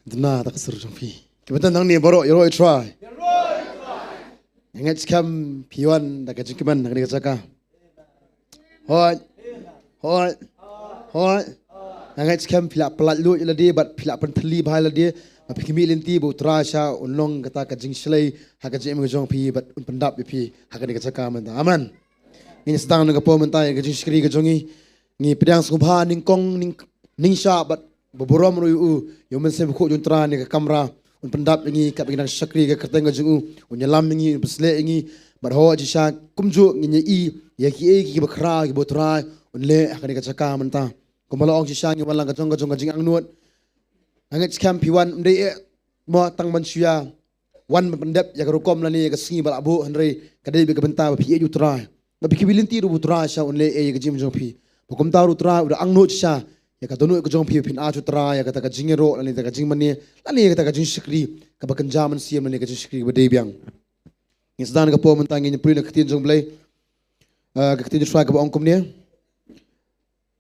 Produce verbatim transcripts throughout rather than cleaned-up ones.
Duna da ka sur jong phi. Ki bynta nang ni baroh, ïaroh ïa u Trai. Nga ngeit skhem phi wan da ka jingkmen na kane ka jaka. Hooid. Hooid. Hooid. Nga ngeit skhem phi la pyllait lut ïa lade bad phi la pyntylli bha ïa lade. Ba phi khmih lynti ba u Trai sha un long kata ka jingshlei ha ka jingim ka jong phi bad un pyndap ïa phi ha kane ka jaka mynta. Amen. Ngin sdang na ka por mynta ïa ka jingshakri ka jong ngi. Ngi pdiang sngewbha nyngkong nyng, nyngshah bad ba burom ruh ïa u, ïa u Mynsiem Bakhuid jong u Trai ha kane ka kamra. Un pyndap ïa ngi katba ngi dang shakri ha ka kyrteng ka jong u. Un ïalam ïa ngi, un pynsleh ïa ngi. Bad hooid shisha kumjuh ngin ïa i ïa kiei kiei kiba khraw kiba u Trai un leh ha kane ka jaka mynta. Kumba la ong shisha ngi wan lang ka jong ka jong ka jingangnud. Nga ngeit skhem phi wan ym dei eh mo tang ban shu ïa wan ban pyndep ïa ka rukom lane ïa ka sngi ba la buh, hynrei ka dei beit ka bynta ba phi ïeit ïa u Trai. Ba phi khmih lynti ruh ba u Trai sha un leh ei ïa ka jingim jong phi. Ba kumta ruh u Trai u da angnud shisha ïa ka dohnud ka jong phi ba phin ai sha u Trai ïa kata ka jingïaroh lane ïa ka jingmane lane ïa kata ka jingshakri kaba kynja mynsiem lane ka jingshakri kaba dei biang. Ngin sdang na ka por mynta ngin pule na ka ktien jong u Blei. Ah, ka ktien jong u Trai kaba ong kumne.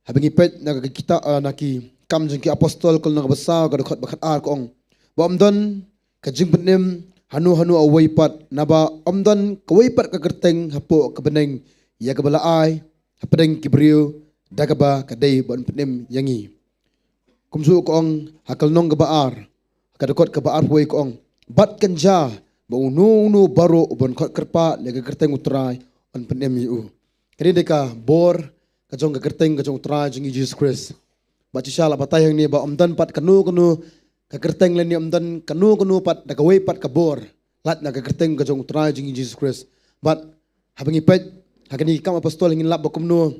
Haba ngi peit na ka kitab, ah, na ki Kam jong ki Apostol ka lynnong kaba saw ka dkhot ba khatar ka ong, ba ym don ka jingpynim hano hano uwei pat, naba ym don kawei pat ka kyrteng hapoh ka bneng ïa kaba la ai hapdeng ki briew da kaba ka dei ban pynim ïa ngi. Kumjuh ka ong ha ka lynnong kaba ar, ka dkhot kaba arphew wei ka ong, bad kynja ba uno uno baroh uban khot kyrpad ïa ka kyrteng u Trai un pynim ïa u. Kane dei ka bor ka jong ka kyrteng ka jong u Trai jong ngi Jisu Khrist. Bad shisha la batai hangne ba ym don pat kano kano ka kyrteng lane ym don kano kano pat da kawei pat ka bor lait na ka kyrteng ka jong u Trai jong ngi Jisu Khrist. Bad haba ngi peit ha kane ki Kam Apostol ngin lap ba kumno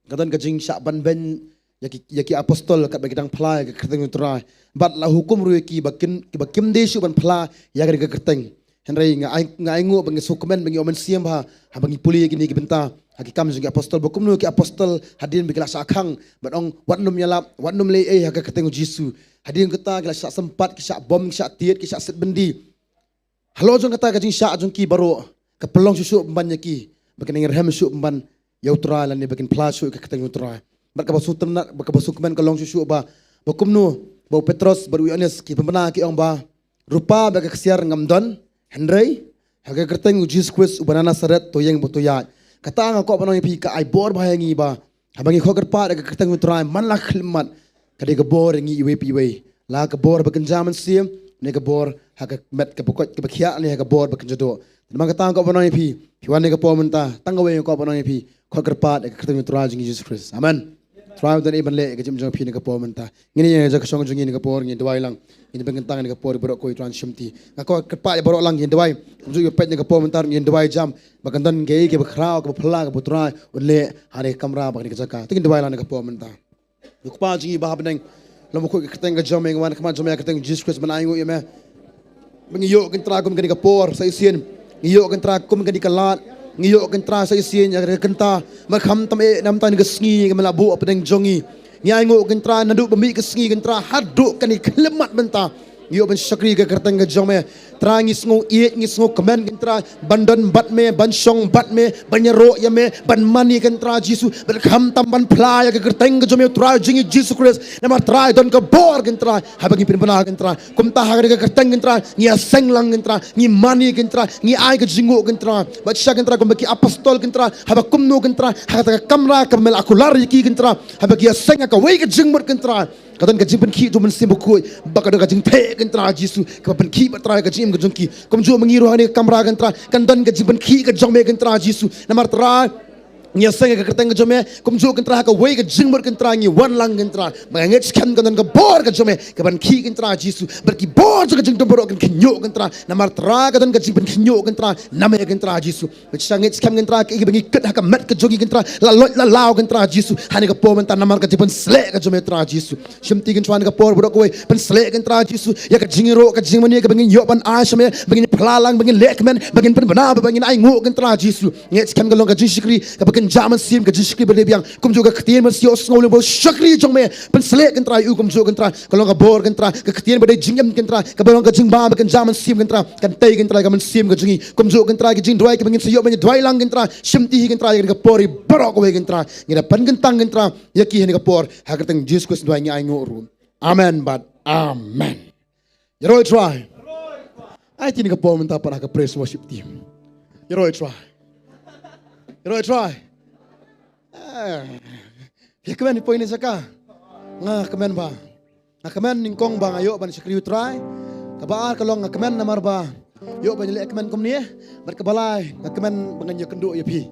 ka don ka jingshah ban beiñ ïa ki, ïa ki apostol katba ki dang phla ïa ka kyrteng u Trai. Bad la hukum ruh ïa ki ba kin, kiba kim dei shuh ban phla ïa kane ka kyrteng. Hynrei nga ai, nga ai nguh ba ngi sngewkmen ba ngi ïoh mynsiem bha haba ngi pule ïa kine ki bynta ha ki Kam jong ki Apostol ba kumno ki apostol hadien ba ki la shah khang ban ong wat nym ïalap, wat nym leh ei ha ka kyrteng u Jisu. Hadien kata ki la shah sympat, ki shah bom, ki shah tied, ki shah sit byndi. Halor jong kata ka jingshah jong ki baroh ka pynlong shuh shuh pynban ïa ki ba kin ïeng rhem shuh pynban ïa u Trai lane ba kin phla shuh ïa ka kyrteng u Trai. Bad kaba sngewtynnat bad kaba sngewkmen ka long shuh shuh ba, ba kumno ba u Petros bad u Ïoannis ki pynbna ki ong ba, rupa bad ka ksiar ngam don, hynrei ha ka kyrteng u Jisu Khrist uba na Nasaret to ïeng bad to ïaid. Kata nga kwah ban ong ïa phi ka ai bor bha ïa ngi ba haba ngi khot kyrpad ïa ka kyrteng u Trai man la khyllipmat, ka dei ka bor ïa ngi iwei pa iwei. La ka bor ba kynja mynsiem, ne ka bor ha ka met kaba koit kaba khiah, ne ha ka bor ba kynja doh. Namar kata nga kwah ban ong ïa phi, phi wan ha ka por mynta, tang kawei nga kwah ban ong ïa phi, khot kyrpad ïa ka kyrteng u Trai jong ngi Jisu Khrist. Amen. Trai u don ei ban leh ïa ka jingim jong phi ha ka por mynta. Ngin ïa ïa ka shong jong ngi ha ka por ngin duwai lang. Ngin pynkyntang ha ka por baroh kawei Trai shim ti. Nga kwah kyrpad ïa baroh lang ngin duwai. Kumjuh ïa peit ha ka por mynta ngin duwai jam. Ba kan don kaei kaba khraw kaba phylla kaba u Trai un leh ha kane ka kamra bad kane ka jaka. Te ngin duwai lang ha ka por mynta. Ïa u Kpa jong ngi ba ha bneng, long bakhuid ka kyrteng ka jong me, nga wan ha khmat jong me ha ka kyrteng Jisu Khrist ban ai nguh ïa me. Ba ngi ïoh Kynrad kum kane ka por sa shisien. Ngi ïoh Kynrad kum kane ka lad. Ngi ïoh Kynrad sa shisien ïa ka kynta. Ba khamtam eh namar kane ka sngi ka me la buh hapdeng jong ngi. Ngi ai nguh Kynrad naduh ba mih ka sngi Kynrad haduh kane ka khyllipmat mynta. Ngi ïoh ban shakri ha ka kyrteng ka jong me. Trai ngi sngew ïeit, ngi sngewkmen Kynrad ban don bad me, ban shong bad me, ban ïaroh ïa me, ban mane Kynrad Jisu, ban khamtam ban phla ïa ka kyrteng ka jong me u Trai jong ngi Jisu Khrist. Namar Trai don ka bor Kynrad haba ngi pynbna Kynrad. Kumta ha ka kyrteng Kynrad ngi ïaseng lang Kynrad, ngi mane Kynrad, ngi ai ka jingnguh Kynrad. Bad shisha Kynrad kumba ki apostol Kynrad, haba kumno Kynrad, ha kata ka kamra kaba me la kular ïa ki Kynrad, haba ki ïaseng ha kawei ka jingmut Kynrad. Ka don ka jingpynkhih jong u Mynsiem Bakhuid, ba ka don ka jingtheh Kynrad Jisu, kaba pynkhih bad Trai ka jingim ka jong ki. Kumjuh ma ngi ruh ha kane ka kamra Kynrad, kan don ka jingpynkhih ka jong me Kynrad Jisu. Namar Trai ngi ïaseng ha ka kyrteng ka jong me, kumjuh Kynrad ha kawei ka jingmut Kynrad ngi wan lang Kynrad. Ba nga ngeit skhem kan don ka bor ka jong me, kaban khih Kynrad Jisu. Bad ki bor jong ka jingdum baroh kan khynñiuh Kynrad. Namar Trai ka don ka jingpynkhynñiuh Kynrad na me Kynrad Jisu. Bad shisha ngeit skhem Kynrad kaei ba ngi kit ha ka met ka jong ngi Kynrad, la loit la law Kynrad Jisu. Ha kane ka por mynta namar ka jingpynsleh ka jong me Trai Jisu. Shim ti Kynrad ha kane ka por baroh kawei, pynsleh Kynrad Jisu ïa ka jingïaroh ka jingmane kaba ngin ïoh ban ai sha me, ba ngin phla lang, ba ngin leh kmen, ba ngin pynbna, ba ngin ai nguh Kynrad Jisu. Ngeit skhem ka long ka jingshakri kaba kynja mynsiem, ka jingshakri ba dei biang. Kumjuh ka ktien ba shu sngew lem ba u shakri jong me, pynsleh Kynrad ïa u kumjuh Kynrad. Ka long ka bor Kynrad, ka ktien ba dei jingim Kynrad, kaba long ka jingbam ba kynja mynsiem Kynrad, kan tei Kynrad ïa ka mynsiem ka jong ngi. Kumjuh Kynrad ka jingduwai kaba ngin sa ïoh ban ïa duwai lang Kynrad, shim ti hi Kynrad ïa kane ka por ïa baroh kawei Kynrad. Ngi da pynkyntang Kynrad ïa ki ha kane ka por, ha ka kyrteng Jisu Khrist ngi duwai ngi ai nguh ruh. Amen bad amen. Ïaroh ïa U Trai. Ai, tang ka por mynta para ka praise worship team. Ïaroh ïa U Trai. Ïaroh ïa U Trai. Ah. Phi kmen ïa poi ne sha ka. Nga kmen ba. Nga kmen nyngkong ba nga ïoh ban shakri U Trai. Kaba ar ka long nga kmen namar ba ïoh ban leh kmen kumne. Bad kaba lai nga kmen ba ngan ïakynduh ïa phi.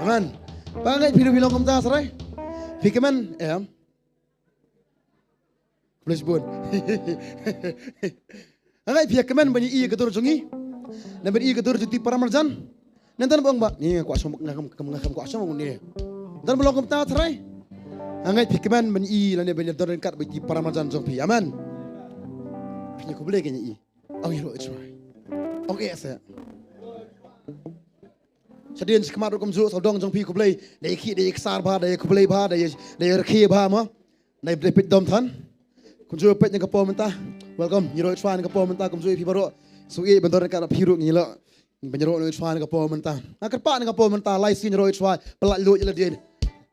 Amen. Ba nga ngeit phi ruh phi long kumta, Trai. Phi kmen, em. Khublei shibun. Nga ngeit phi ïa kmen ban ïohi ïa ka dur jong ngi. Naba ïohi ïa ka dur jong ki para marjan. Nangta ba ong ba, ni nga kwah shong, nga kam, kam, nga kam kwah shong ne. Nangta ba long kumta, Trai. Nga ngeit phi kmen ban ïohi lane ban ïadon ryngkat bad ki para marjan jong phi. Amen. Phi ïa khublei, kin ïohi. Ong ïaroh ïa U Trai. Ong eh se. Shadien shakhmat ruh kumjuh, sawdong jong phi khublei. Da ïa khih, da ïa ksar bha, da ïa khublei bha, da ïa, da ïa rkhie bha mo. Nai, da peit dom than. Kumjuh peit na ka por mynta. Welcome, ïaroh ïa U Trai na ka por mynta, kumjuh ïa phi baroh. Sngewbha ban don ryngkat bad phi ruh, ngi lah ban ïaroh ïa U Trai na ka por mynta. Nga kyrpad na ka por mynta, lai sien ïaroh ïa U Trai, palat lut ïa lade.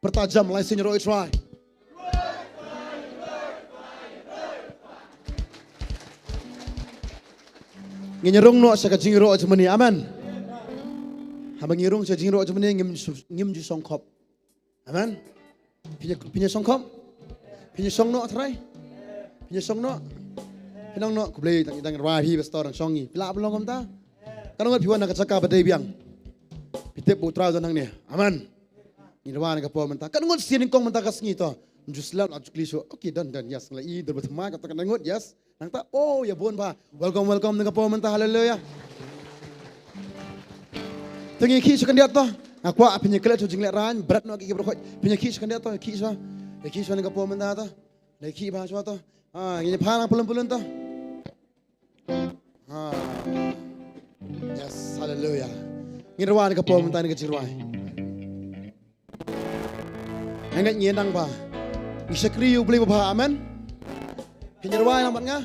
Pyrta jam, lai sien ïaroh ïa U Trai. Ngin ïarung noh sha ka jingïaroh jong ngi, amen. Haba ngi rung sha ka jingïaroh jong ngi, ngim ju, ngim ju shong khop. Amen. Phi ïa, phi ïa shong khop? Phi ïa shong noh, Trai? Phi ïa shong noh? Phi nang noh, khublei, dang, dang rwai phi, pastor, dang shong ngi. Phi lah ban long kumta? Katno ngut phi wan na ka jaka ba dei biang? Phi tip ba U Trai u don hangne. Amen. Ngi rwai na ka por mynta. Katno ngut sien nyngkong mynta ka sngi to? Ju slap la ju kli shuh. Okay, done, done. Yes, la i dur ba thymmai, katno ngut, yes. Nangta, oh, ïa bun bha. Welcome, welcome na ka por mynta, haleluya. Te ngi khih sha khyndiat to. Nga kwah phin ïa klet sha jinglehrain, bret noh ki ki baroh khoit. Phin ïa khih sha khyndiat to, khih sha. Ïa khih sha na ka por mynta to. Ïa khih bha sha to. Ah, ngi ïa phai lang pylon pylon to. Ah. Yes, haleluya. Ngin rwai na ka por mynta na ka jingrwai. Nga ngeit ngi nang ba ngi shakri ïa U Blei babha, amen. Phin ïa rwai lang bad nga.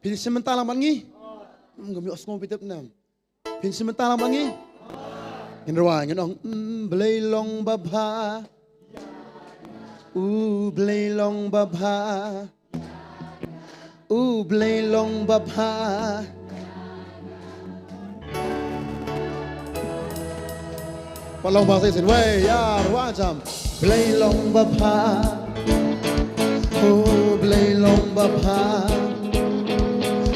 Phin ïa shim bynta lang bad ngi. Hmm, ngam ïohsngew phi tip ne em. Phin ïa shim bynta lang bad ngi. Ngin rwai, ngin ong, mm, Blei long babha. U Blei long babha. U Blei long babha. Pat long bha shisien, wei, ïa, rwai jam. Blei long babha. U Blei long babha.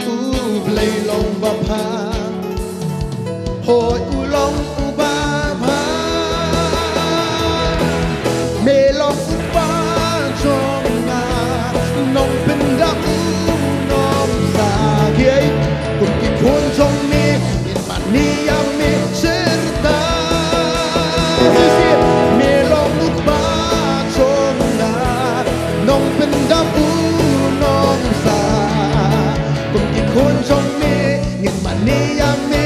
U Blei long babha. Hooid u long uba bha. Me long u kpa jong nga, nongpyndap u nongsa. Kiei kum ki khun jong me, ngin mane ïa me shirta. Me long u kpa jong nga, nongpyndap u nongsa. Kum ki khun jong me, ngin mane ïa me.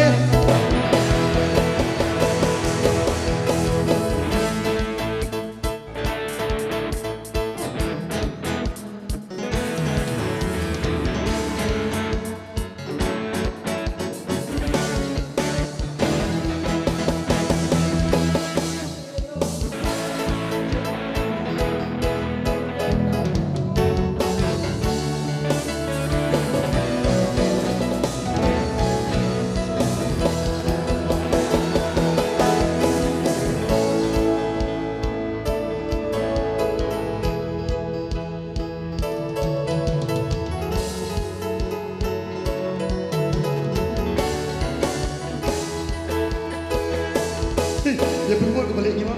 Ïa pynbud ka balei ngi ma.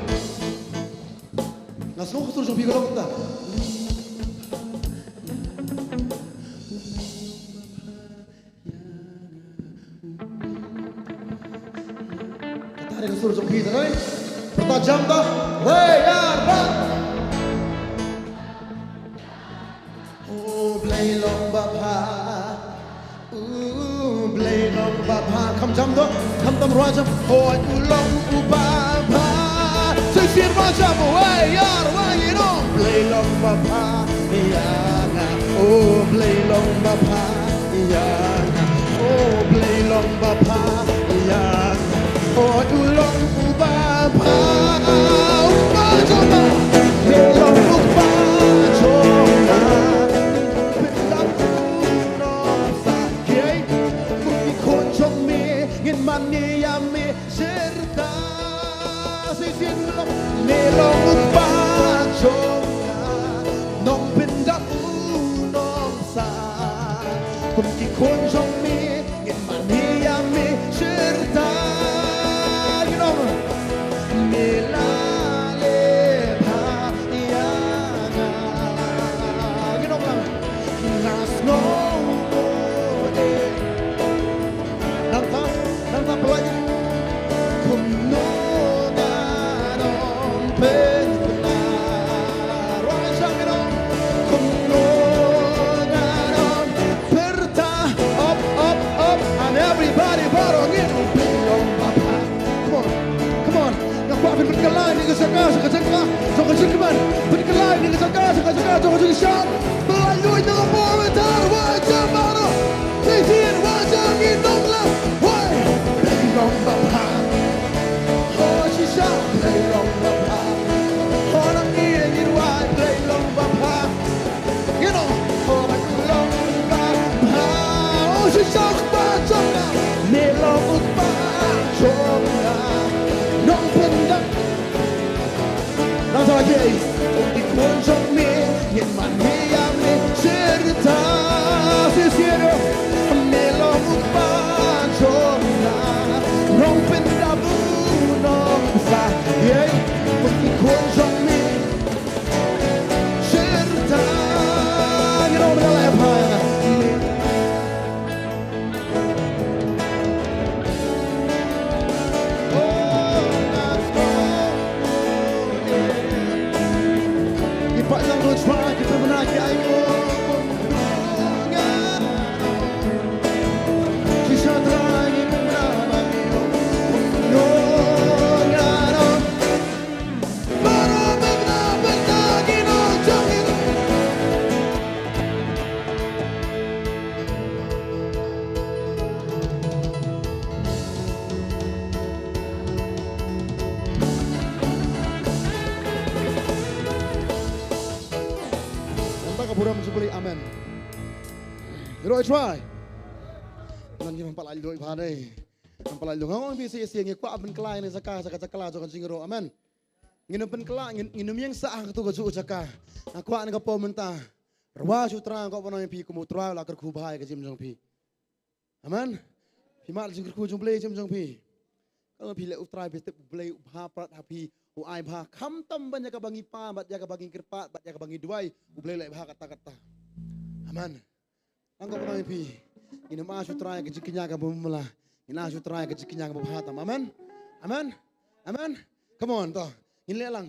Nga sngew ka sur jong phi ka long kumta. Kata dei ka sur jong phi, ta dei. Pyrta jam ta. Wei, ar, bad. U Blei long babha. U Blei long babha. Kham jam to. Kham tam rwai jam. Hooid u long uba bha. Shisien rwai jam. Wei, ar, wei, long. Blei long babha. Ïa nga. U Blei long babha. Ïa nga, U Blei long babha, ïa nga, hooid u long uba bha, uba jong nga, me long uba jong nga. Ka jaka jaka jong ka jingkmen. Pynkylla ïa ka jaka jaka jaka jong ka jingshad. Ba la ïoh ïa ka por mynta. Wa jam baroh. Shisien wa jam ngi nong lang. Wai. Blei long ba bha. Oh shisha. Blei long ba bha. Oh nang ïa ngi wai. Blei long ba bha. You know, oh, ba long ba bha. Oh shisha u Kpa jong nga. Me long u Kpa jong nga. Nongpyndap. Nang sa lagi. Ong ki khun jong me, ngin mane ïa me shisha. Shisha, me long u Kpa jong nga. Nongpyndap u nongsa. Ïa, ong ki khun jong me. Shisha, ngin ong ba la ïa pha ïa nga. Nangta ka burom Jubilee, amen. Ïaroh ïa u Trai. Ngan ngim pat lait luid bha dei. Ngim pat lait luid. Nga ong phi sa ïa ngi kwah pynkylla ïa ka jaka, jaka jaka la jong ka jingïaroh. Amen. Ngin ym pynkylla, ngin, ngin ym ïeng sah ha kato kajuh jaka. Nga kwah na ka por mynta. Rwai sha u Trai, nga kwah ban ong ïa phi kum u Trai u la kyrkhu bha ïa ka jingim jong phi. Amen. Phi mad jingkyrkhu jong U Blei jingim jong phi. Ka long phi leh U Trai phi tip U Blei u bha palat ha phi, u ai bha. Khamtam ban ïa kaba ngi pan, bad ïa kaba ngi kyrpad, bad ïa kaba ngi duwai, U Blei u leh bha katta katta. Amen. Nga kwah ban ong ïa phi. Ngin ym ai sha U Trai ka jingkñia kaba mala. Ngin ai sha U Trai ka jingkñia kaba bha tam. Amen. Amen. Amen. Come on to. Ngin leh lang.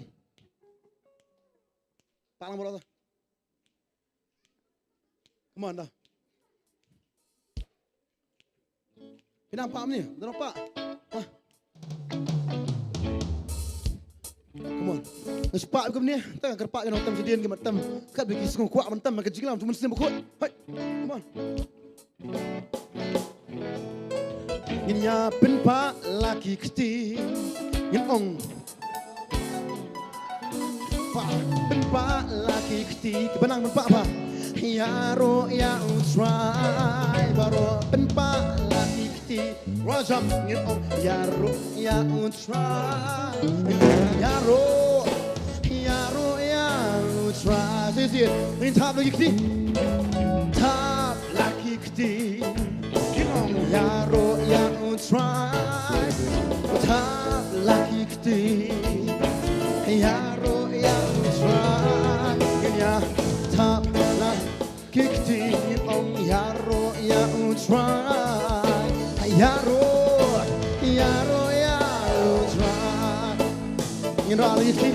Pat lang baroh to. Come on, da. Phi nang pah mane? Dang pah. Ha. Come on. Nang shu pah kumne. Tang kyrpad ngan ong tam shadien ki mat tam. Kat ba ki sngew kwah ban tam ka jinglam tu mynsiem bakhuid. Hai. Come on. Ngin ïa pynpah la ki kti. Ngin ong. Pah, pynpah la ki kti. Kiba nang pynpah pah. Ïaroh ïa U Trai baroh, pynpah la ki kti. Rajam ngin ong ïaroh ïa U Trai. Ïaroh, ïaroh ïa U Trai. Shisien, ngin thap la ki kti. Thap la ki kti. Ngin ong ïaroh ïa U Trai. Thap la ki kti. Ïaroh ïa U Trai. Ngin ïa thap la ki kti, ngin ong ïaroh ïa U Trai. Ïaroh, ïaroh ïa U Trai. Ngin rah la ki kti.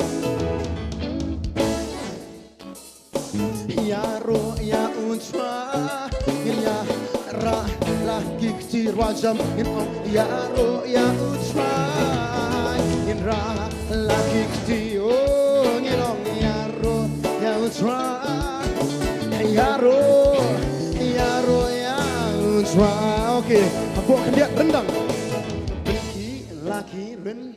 Ïaroh ïa U Trai. Ngin ïa rah la ki kti, rwai jam. Ngin ong ïaroh ïa U Trai. Ngin rah la ki kti. Oh, ngin ong ïaroh ïa U Trai. Ïaroh, ïaroh ïa U Trai. Okay, hapoh khyndiat ryndang. Pynkhih la ki ryn.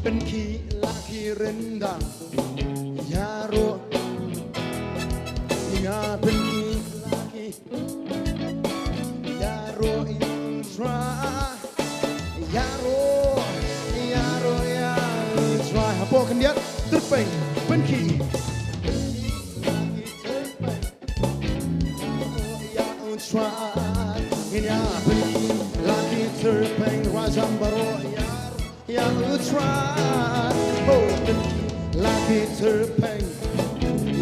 Pynkhih la ki ryndang. Ïaroh. Ïa pynkhih la ki. Ïaroh ïa U Trai. Ïaroh. Ïaroh ïa U Trai. Hapoh khyndiat. Tyrpeng. Pynkhih. Ïa U Trai, ngin ïa pynkhih la ki tyrpeng, rwai jam baroh ïaroh ïa U Trai. Oh, pynkhih la ki tyrpeng,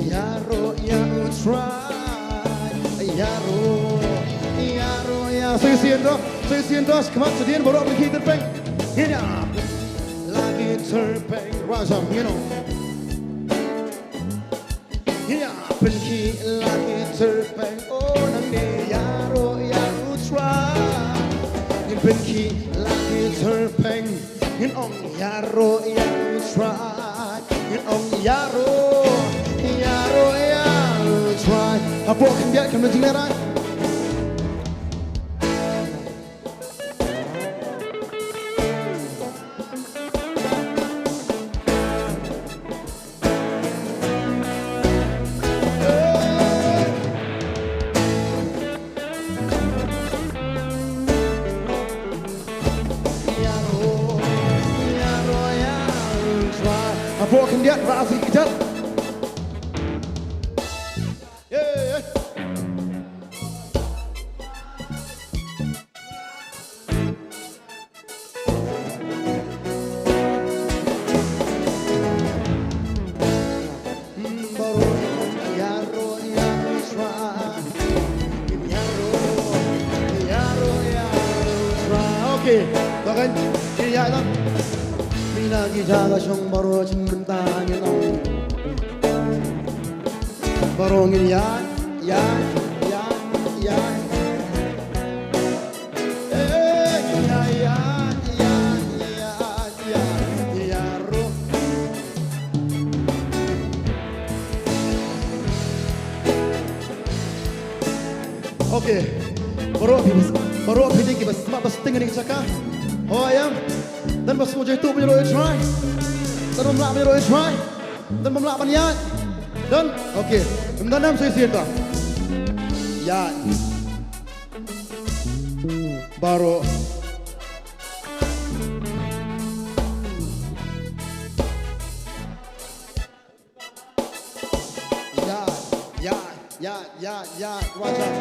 ïaroh ïa U Trai. Ïaroh, ïaroh ïa. Sa shisien to, sa shisien to, khmat shadien baroh pynkhih tyrpeng. Ngin ïa pynkhih la ki tyrpeng, rwai jam ngin ong. Ïa pynkhih la ki tyrpeng, oh, nangne ïaroh ïa U Trai. Ngin pynkhih la ki Hapoh khyndiat khlem da jinglehrain. Hapoh khyndiat, ba sih kjat. Okay, to kan, ki ïaid lang. Phi na ki jaka shong baroh, shen mynta ngin ong. Baroh ngin ïaid, ïaid, ïaid, ïaid. Eh, ïaid, ïaid, ïaid, ïaid, ïaid, ïaid, ïaid, ro. Okay. Baroh phi, baroh phi dei kiba sma ba sting ïa kane ka jaka. Ho ïa. Don ba sngewjoi tuh ban ïaroh ïa u trai. Don bym lah ban ïaroh ïa u trai. Don bym lah ban ïaid. Don. Okay. Ym don, ym shisien ta. Ïaid. Baroh. Ïaid, ïaid, ïaid, ïaid, ïaid, ïaid, wajam.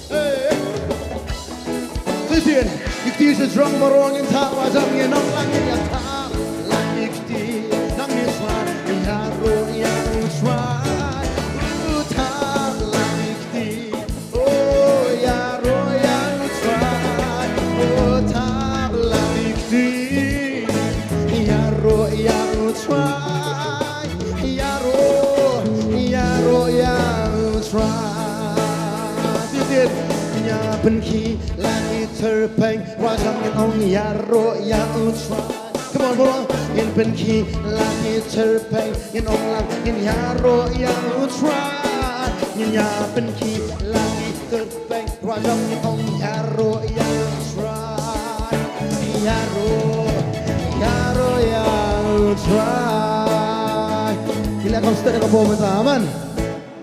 Hey. Listen, ki kti sha jrong baroh ngin thap wajam, ngin ong lang, ngin ïa thap lang ki kti. Nang ne swa, ïaroh ïa u trai. U thap lang ki kti. Oh, ïaroh ïa u trai. Oh, thap lang ki kti. Ïaroh ïa u trai. Ïaroh, ïaroh ïa u trai. Titin, ïa pynkhih la ki tyrpeng, wajam ngin ong ïaroh ïa u trai. Come on, baroh. Ngin pynkhih la ki tyrpeng, ngin ong lang, ngin ïaroh ïa u trai. Ngin ïa pynkhih la ki tyrpeng, wajam ngin ong ïaroh ïa u trai. Ïaroh, ïaroh ïa u trai. Ngin leh kum step ka bom mynta, amen.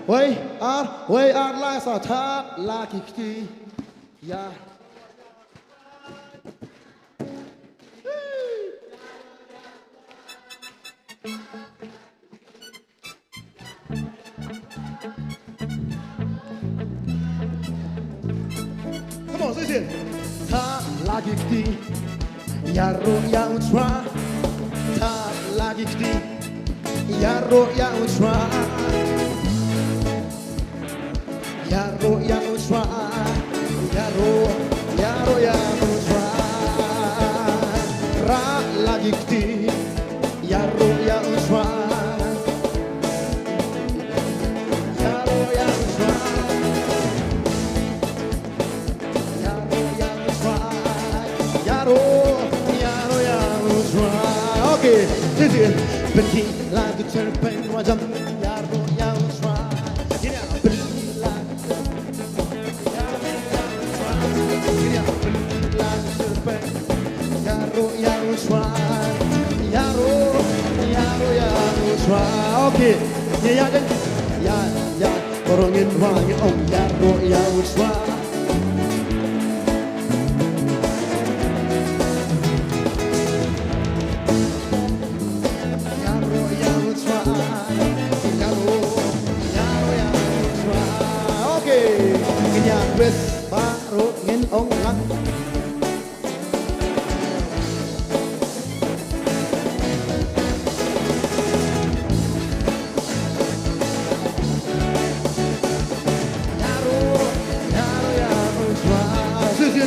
Wei, ar, wei, ar, la sa thap la ki kti. Ïa. Come on, say it. Thap la ki kti. Ïaroh ïa u trai. Thap la ki kti. Ïaroh ïa u trai. Ïaroh ïa u trai. Ïaroh, ïaroh ïa u trai. Rah la ki kti. Ïaroh ïa u trai. Ïaroh ïa u trai. Ïaroh ïa u trai. Ïaroh, ïaroh ïa u trai. Okay, this is Pynkhih la ki tyrpeng, wajam, ïaroh ïa u trai. Ngin ïa pynkhih la ki tyrpeng. Ïaroh ïa u trai. Ïaroh ïa u trai. Ïaroh, ïaroh ïa u trai. Okay. Ïa, ïa, ïa. Ïa, ïa. Baroh ngin wan ngin ong ïaroh ïa u trai. Ïaroh ïa u trai. Ïaroh, ïaroh ïa u trai. Okay. Ngin ïa twist baroh ngin ong lang. Ïaroh, ïaroh ïa u trai. Sisi,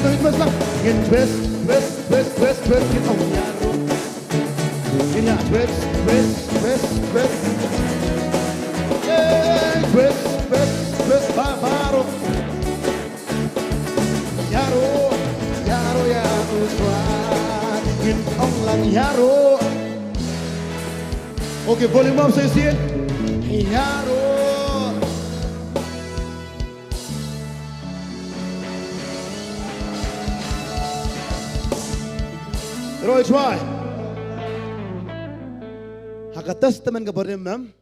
ngin twist, twist, twist, twist, twist, ngin ong ïaroh. Ngin ïa twist, twist, twist, twist. Hey, twist, twist, twist, ba, baroh. Ïaroh, ïaroh ïa u trai. Ngin ong lang ïaroh. Okay, volume up, sisi. Ïaroh. Roi chwai. Ha ka Testament kaba rim, em,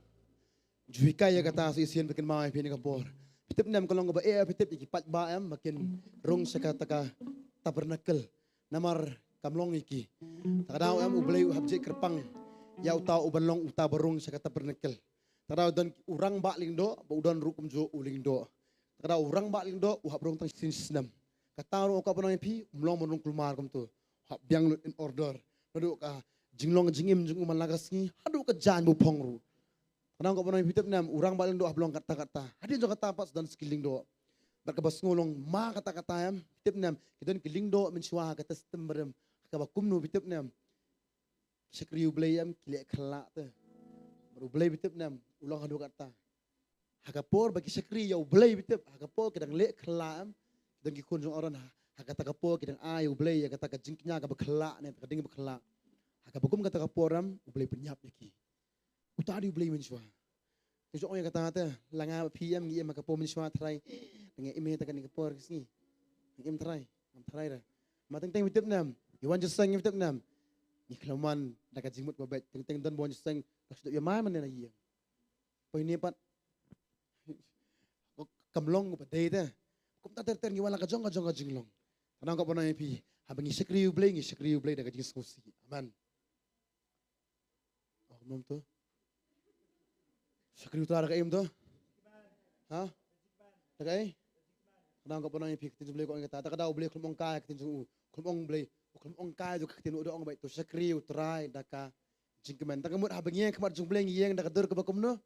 ju hikai ïa kata, sa shisien ba kin kynmaw ïa phi ha kane ka por. Phi tip ne em, ka long kaba eh, phi tip, ïa ki paidbah, em, ba kin rung sha kata ka tabernacle. Namar kam long ïa ki. Ta ka daw, em, U Blei u hap jied kyrpang ïa uta uban long uta ba rung sha ka tabernacle. Ta ka daw don u rangbah lyngdoh bad u don ruh kumjuh u lyngdoh. Ta ka daw u rangbah lyngdoh u hap rung tang shi snem. Kata ruh, nga kwah ban ong ïa phi, um long ban rung kulmar kumto. U hap biang lut in order. Naduh ka jinglong jingim jong u man la ka sngi haduh ka jaiñ ba u phong ruh. Nga kwah ban ong ïa phi, tip ne em, u rangbah lyngdoh hap long katta katta. Hadien jong kata pat sa don ki lyngdoh. Bad kaba sngewlong ma katta katta, em, tip ne em, ki don ki lyngdoh mynshuwa ha ka Testament ba rim. Kaba kumno, phi tip ne em, shakri U Blei, em, ki leh khlak te. Bad U Blei, phi tip ne em, u long haduh katta. Ha ka por ba ki shakri ïa U Blei, phi tip, ha ka por ki dang leh khlak, em, ki dang ki khun jong Aaron, ha, ha kata ka por ki dang ai U Blei ïa kata ka jingkñia kaba khlak ne kata ka ding ba khlak. Ha kaba kum kata ka por, em, U Blei pynïap ïa ki. Uta dei U Blei mynshuwa. Te jong ïa kata te, la nga bad phi, em, ngi im ha ka por mynshuwa, trai. Nga im ha kata kane ka por ka sngi. Nga im, trai. Ngam trai re. Ma teng teng, phi tip ne em, ngi wan jingïaseng, phi tip ne em, ngi khlem wan da ka jingmut ba beit. Teng teng don ba wan jingïaseng, ka shu dep ïa mai mane na ïing. Poi ne pat, kam long ba dei te. Kumta ter ter ngi wan la ka jong ka jong ka jinglong. Nga kwah ban ong ïa phi, haba ngi shakri U Blei, ngi shakri U Blei da ka jingsngewsih. Amen. Oh, mom to. Shakri U Trai da kaei mom to? Ha? Da kaei? Nga kwah ban ong ïa phi, ka ktien jong U Blei ka ong ïa kata. Ta ka daw U Blei u khlem ong kai ha ka ktien jong u. U khlem ong Blei, u khlem ong kai ha ka ktien, u da ong beit, to shakri U Trai da ka jingkmen. Ta ka mut haba ngi ïeng khmat jong U Blei, ngi ïeng da ka dur kaba kumno?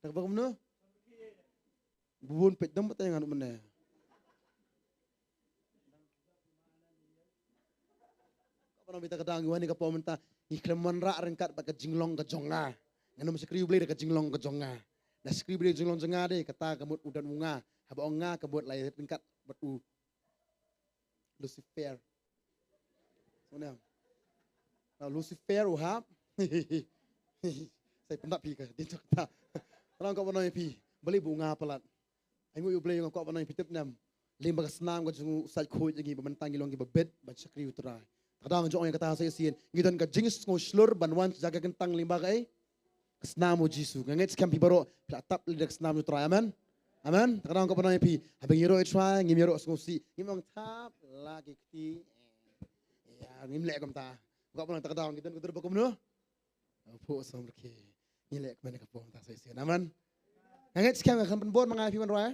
Da kaba kumno? Bun peit dam, bad tang ngan mane. Kaba nang bita ka dang wan ïa ka por mynta, ngi khlem wanrah ryngkat bad ka jinglong ka jong nga. Ngan ym shakri U Blei da ka jinglong ka jong nga. Nga shakri U Blei da ka jinglong jong nga dei, kata ka mut u don u nga. Haba ong nga ka mut lai ryngkat bad u Lucifer. Sngewthuh? Na Lucifer u hap. Sa pyndap phi ka dei jong kata. Nga kwah ban ong ïa phi, balei ba u nga palat? Ai nguh ïa U Blei, nga kwah ban ong ïa phi, tip ne em, lem bad ka snam ka jong u, u sait khuid ïa ngi ba mynta ngi long kiba bit ban shakri U Trai. Ta ka daw nga jong ïa kata sa shisien, ngi don ka jingsngewshlur ban wan sha ka kyntang lyngba kaei? Ka snam U Jisu. Nga ngeit skhem phi baroh phi la tap leh da ka snam U Trai. Amen. Amen. Ta ka daw nga kwah ban ong ïa phi, haba ngi ïaroh U Trai, ngim ïaroh sngewsih, ngim ong thap la ki kti. Ïa, ngim leh kumta. Nga kwah ban ong, ta ka daw ngi don ka dur ba kumno? Phuh, sngewbha ki. Ngi leh kumne ka por mynta sa shisien. Amen. Nga ngeit skhem, nga khlem pynbor ma nga ïa phi ban rwai.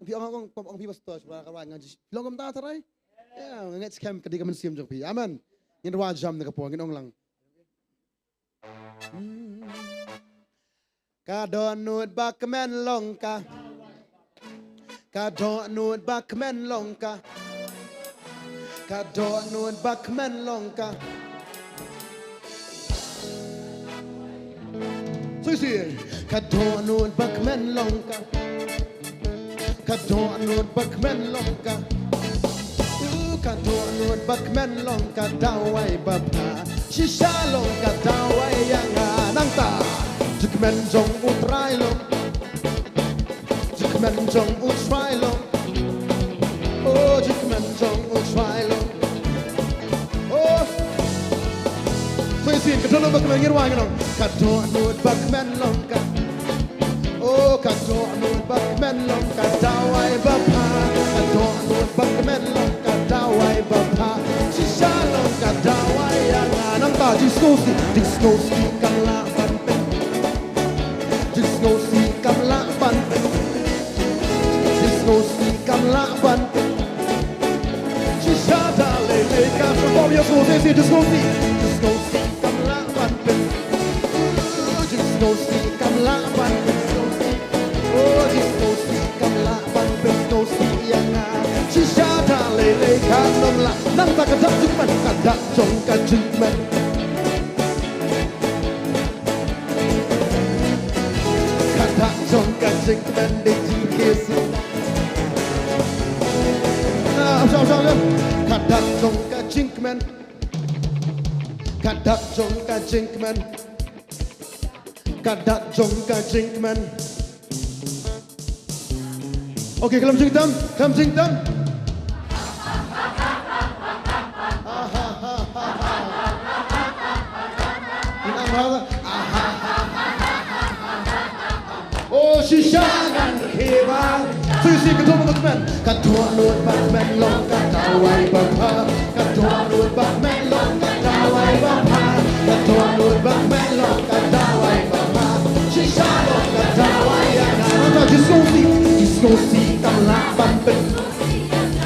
Phi ong, ong, ong, ong phi pastor, shuwa ka rwai, nga ju, phi long kumta tharai? Ïa, nga ngeit skhem ka dei ka mynsiem jong phi. Amen. Ngin rwai jam ne ka por, ngin ong lang. Hmm. Ka dohnud ba kmen long ka. Ka dohnud ba kmen long ka. Ka dohnud ba kmen long ka. Sui sui. Ka dohnud ba kmen long ka. Ka dohnud ba kmen long ka. Uh, ka dohnud ba kmen long ka dawai ba pha. Shisha long ka dawai ïa nga nangta. Jingkmen jong U Trai long. Jingkmen jong U Trai long. Oh, jingkmen jong U Trai long. Oh. Sui sien, ka dohnud ba kmen, ngin rwai ngan ong. Ka dohnud ba kmen long ka. Oh, ka dohnud ba kmen long ka dawai ba pha. Ka dohnud ba kmen long ka dawai ba pha. Shisha long ka dawai ïa nga nangta. Jingsngewsih, jingsngewsih kam lah ban pyn. Jingsngewsih kam lah ban pyn. Jingsngewsih kam lah ban pyn. Shisha da lei lei ka shu bom ïa sngewsih, jingsngewsih. Jingsngewsih kam lah ban pyn. Jingsngewsih kam lah ban pyn. Oh, jingsngewsih kam lah ban pyn. Sngewsih ïa nga. Shisha da lei lei ka nym lah. Nangta ka dak jingkmen, ka dak jong ka jingkmen. Ka dak jong ka jingkmen dei jingkhein. Ah, shong, shong, shong. Ka dak jong ka jingkmen. Ka dak jong ka jingkmen. Ka dak jong ka jingkmen. Okay, khlem jingtem, khlem jingtem. Oh, shisha ngan khie ba. Shisha ka thong ba kmen. Ka thong lut ba kmen long ka dawai ba pha. Ka thong lut ba kmen long ka dawai ba pha. Ka thong lut ba kmen long ka dawai ba pha. Shisha long ka dawai ïa nga. Nangta jingsngewsih, jingsngewsih kam lah ban pyn.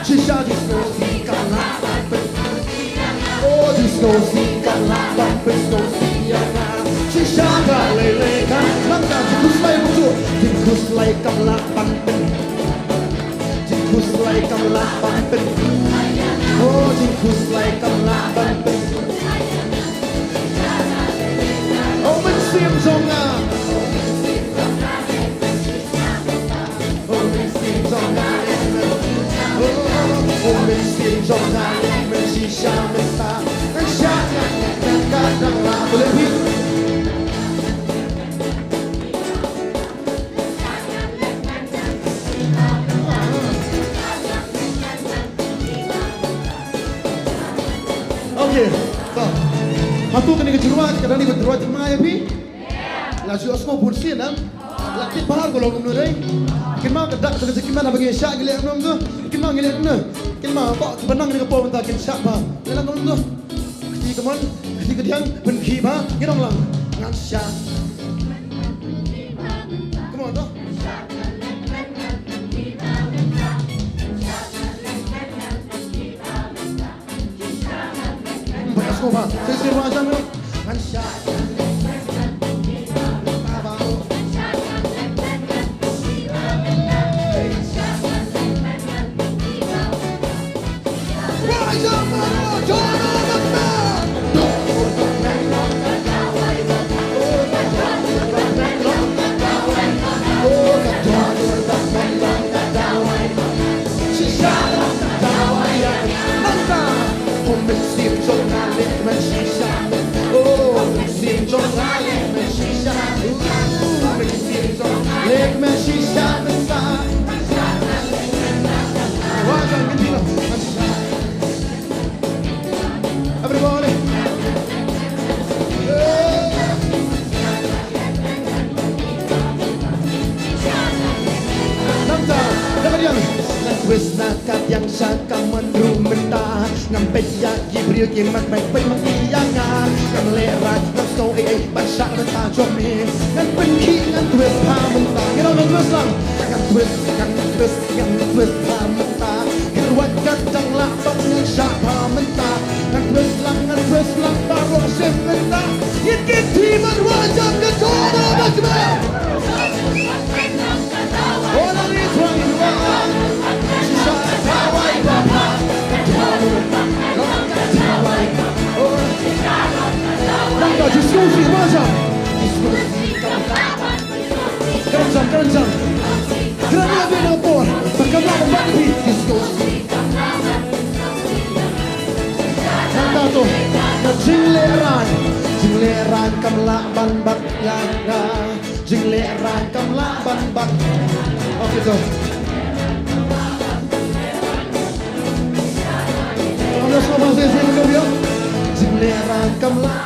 Shisha jingsngewsih kam lah ban pyn. Oh, jingsngewsih kam lah ban pyn, sngewsih ïa nga. Shisha ka lei lei ka nangta jingkhuslai bynta. Jingkhuslai kam lah ban pyn. Jingkhuslai kam lah ban pyn. Oh, jingkhuslai kam lah ban pyn. Oh, mynsiem jong nga. Oh, mynsiem jong nga leh men. Oh, mynsiem jong nga leh men shisha mynta. Ngan shah ngan leh men ka dang lah. Boleh, Pete? Okay. Hato kane ka jingrwai ka dang dei ka jingrwai jingma ïa phi? La shu ïohsngew bun sien, em? La tip bha ko long kumno dei. Kynmaw ka dak ka jingkmen haba ngi shah ngi leh kumno kumno. Kynmaw ngi leh kumno. Kynmaw ba kiba nang kane ka por mynta kin shah bha. Leh lang kumno. Kti kamon, kti kadiang, pynkhih bha, ngi ong lang. Ngan shah. Come on, to. Ba ka sngewbha. Shisha ba jam. Ngan shah. Everybody. Nangta, nangta, ngan twist na ka diang sha ka man ru mynta. Ngam peit ïa ki briew ki mat bai peit ma ki ïa nga. Ngam lehrain ngam sngew ei ei ban shah na ka jong me. Ngan pynkhih ngan twist bha mynta. Ngan twist lang. Ngan twist, ngan twist, ngan twist bha mynta. Ki ruh wat ka dang lah bad ngan shah bha mynta. Ngan twist lang, ngan twist lang baroh shi mynta. Ngin kynti bad ruh jam ka jong ba jam. Nangta to, ka jinglehraiñ, jinglehraiñ kam lah ban bat ïa nga. Jinglehraiñ kam lah ban bat. Okay to. Jinglehraiñ kam lah.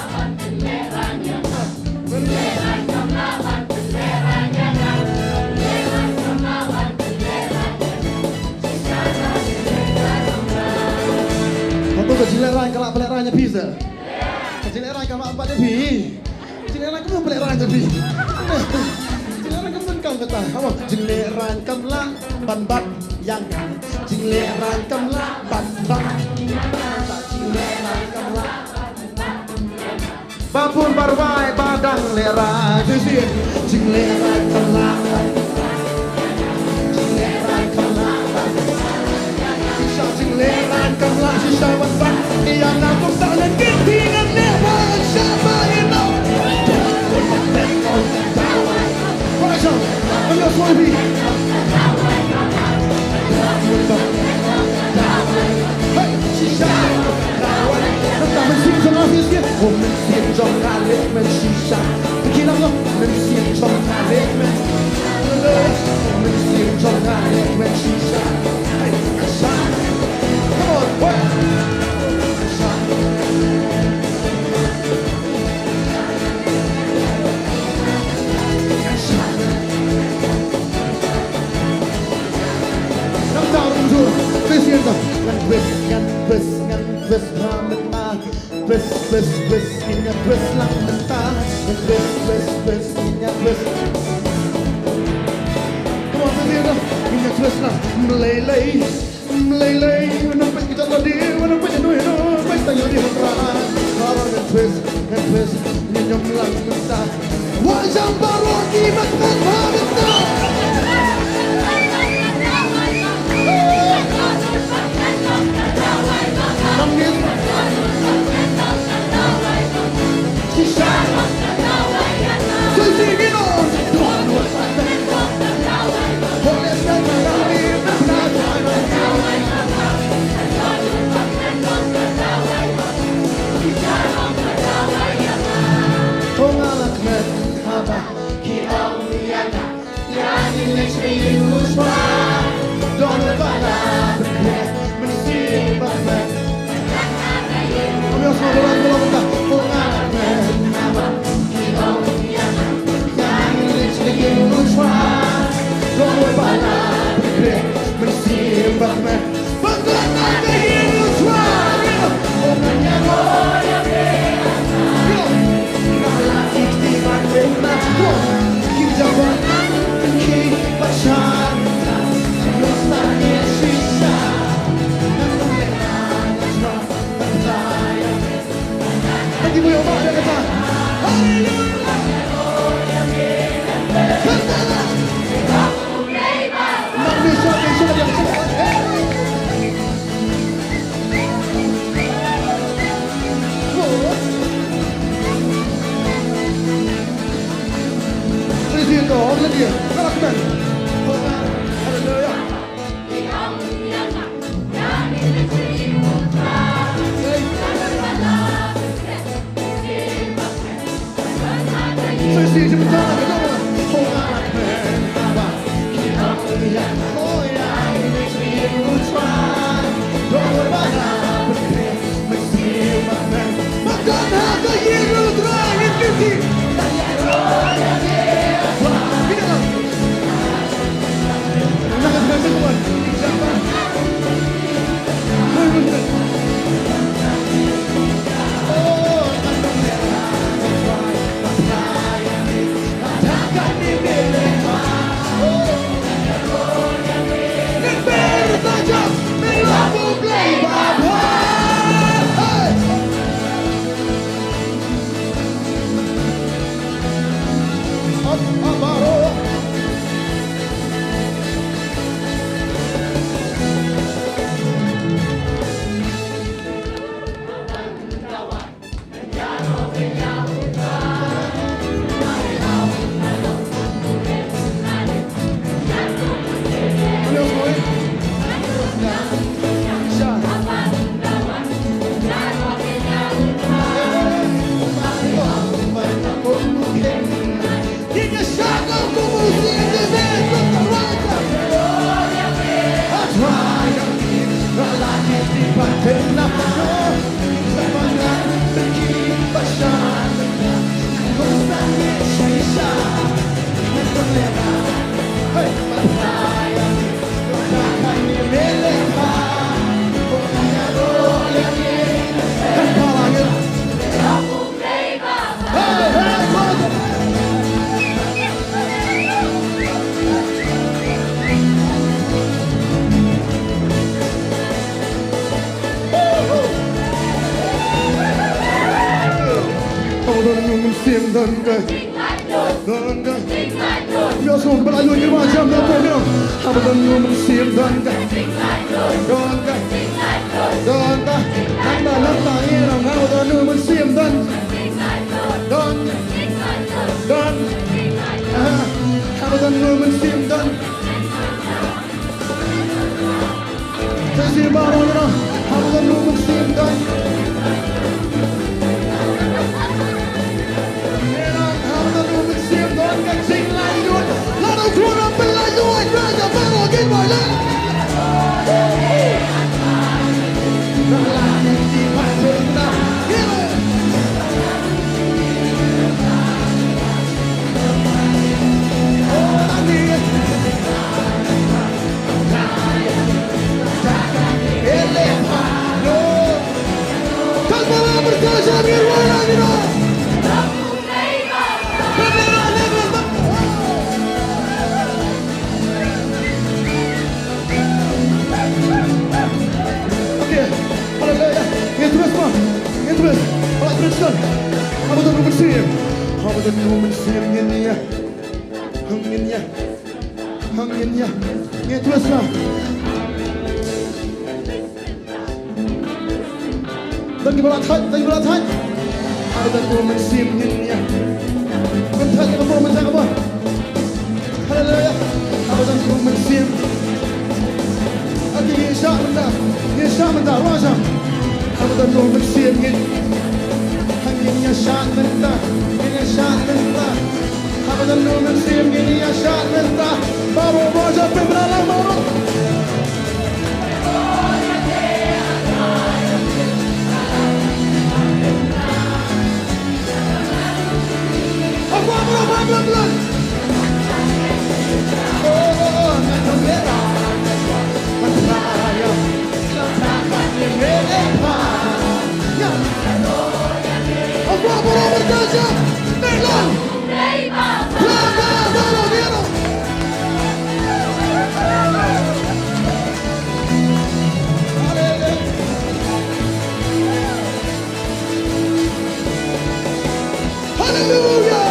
Hato ka jinglehraiñ ka lah ban lehraiñ ïa phi seh? Ka jinglehraiñ kam lah ban bat ïa phi. Jinglehraiñ kam lah ban lehraiñ ïa phi. Jinglehraiñ kam lah ban kam kata. Hawa, jinglehraiñ kam lah ban bat ïa nga. Jinglehraiñ kam lah ban bat. Jinglehraiñ kam lah. Ba bun ba rwai ba dang lehraiñ. Shisha, jinglehraiñ kam lah. Shisha, jinglehraiñ kam lah. Shisha, ban bat ïa nga kumta ngan kynti ngan leh ba sha ba ïa nga. Ba sha, ba ïa soi bi. Hey, shisha. Nangta mynsiem jong nga shisha. Oh, mynsiem jong nga leh men shisha. Ki Mynsiem jong nga leh mynshisha. Come on, work. Ngan twist, ngan twist, ngan twist, ngan twist, ngan twist, ngan twist, ngan twist lang mynta. Ngan twist, twist, twist, ngan twist. Come on, twist lang. Ngan twist lang. Mlei lei, mlei lei. Ngan peit kita tadi, ngan peit ino ino, peit tadi hatra. Ngan twist, ngan twist, ngan nyom lang mynta. Wa jam baroh ki mat mat ha mynta. Nang ngin. Shisha. Shisha ngin on. Holy Spirit, nang ngin. Ong ala kmen haba ki ong ïa nga. Praise the Lord. Hallelujah. Hallelujah. Don, don, don, don, don, don. Yo, so, ba la ïoh ïa ka jam na pdeng, you know. Haba don ïa u mynsiem don ka. Don ka. Don ka. Nangta, nangta, you know, haba don ïa u mynsiem don. Don. Don. Aha. Haba don ïa u mynsiem don. Sa shisien baroh, you know, haba don ïa u mynsiem don. You know, haba don ïa u Okay. Haleluya. Ngin terus, ma. Ngin terus. Haba don U Mynsiem. Haba don U Mynsiem ngin ïa. Ngin ïa. Ngin ïa. Ngin terus, ma. Tang ki ba la thait, tang ki ba la thait. Haba don U Mynsiem ngin ïa. Ngin thait ka bor, ngin thait ka bor. Haleluya. Haba don U Mynsiem. Aki ngin shah mynta. Ngin shah mynta, ruh shah. Haba don U Mynsiem ngin. Ngin ïa shah mynta. Ngin ïa shah mynta. Haba don U Mynsiem ngin ïa shah mynta. Baroh, baroh, jingpynbna lang baroh. Haleluya.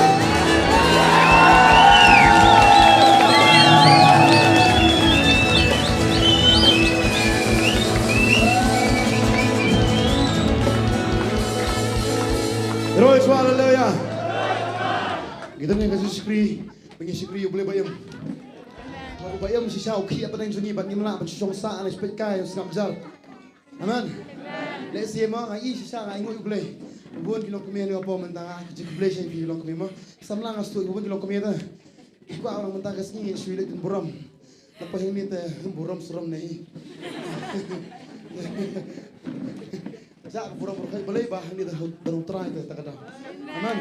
Roi shuwa, haleluya. Ngi don ka jingshakri, ba ngi shakri ïa U Blei ba im. Ba im shisha u khih hapdeng jong ngi bad ngim lah ban shong sah ne peit kai ïa u sngap jar. Amen. Lehse mo nga ïohi shisha, nga ainguh ïa U Blei. Bun ki longkmie ne hapoh mynta, nga khublei shibun ki longkmie mo. Samla nga sngewthuh bun ki longkmie te. Ki kwah ba mynta ka sngi shu leit don burom. Napa hangne te burom srom ne hi. Jah burom burom kai balei ba hangne te don U Trai te ta ka daw. Amen.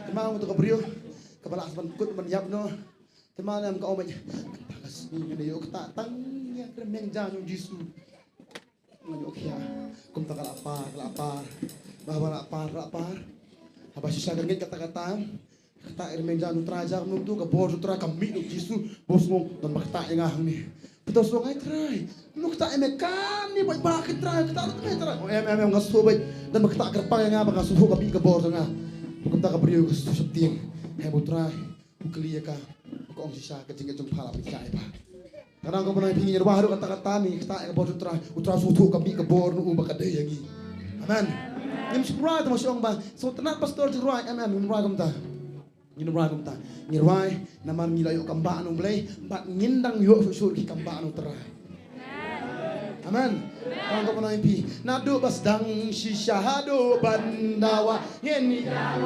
Te ma nga to ka briew kaba lah ban kut ban ïap noh. Te ma nga ka ong ba mynta ka sngi ngan ïoh ktah tang ïa ka rynmen jong U Jisu. Nga ïoh khia. Kumta ka la par, ka la par. Ba haba la par, la par. Haba shisha ka ngeit kata kata. Ktah ïa ka rynmen jong U Trai, jong U Trai, ka bor U Trai ka mih na U Jisu. Bos ngong, don ba ktah ïa nga hangne. Pynban sngewthuh nga, Trai, mano ktah ïa me kane, ba ba ka Trai, ktah ïa me Trai. Oh, em, em, em, nga sngewthuh bad don ba ktah kyrpang ïa nga, ba nga sngewthuh ka mih ka bor jong nga. Kumta ka briew ka sngewthuh sheptieng. Hei ba U Trai u kylli ïa ka, ka ong shisha ka jingngeit jong pha la pynshai ba. Ka nang ka bnai phi, ngin ïa rwai haduh katta katta, ne ktah ïa ka bor U Trai, U Trai sngewthuh ka mih ka bor na u ba ka dei ïa ngi. Amen. Ngim sngewrwai te ma shu ong ba sngewtynnat pastor jingrwai, em em, ngim rwai kumta. Ngim rwai kumta. Ngi rwai namar ngi la ïoh kam bah na U Blei bad ngin dang ïoh shuh shuh ki kam bah na U Trai. Amen. Ka nang ka bnai phi, naduh ba sdang shisha haduh ban dawa, ngin ïa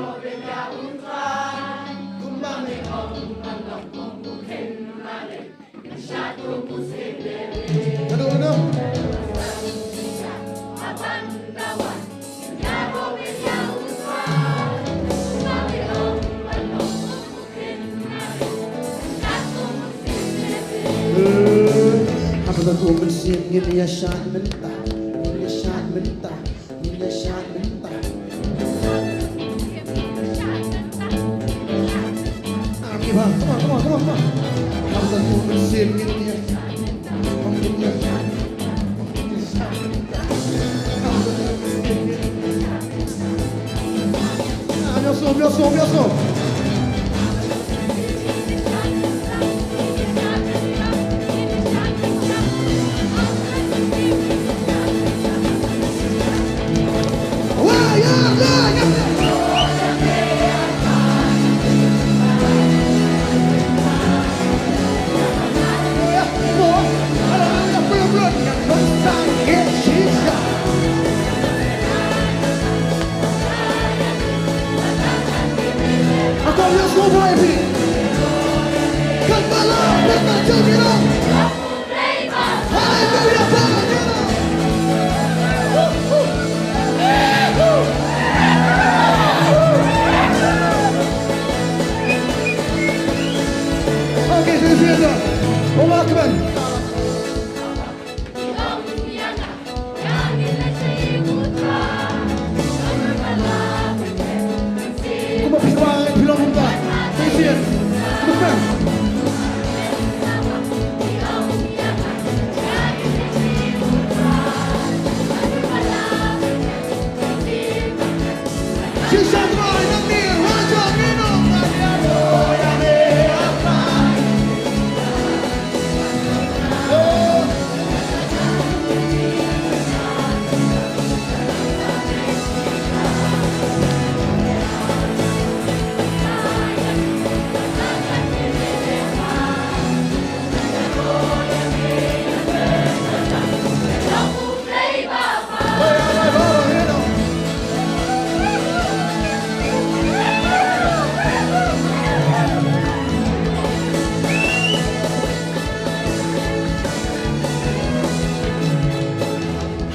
Haba don U Mynsiem ngin ïa shad mynta, ngin ïa shad mynta. Okay, so here's the, oh, welcome. Haleluya.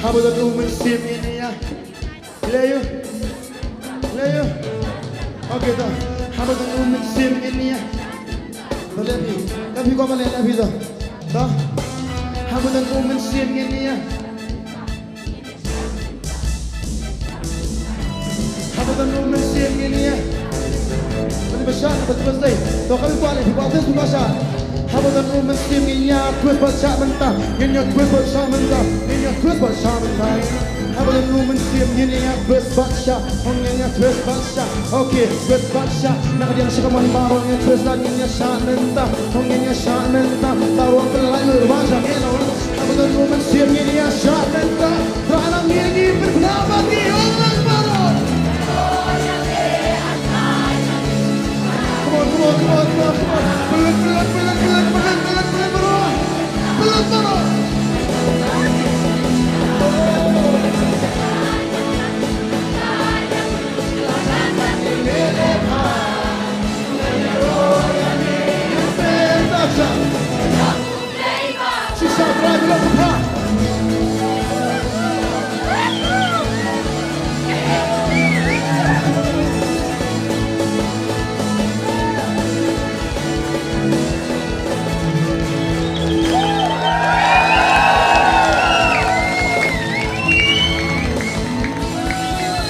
Haba don u mynsiem ngin ïa. Leh ïa. Leh ïa. Okay, to. Haba don u mynsiem ngin ïa. To leh phi. Ka phi ko ba leh, leh phi to. To. Haba don u mynsiem ngin ïa. Haba don u mynsiem ngin ïa. Bad ba shah, bad ba shah. To ka phi kwah leh, phi kwah twist, phi kwah shah. Haba don u mynsiem ngin ïa twist bad shah mynta. Ngin ïa twist bad shah mynta. Ngin ïa twist bad shah mynta. Haba don u mynsiem ngin ïa twist bad shah. Hong ngin ïa twist bad shah. Okay, twist bad shah. Na ka diang shaka mon baroh ngin ïa twist bad ngin ïa shah mynta. Hong ngin ïa shah mynta. Tawa pynlait lut ba shah ngin ïa. Haba don u mynsiem ngin ïa shah mynta. Trai nang ngin ïa pynbna bad ngi ong lang baroh. Come on, come on, come on, come on, come on. Pynlut, pynlut, pynlut, pynlut, pynlut, pynlut, pynlut baroh. Pynlut baroh.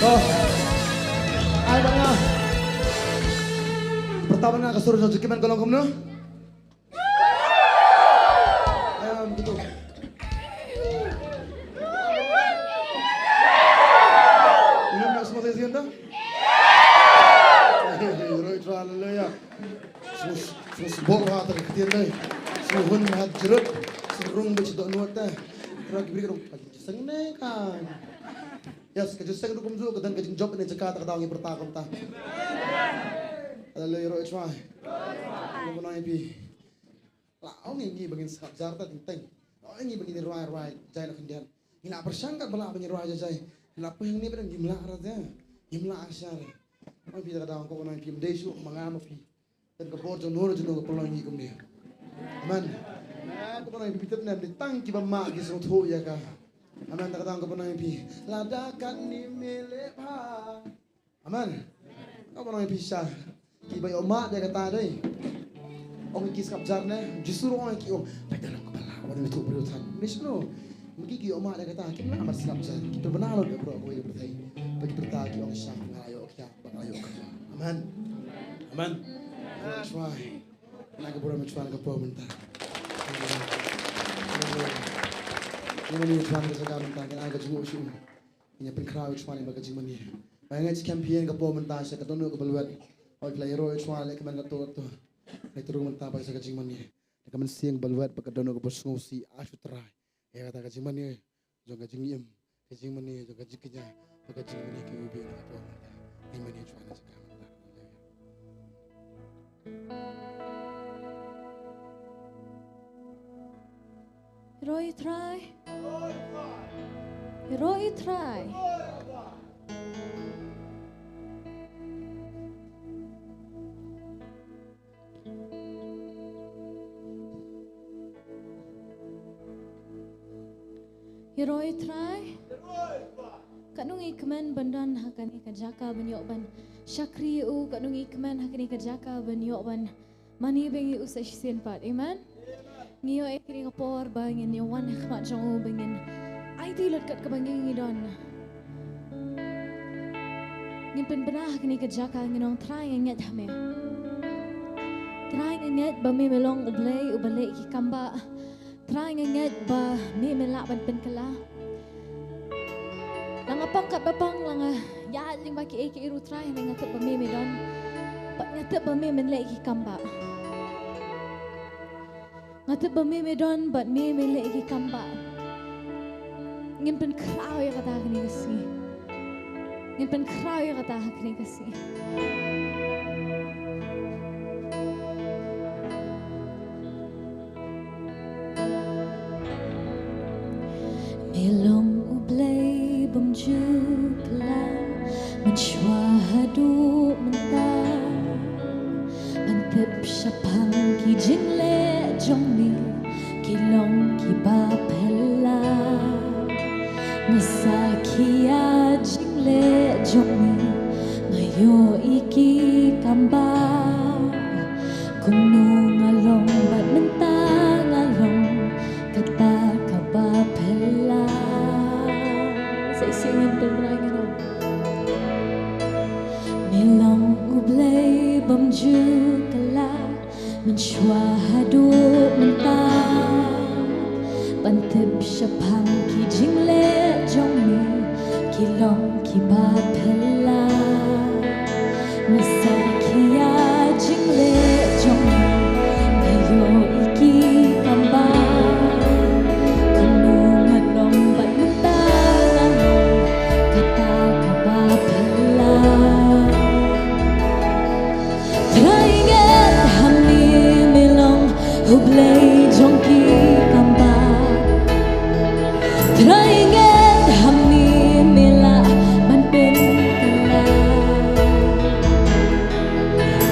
To. Ai bad nga. Pyrta bad nga ka sur jong Jingkmen ka long kumno? Em, gitu. Ngim ïoh sngewthuh ïa sien ta? Haleluya. Sngewsbok ha ta ka ktien dei. Sngewhun ha jrut. Sngew rung bad sdok nuat ta. Ra ki bri ka rung. Ka jingïaseng ne ka. Yes, ka jingïaseng ruh kumjuh ka don ka jingjop ne jaka ta ka daw ngi pyrta kumta. Haleluya, roh Trai. Nga pynai phi. La ong ngi ba ngin sngap jar ta teng teng. La ong ngi ba ngin rwai rwai jai na khyndiat. Ngi la pyrshang kat ba la ba ngin rwai jai jai. Ngi la pyrshang ne ba ngim lah ra jai. Ngim lah ashar. Ong phi ta ka daw ko nai phi mdei shu ma nga ma phi. Tang ka bor jong no jong no ka pynlong ngi kumne. Amen. Ko nai phi tip ne tang kiba mah ki sngewthuh ïa ka. Amen. Ta ka daw ko nai phi. Lada kat ni mele pha. Amen. Ka ban ong ïa phi sha kiba ïoh mad ïa kata dei. Ong ki sngap jar ne, Jisu ruh ong ïa ki ong, peit da long kaba lah, wan ïathuh briew than. Mut shano? Ma ki ki ïoh mad ïa kata, kim lah ban sngap jar. Ki pynbna lut ïa baroh kawei ka pyrthei. Ba ki pyrta ki ong sha nga la ïoh kata, ba nga la ïoh kata. Amen. Amen. Trai. Na ka burom Trai ka por mynta. Ngi mane Trai ka jaka mynta, ngi ai ka jingmut shuh. Ngi pynkhraw ïa u Trai ba ka jingmane. Ba ngi ngeit skhem phi ïa ka por mynta sha ka dohnud kaba lwet. Hooid phi la ïaroh ïa u Trai lehkmen katto katto. Ngi trung mynta ba sha ka jingmane. Da ka mynsiem kaba lwet bad ka dohnud kaba sngewsih, ai sha u Trai. Ïa kata ka jingmane jong ka jingim, ka jingmane jong ka jingkñia, bad ka jingmane kiba biang ha ka por mynta. Ngi mane ïa u Trai na jaka mynta. Ïaroh ïa u Trai. Ïaroh ïa u Trai. Ïaroh ïa u Trai. Katno ngi kmen ban don ha kane ka jaka ban ïoh ban shakri ïa u, katno ngi kmen ha kane ka jaka ban ïoh ban mane bad ngi u sa shisien pat. Amen. Ngi ïoh ïa kane ka por ba ngin ïa wan ha khmat jong u ba ngin aiti lut kat kaba ngi ngi don. Ngin pynbna ha kane ka jaka ngin ong Trai nga ngeit ha me. Trai nga ngeit ba me me long U Blei uba leh ki kam ba. Trai nga ngeit ba me me lah ban pynkylla. La nga pang kat ba pang, la nga ïaid lyngba Kiei kiei ruh Trai, hynrei nga tip ba me me don. Bad nga tip ba me men leh ki kam bah. Nga tip ba me me don bad me me leh ki kam bah. Ngin pynkhraw ïa kata ha kane ka sngi. Ngin pynkhraw ïa kata ha kane ka sngi. Me long U Blei bym ju kylla, mynshuwa haduh mynta. Ban tip shaphang ki jingleh jong me, ki long kiba phylla. Nga sakhi ïa jingleh jong me, nga ïohi ki kam bah. Kumno nga long bad mynta nga long, kata kaba phylla. Sa shisien ngin pynbna ïa ngi. Me long U Blei bym ju kylla, mynshuwa haduh mynta. Ban tip shaphang ki jingleh jong me, ki long kiba phylla. Nga sakhi ïa jingleh jong me, nga ïohi ki kam bah. Kumno nga long bad mynta nga long, kata kaba phylla. Trai nget ha me, me long U Blei jong ki kam bah. Trai nget ha me, me lah ban pynkylla.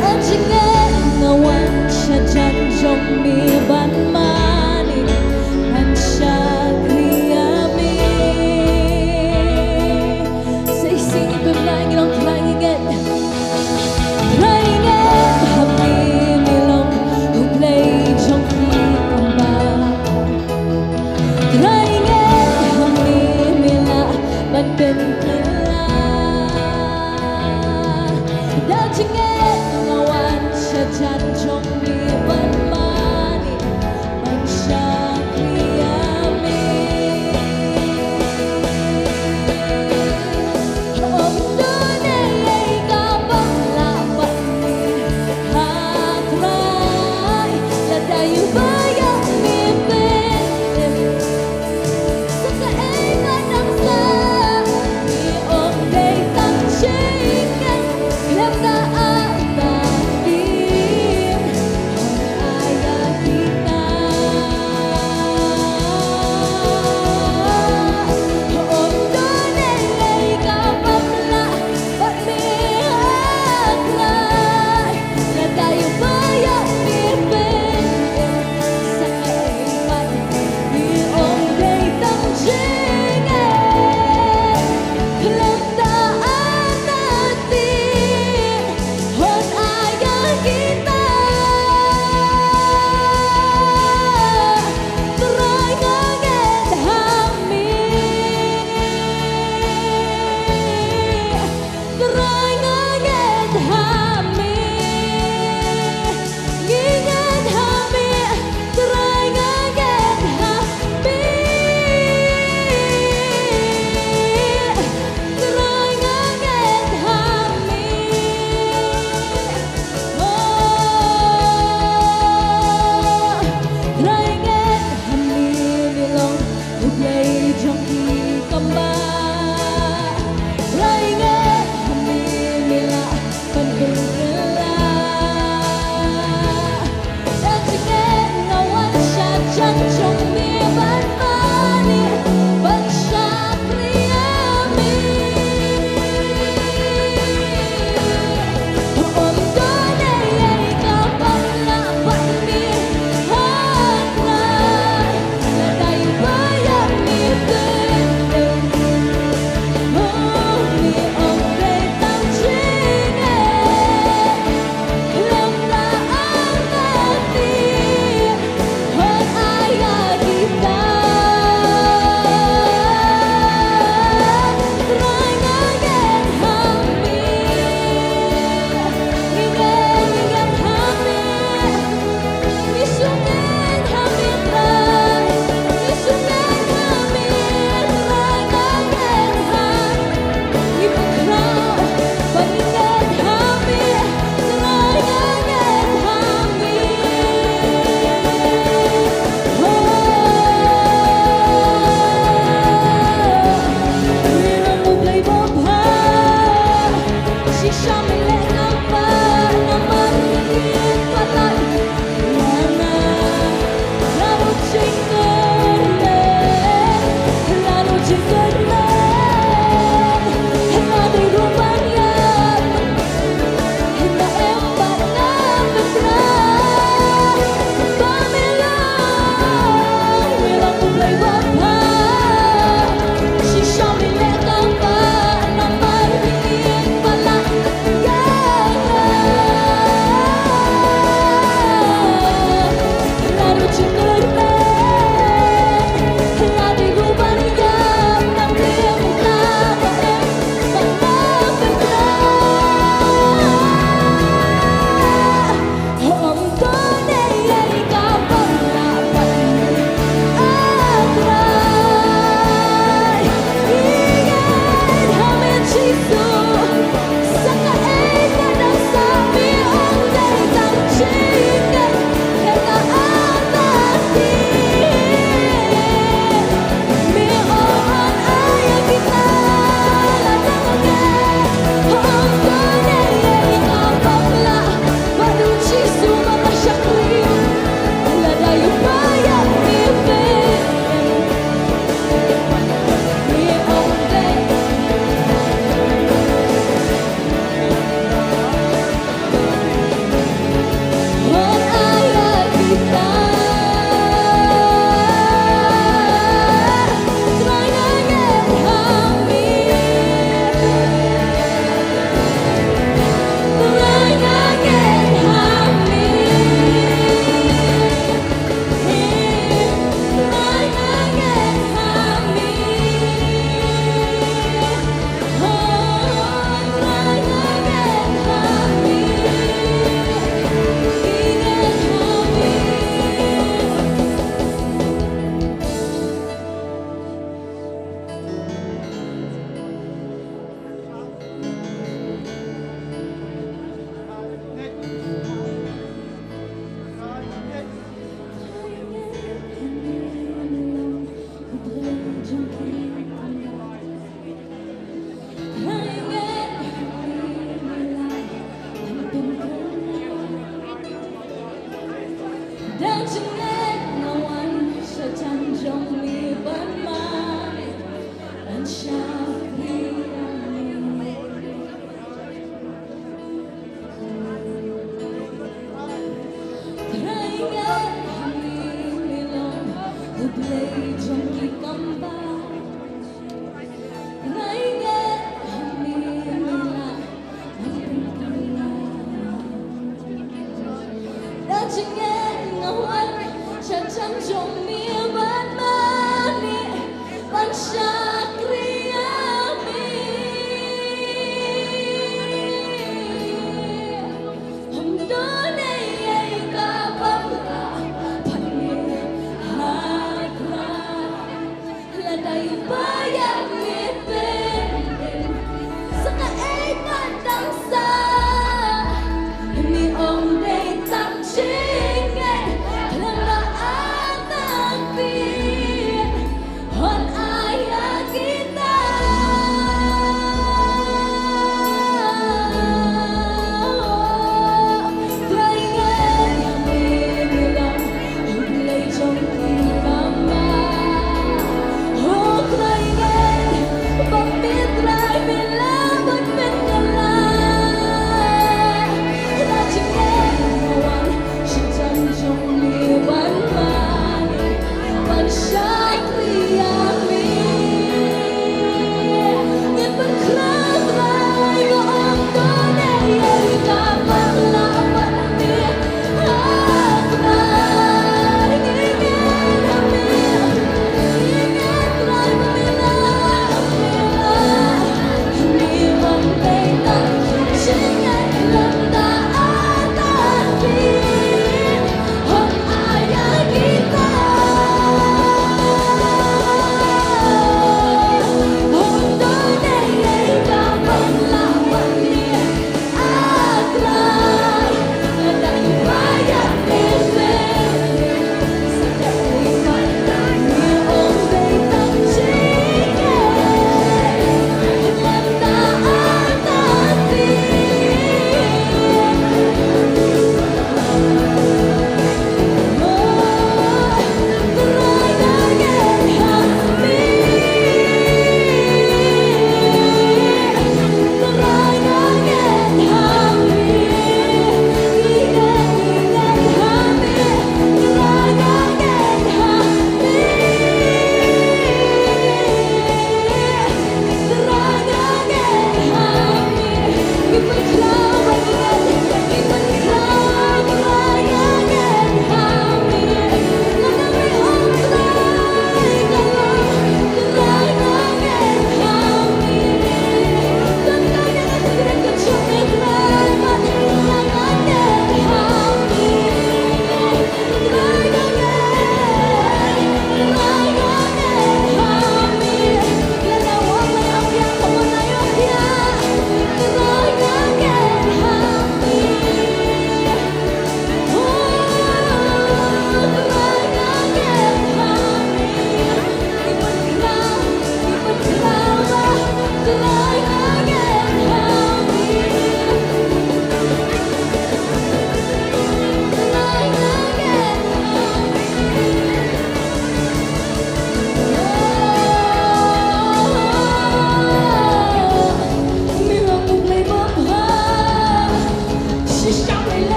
Ka jingngeit nga wan sha jan jong me ban mane, ban shakri ïa me. Sa shisien ngin pynbna ïa ngi, long Trai nget. Trai nget ha me, me long U Blei jong ki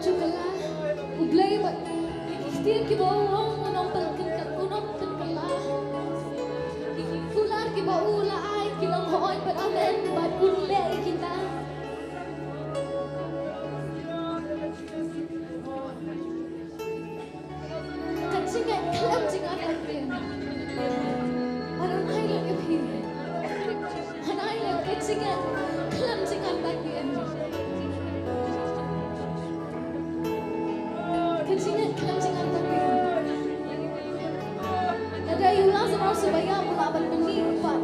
Shu kylla U Blei bad ki ktien kiba u ong, u nongpynkylla, u nongpynkylla. Ki kular kiba u la ai ki long hooid bad amen bad un leh ïa kita. Ka jingngeit khlem jingartatien. Hana ai lem ïa phi. Hana ai lem ka jingngeit khlem jingartatien. Ka jingngeit khlem jingartatien. Lada ïa u Lasaros uba ïap u lah ban pynmih pat.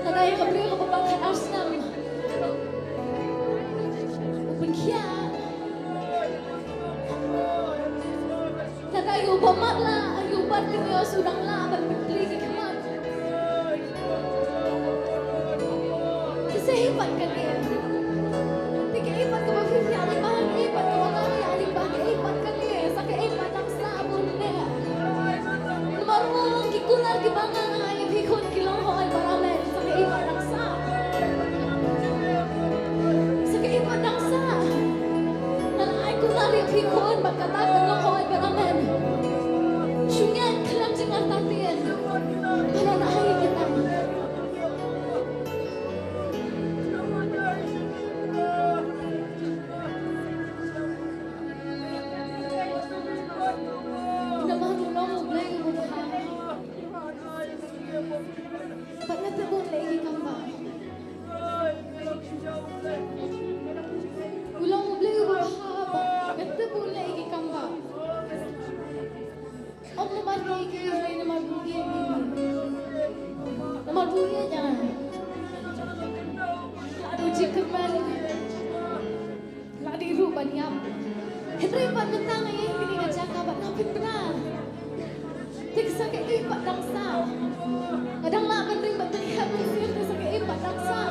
Lada ïa ka briew kaba bang khatar snem u pynkhiah. Lada ïa uba matlah, ïa u Bartimeus u dang lah ban pynplie ki khmat. Te sa kaei pat kane? Te kaei pat kaba phi ïa lyngba, kaei pat kaba nga ïa lyngba, kaei pat kane? Sa kaei pat dang sah bun ne? Namar u ong ki kular kiba nga ai ïa phi khun ki long hooid bad amen. Sa kaei pat dang sah? Sa kaei pat dang sah? Ngan ai kular ïa phi khun bad kata kan long hooid bad amen. Shu ngeit khlem jingartatien. Hana ai kita. Namar u long U Blei uba bha. Bad nga tip ba un leh ïa ki kam bha. U long U Blei uba bha bad nga tip ba un leh ïa ki kam bha. Ym namar ngi ki, namar ba ngi ki. Namar ba ngi ïa. Ka dei jingkyrmen. Nga dei ruh ban ïap. Hynrei pat mynta nga ïeng kane ka jaka bad nga pynbna. Te sa kaei pat dang sah? Nga dang lah ban ring ban pynkhap mynsiem, te sa kaei pat dang sah?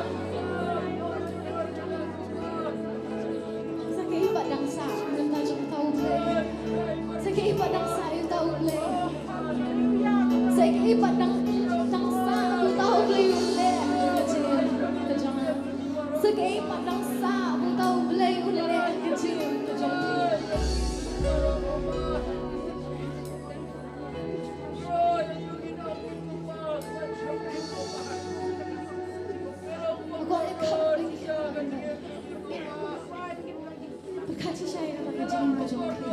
Sa kaei pat dang sah? Mynta jong uta U Blei. Sa kaei pat dang sah ïa uta U Blei? Sa kaei pat dang, dang sah uta U Blei? U Blei ka jingim ka jong nga. Sa kaei pat dang sah ba uta U Blei un leh ka jingim ka jong phi? Pyrkhat shisha ïa kata ka jingim ka jong phi.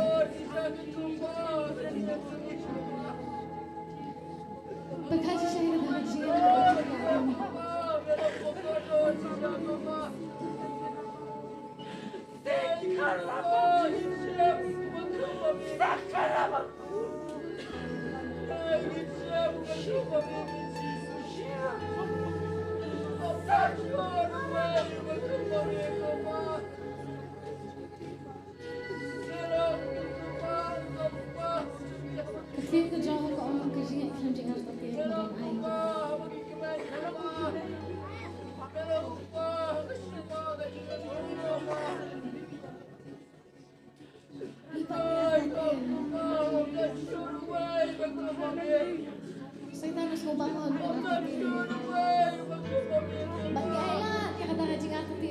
Pyrkhat shisha ïa kata ka jingim ka jong phi. Ka ktien ka jong u ka ong ka jingngeit khlem jingartatien ka long ai. Soitan u sngewbang hok ïa ka ktien. Bad ngi ailad ïa kata ka jingartatien.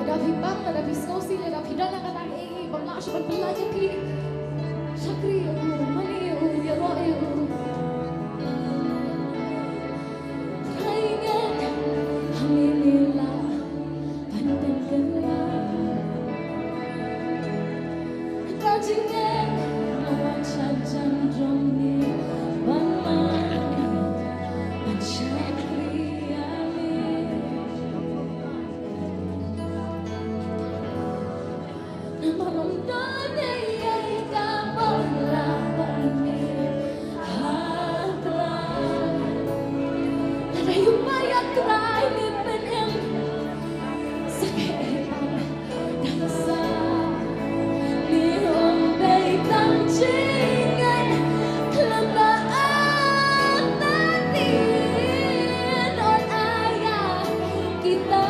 Lada phi pang, lada phi sngewsih, lada phi don ha kata kaei kaei bym lah shuh ban pyllait ïa phi. Shakri ïa u, mane ïa u, ïaroh ïa u. Trai ngan, hangne me lah ban pynkylla. Ka jingeh nga wan sha jan jong me ban man, ban shakri ïa me. Namar ym don ei ei kaba ym lah ban mih ha Trai. Lada ïa u ba ïa Trai me pynim, sa kaei pat dang sah. Me ym dei tang jingngeit khlem da artatien, ot aya kita.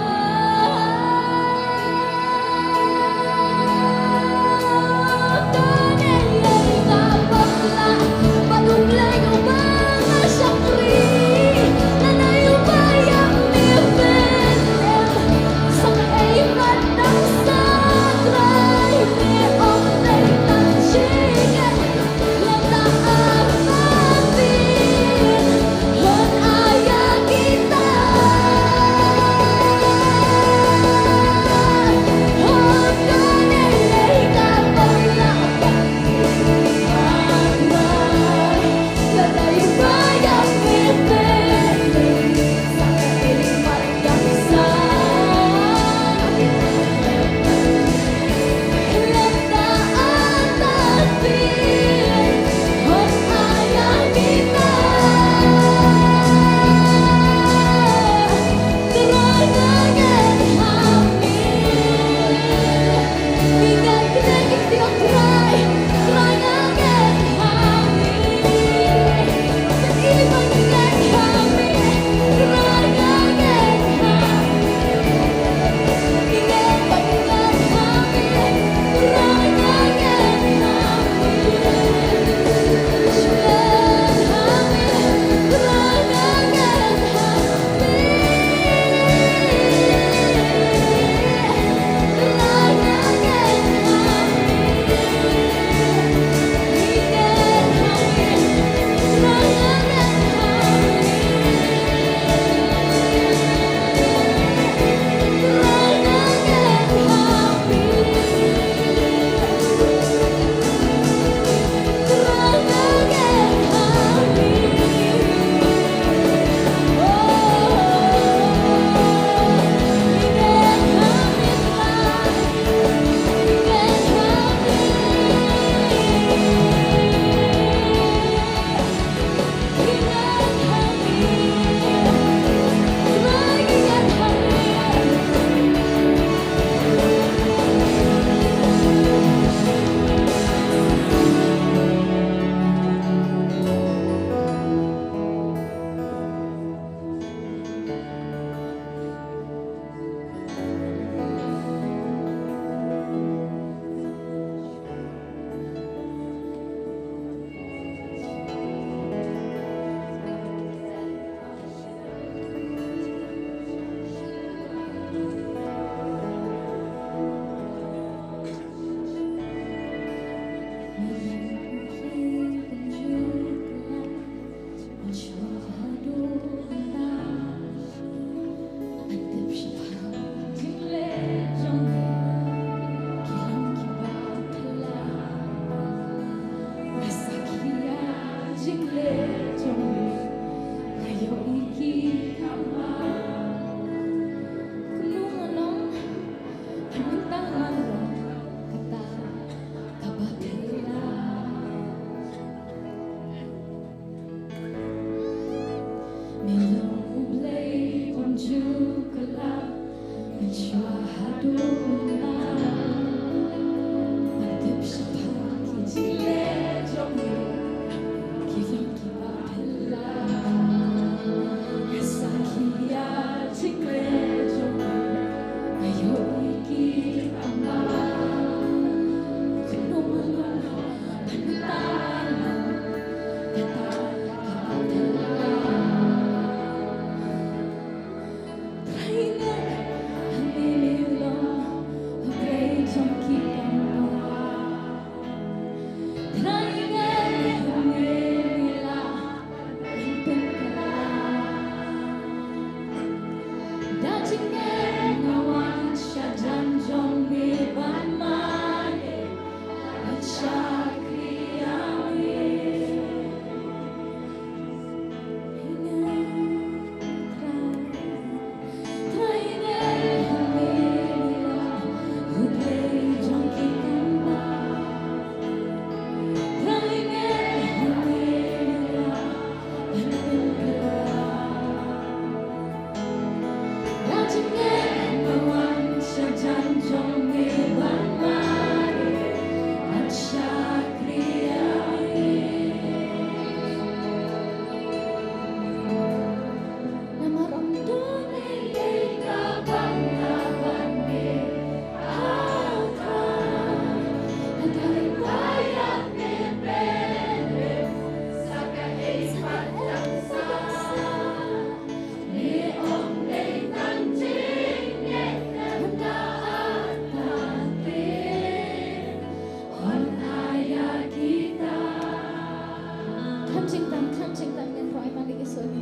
Khan jingtang, khan jingtang, ngan rwai malik ïa soni.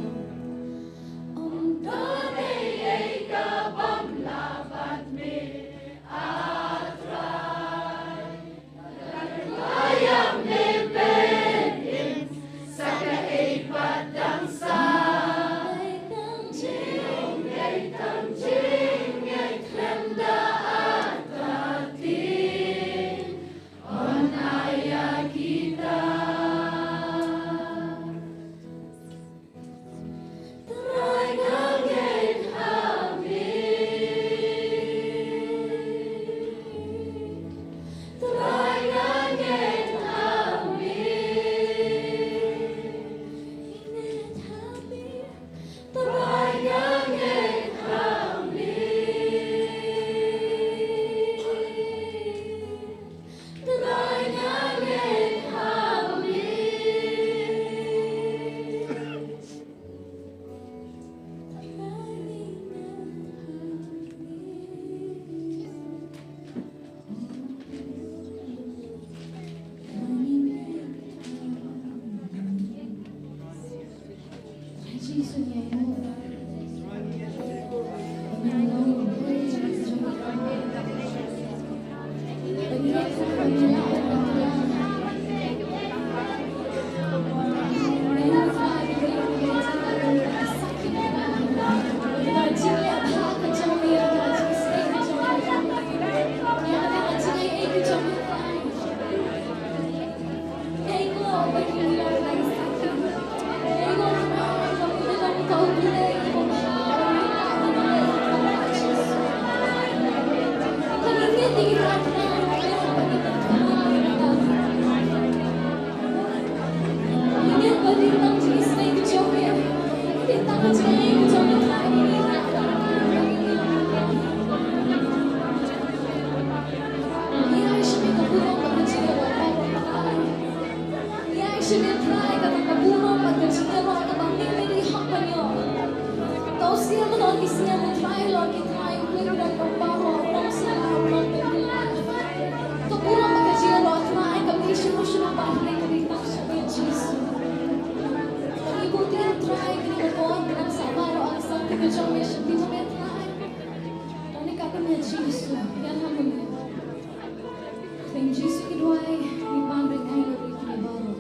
Teng Jisu ki duwai, ngi pan ring ai lo ri ki baroh.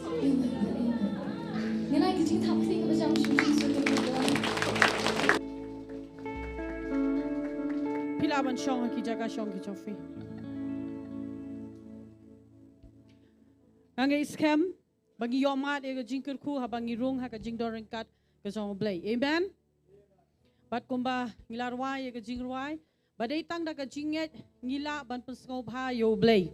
Amen, amen. Ngan ai ki jingthap kti kaba jam sha Jisu ki duwai. Phi lah ban shong ha ki jaka shong ki jong phi. Nga ngeit skhem ba ngi ïohmad ïa ka jingkyrkhu haba ngi rung ha ka jingdon ryngkat ka jong U Blei. Amen. Bad kumba ngi la rwai ïa ka jingrwai, ba dei tang da ka jingngeit ngi lah ban pynsngewbha ïa U Blei.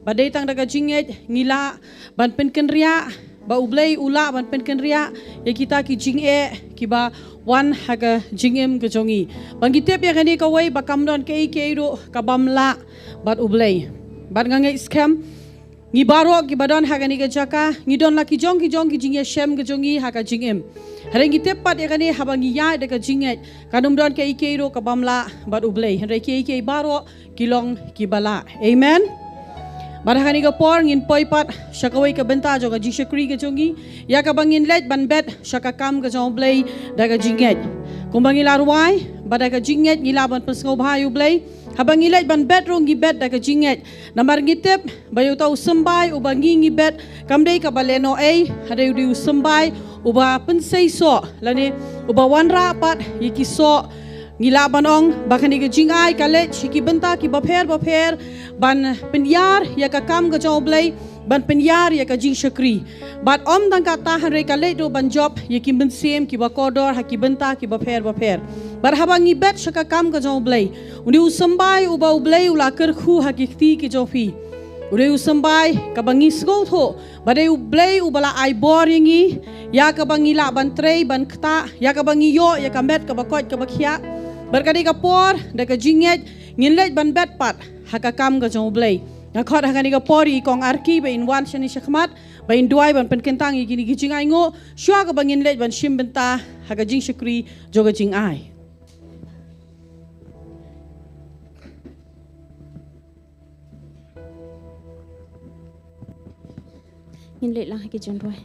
Ba dei tang da ka jingngeit ngi lah ban pynkynriah ba U Blei u lah ban pynkynriah ïa kita ki jingeh kiba wan ha ka jingim ka jong ngi. Ba ngi tip ïa kane kawei ba kam don kaei kaei ruh ka bym lah bad U Blei. Bad nga ngeit skhem ngi baroh kiba don ha kane ka jaka ngi don la ki jong ki jong ki jingïashem ka jong ngi ha ka jingim. Hynrei ngi tip pat ïa kane, haba ngi ïaid da ka jingngeit kan ym don kaei kaei ruh ka bym lah bad U Blei. Hynrei kiei kiei baroh ki long kiba lah. Amen. Bad ha kane ka por ngin poi pat sha kawei ka bynta jong ka jingshakri ka jong ngi, ïa kaba ngin leit ban bet sha ka kam ka jong U Blei da ka jingngeit. Kumba ngi la rwai, ba da ka jingngeit ngi lah ban pynsngewbha ïa U Blei. Haba ngi leit ban bet ruh ngi bet da ka jingngeit. Namar ngi tip ba ïa uta u symbai uba ngi ngi bet kam dei kaba lehnohei, hynrei u dei u symbai uba pynseisoh lane uba wanrah pat ïa ki soh. Ngi lah ban ong ba kane ka jingai ka leit sha ki bynta kiba pher ba pher ban pynïar ïa ka kam ka jong U Blei, ban pynïar ïa ka jingshakri. Bad ym tang katta, hynrei ka leit ruh ban jop ïa ki mynsiem kiba kordor ha ki bynta kiba pher ba pher. Bad haba ngi bet sha ka kam ka jong U Blei, une u symbai uba U Blei u la kyrkhu ha ki kti ki jong phi, u dei u symbai kaba ngi sngewthuh ba dei U Blei uba la ai bor ïa ngi, ïa kaba ngi lah ban trei ban ktah, ïa kaba ngi ïoh ïa ka met kaba koit kaba khiah. Bad ka dei ka por da ka jingngeit ngin leit ban bet pat ha ka kam ka jong U Blei. Nga khot ha kane ka por ïa i Kong Arki ba in wan shane shakhmat, ba in duwai ban pynkyntang ïa kine ki jingainguh shuwa kaba ngin leit ban shim bynta ha ka jingshakri jong ka jingai. Ngin leit lang ha ki jingduwai.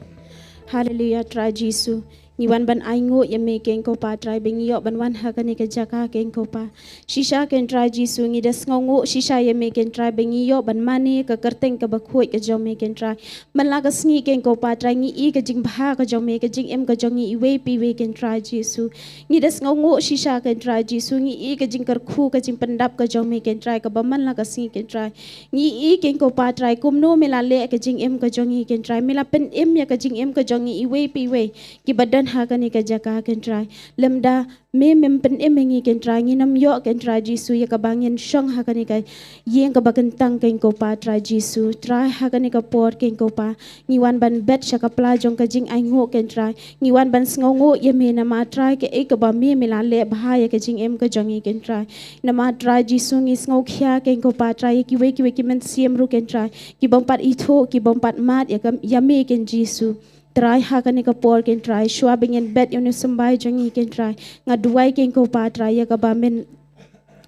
Haleluya, Trai Jisu. Ngi wan ban ainguh ïa me keiñ ko Pa Trai, ba ngi ïoh ban wan ha kane ka jaka keiñ ko Pa. Shisha keiñ Trai Jisu, ngi da sngewnguh shisha ïa me keiñ Trai, ba ngi ïoh ban mane ka kyrteng kaba khuid ka jong me keiñ Trai. Man la ka sngi keiñ ko Pa Trai, ngi i ka jingbha ka jong me, ka jingim ka jong ngi iwei pa iwei keiñ Trai Jisu. Ngi da sngewnguh shisha keiñ Trai Jisu, ngi i ka jingkyrkhu ka jingpyndap ka jong me keiñ Trai, kaba man la ka sngi keiñ Trai. Ngi i keiñ ko Pa Trai, kumno me la leh ka jingim ka jong ngi keiñ Trai, me la pynim ïa ka jingim ka jong ngi iwei pa iwei kiba don ha kane ka jaka keiñ Trai. Lymda me mem pynim ïa ngi keiñ Trai, ngin ym ïoh keiñ Trai Jisu ïa kaba ngin shong ha kane ka ïing kaba kyntang keiñ ko Pa Trai Jisu. Trai ha kane ka por keiñ ko Pa, ngi wan ban bet sha ka pla jong ka jingainguh keiñ Trai. Ngi wan ban sngewnguh ïa me namar Trai kaei kaba me me la leh bha ïa ka jingim ka jong ngi keiñ Trai. Namar Trai Jisu ngi sngewkhia keiñ ko Pa Trai ïa kiwei kiwei ki mynsiem ruh keiñ Trai, kibym pat ithuh, kibym pat mad ïa ka, ïa me keiñ Jisu. Trai ha kane ka por keiñ Trai, shuwa ba ngin bet ïa une u symbai jong ngi keiñ Trai, nga duwai keiñ ko Pa Trai ïa kaba men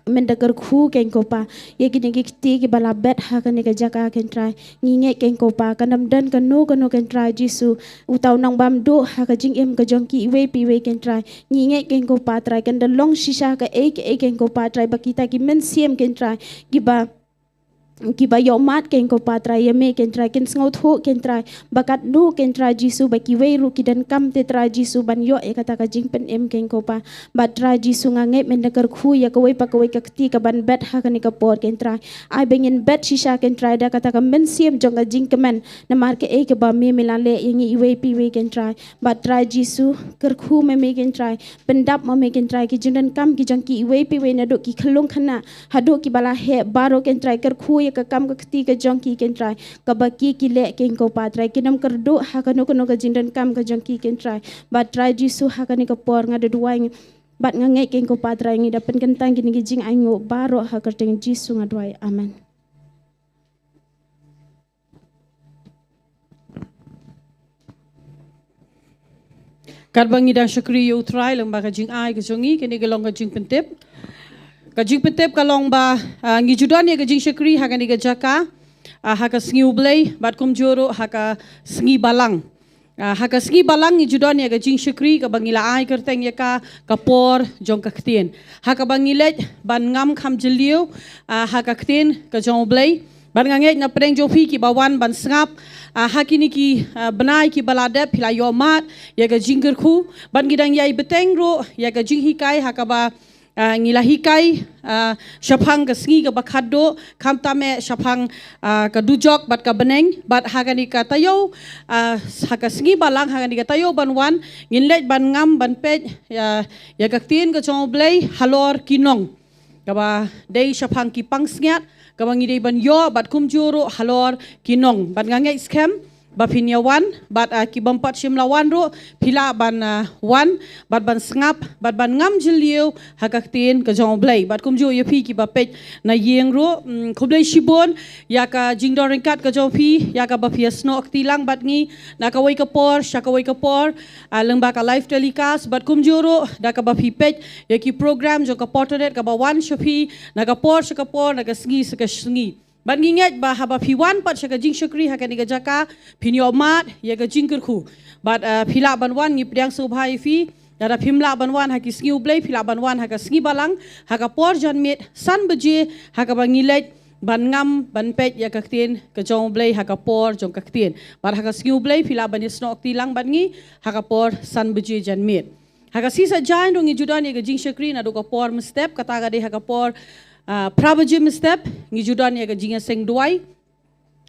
men da kyrkhu keiñ ko Pa ïa kine ki kti kiba la bet ha kane ka jaka keiñ Trai. Ngi ngeit keiñ ko Pa, kan ym don kano kano keiñ Trai Jisu, uta u nongbamduh ha ka jingim ka jong ki iwei pa iwei keiñ Trai. Ngi ngeit keiñ ko Pa Trai, kan da long shisha kaei kaei keiñ ko Pa Trai, ba kita ki mynsiem keiñ Trai, kiba kiba ïohmad keiñ ko Pa Trai ïa me keiñ Trai, kin sngewthuh keiñ Trai ba katno keiñ Trai Jisu ba kiwei ruh ki donkam te Trai Jisu ban ïoh ïa kata ka jingpynim keiñ ko Pa. Bad Trai Jisu nga ngeit men da kyrkhu ïa kawei pa kawei ka kti kaban bet ha kane ka por keiñ Trai. Ai ba ngin bet shisha keiñ Trai da kata ka mynsiem jong ka jingkmen, namar kaei kaba me me la leh ïa ngi iwei pa iwei keiñ Trai. Bad Trai Jisu, kyrkhu ma me keiñ Trai, pyndap ma me keiñ Trai ki jingdonkam ki jong ki iwei pa iwei, naduh ki khyllung khynnah haduh kiba la heh baroh keiñ Trai, kyrkhu ïa ka kam ka kti ka jong ki keiñ Trai, kaba ki ki leh keiñ ko Pa Trai, kin ym kyrduh ha kano kano ka jingdonkam ka jong ki keiñ Trai. Bad Trai Jisu ha kane ka por nga da duwai bad nga ngeit keiñ ko Pa Trai, ngi da pynkyntang kine ki jingainguh baroh ha ka kyrteng Jisu nga duwai. Amen. Katba ngi dang shakri ïa U Trai lyngba ka jingai ka jong ngi, kane ka long ka jingpyntip. Ka jingpyntip ka long ba, ah, ngi ju don ïa ka jingshakri ha kane ka jaka, ah, ha ka sngi U Blei bad kumjuh ruh ha ka sngi Balang. Ah, ha ka sngi Balang ngi ju don ïa ka jingshakri kaba ngi la ai kyrteng ïa ka, ka por jong ka ktien. Ha kaba ngi leit ban ngam kham jylliew, ah, ha ka ktien ka jong U Blei. Bad nga ngeit na pdeng jong phi kiba wan ban sngap, ah, ha kine ki, ah, bnai kiba la dep phi la ïohmad ïa ka jingkyrkhu. Bad ngi dang ïai bteng ruh ïa ka jinghikai ha kaba, ah, ngi la hikai, ah, shaphang ka sngi kaba khatduh, khamtam eh shaphang, ah, ka dujok bad ka bneng. Bad ha kane ka taïew, ah, ha ka sngi Balang, ha kane ka taïew ban wan, ngin leit ban ngam ban peit ïa, ïa ka ktien ka jong U Blei halor ki nong, kaba dei shaphang ki pangsngiat kaba ngi dei ban ïoh bad kumjuh ruh halor ki nong. Bad nga ngeit skhem ba phin ïa wan, bad, ah, ki bym pat shym la wan ruh, phi lah ban, ah, wan, bad ban sngap, bad ban ngam jylliew ha ka ktien ka jong U Blei. Bad kumjuh ïa phi kiba peit na ïing ruh, mm, khublei shibun ïa ka jingdon ryngkat ka jong phi, ïa kaba phi ïasnoh kti lang bad ngi na kawei ka por sha kawei ka por, ah, lyngba ka live telecast, bad kumjuh ruh da kaba phi peit ïa ki program jong ka Portanet kaba wan sha phi na ka por sha ka por, na ka sngi sha ka sngi. Bad ngi ngeit ba haba phi wan pat sha ka jingshakri ha kane ka jaka, phin ïoh mad ïa ka jingkyrkhu. Bad, ah, phi lah ban wan, ngi pdiang sngewbha ïa phi. Lada phim lah ban wan ha ki sngi U Blei, phi lah ban wan ha ka sngi Balang, ha ka por janmiet san baje, ha kaba ngi leit ban ngam ban peit ïa ka ktien ka jong U Blei ha ka por jong ka ktien. Bad ha ka sngi U Blei phi lah ban ïasnoh kti lang bad ngi ha ka por san baje janmiet. Ha ka sngi Saitjaiñ ruh ngi ju don ïa ka jingshakri naduh ka por mynstep, kata ka dei ha ka por, ah, phra baje mynstep, ngi ju don ïa ka jingïaseng duwai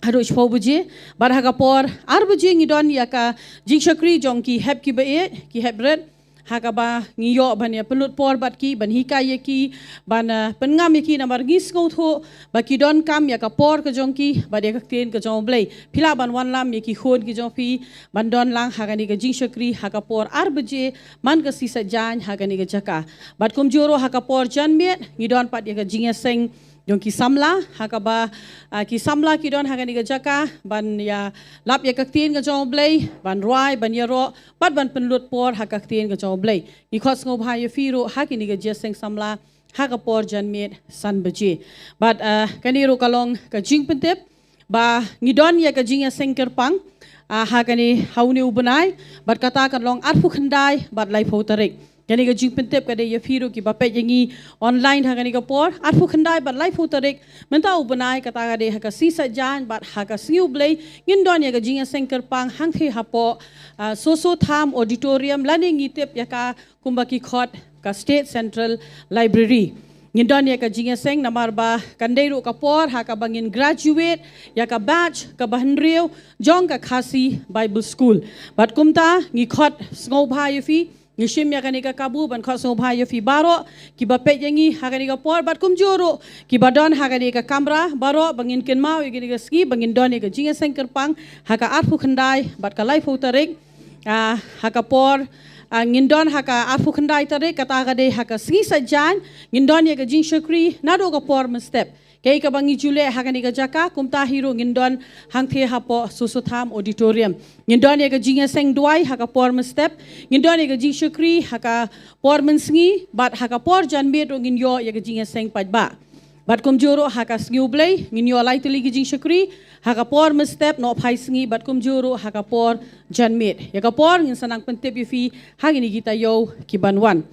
haduh shiphew baje. Bad ha ka por ar baje ngi don ïa ka jingshakri jong ki hep kiba ïeit, ki heprit, ha kaba ngi ïoh ban ïa pynlut por bad ki, ban hikai ïa ki, ban, ah, pynngam ïa ki, namar ngi sngewthuh ba ki donkam ïa ka por ka jong ki bad ïa ka ktien ka jong U Blei. Phi lah ban wanlam ïa ki khun ki jong phi ban don lang ha kane ka jingshakri ha ka por ar baje man ka sngi Saitjaiñ ha kane ka jaka. Bad kumjuh ruh ha ka por janmiet ngi don pat ïa ka jingïaseng jong ki samla, ha kaba, ah, ki samla ki don ha kane ka jaka ban ïa lap ïa ka ktien ka jong U Blei, ban rwai, ban ïaroh, bad ban pynlut por ha ka ktien ka jong U Blei. Ngi khot sngewbha ïa phi ruh ha kine ki jingïaseng samla ha ka por janmiet san baje. Bad, ah, kane ruh ka long ka jingpyntip ba ngi don ïa ka jingïaseng kyrpang, ah, ha kane, ha une u bnai, bad kata kan long arphew khyndai bad laiphew tarik. Kane ka jingpyntip ka dei ïa phi ruh kiba peit ïa ngi online ha kane ka por, arphew khyndai bad laiphew tarik mynta u bnai, kata ka dei ha ka sngi Saitjaiñ bad ha ka sngi U Blei, ngin don ïa ka jingïaseng kyrpang hangthie hapoh, ah, Soso Tham Auditorium, lane ngi tip ïa ka kumba ki khot ka State Central Library. Ngin don ïa ka jingïaseng namar ba kan dei ruh ka por ha kaba ngin graduate ïa ka batch kaba hynriew jong ka Khasi Bible School. Bad kumta ngi khot sngewbha ïa phi, ngi shim ïa kane ka kabu ban khot sngewbha ïa phi baroh kiba peit ïa ngi ha kane ka por, bad kumjuh ruh kiba don ha kane ka kamra baroh, ba ngin kynmaw ïa kane ka sngi ba ngin don ïa ka jingïaseng kyrpang ha ka arphew khyndai bad ka laiphew tarik. Ah, ha ka por, ah, ngin don ha ka arphew khyndai tarik, kata ka dei ha ka sngi Saitjaiñ, ngin don ïa ka jingshakri naduh ka por mynstep. Kaei kaba ngi ju leh ha kane ka jaka, kumta hi ruh ngin don hangthie hapoh Soso Tham Auditorium. Ngin don ïa ka jingïaseng duwai ha ka por mynstep, ngin don ïa ka jingshakri ha ka por mynsngi, bad ha ka por janmiet ruh ngin ïoh ïa ka jingïaseng paidbah. Bad kumjuh ruh ha ka sngi U Blei ngin ïoh lai tylli ki jingshakri ha ka por mynstep, nohphai sngi, bad kumjuh ruh ha ka por janmiet. Ïa ka por ngin sa nang pyntip ïa phi ha kine ki taïew ki ban wan.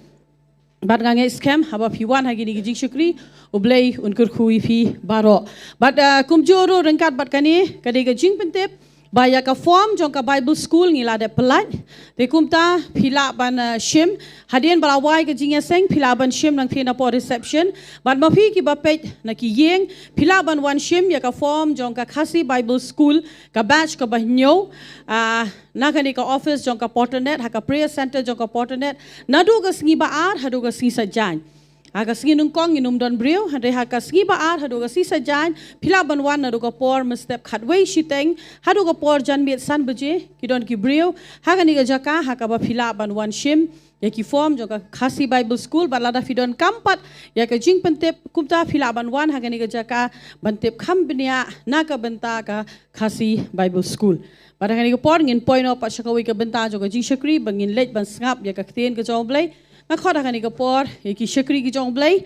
Bad nga ngeit skhem haba phi wan ha kine ki jingshakri, U Blei un kyrkhu ïa phi baroh. Bad, ah, kumjuh ruh ryngkat bad kane, ka dei ka jingpyntip ba ïa ka form jong ka Bible School ngi la dep pyllait. Te kumta phi lah ban, ah, shim hadien ba la wai ka jingïaseng, phi lah ban shim nangthie napoh reception. Bad ma phi kiba peit na ki ïing, phi lah ban wan shim ïa ka form jong ka Khasi Bible School, ka batch kaba hynñiew, ah, na kane ka office jong ka Portanet, ha ka prayer center jong ka Portanet, naduh ka sngi ba ar haduh ka sngi Saitjaiñ. Ha ka sngi nyngkong ngin ym don briew, hynrei ha ka sngi ba ar haduh ka sngi Saitjaiñ, phi lah ban wan naduh ka por mynstep khatwei shiteng haduh ka por janmiet san baje, ki don ki briew ha kane ka jaka ha kaba phi lah ban wan shim ïa ki form jong ka Khasi Bible School. Bad lada phi donkam pat ïa ka jingpyntip, kumta phi lah ban wan ha kane ka jaka ban tip kham bniah na ka bynta ka Khasi Bible School. Bad ha kane ka por ngin poi noh pat sha kawei ka bynta jong ka jingshakri ba ngin leit ban sngap ïa ka ktien ka jong U Blei. Nga khot ha kane ka por ïa ki shakri ki jong U Blei,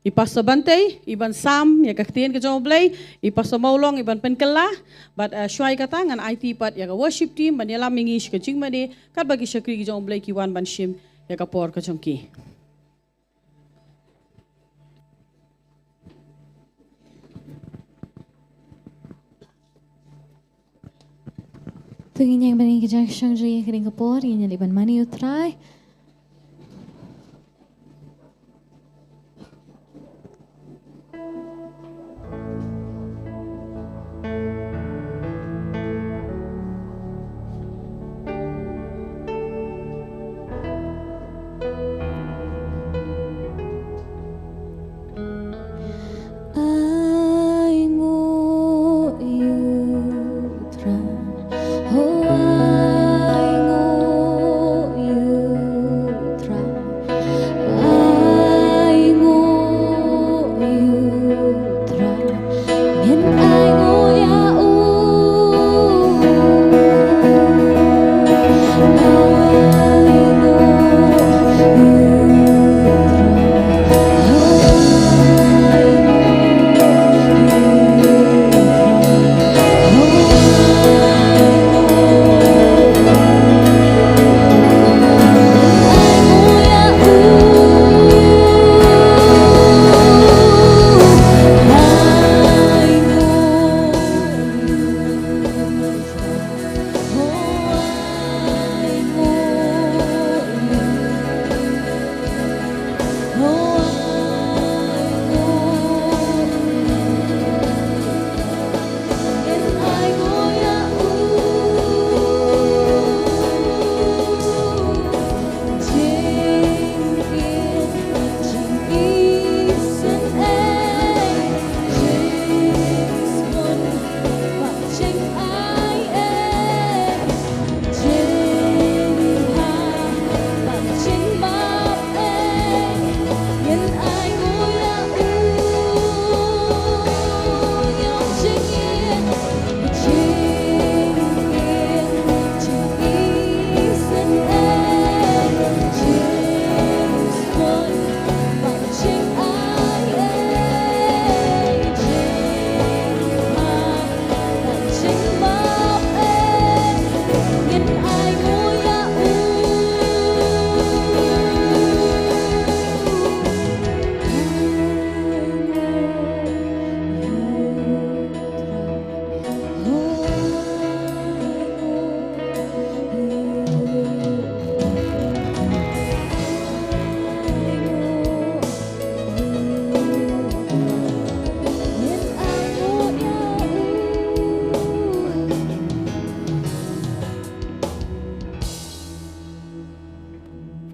i Pastor Bantei, i ban sam ïa ka ktien ka jong U Blei, i Pastor Mawlong, i ban pynkylla. Bad, eh, shuwa ïa kata ngan aiti pat ïa ka worship team ban ïalam ïa ngi sha ka jingmane, katba ki shakri ki jong U Blei ki wan ban shim ïa ka por ka jong ki. To ngin ïeng bad ngin kyrshan ïa ka ring ka por, ngin ïaleh ban mane ïa U Trai. Ai nguh ïa U Trai.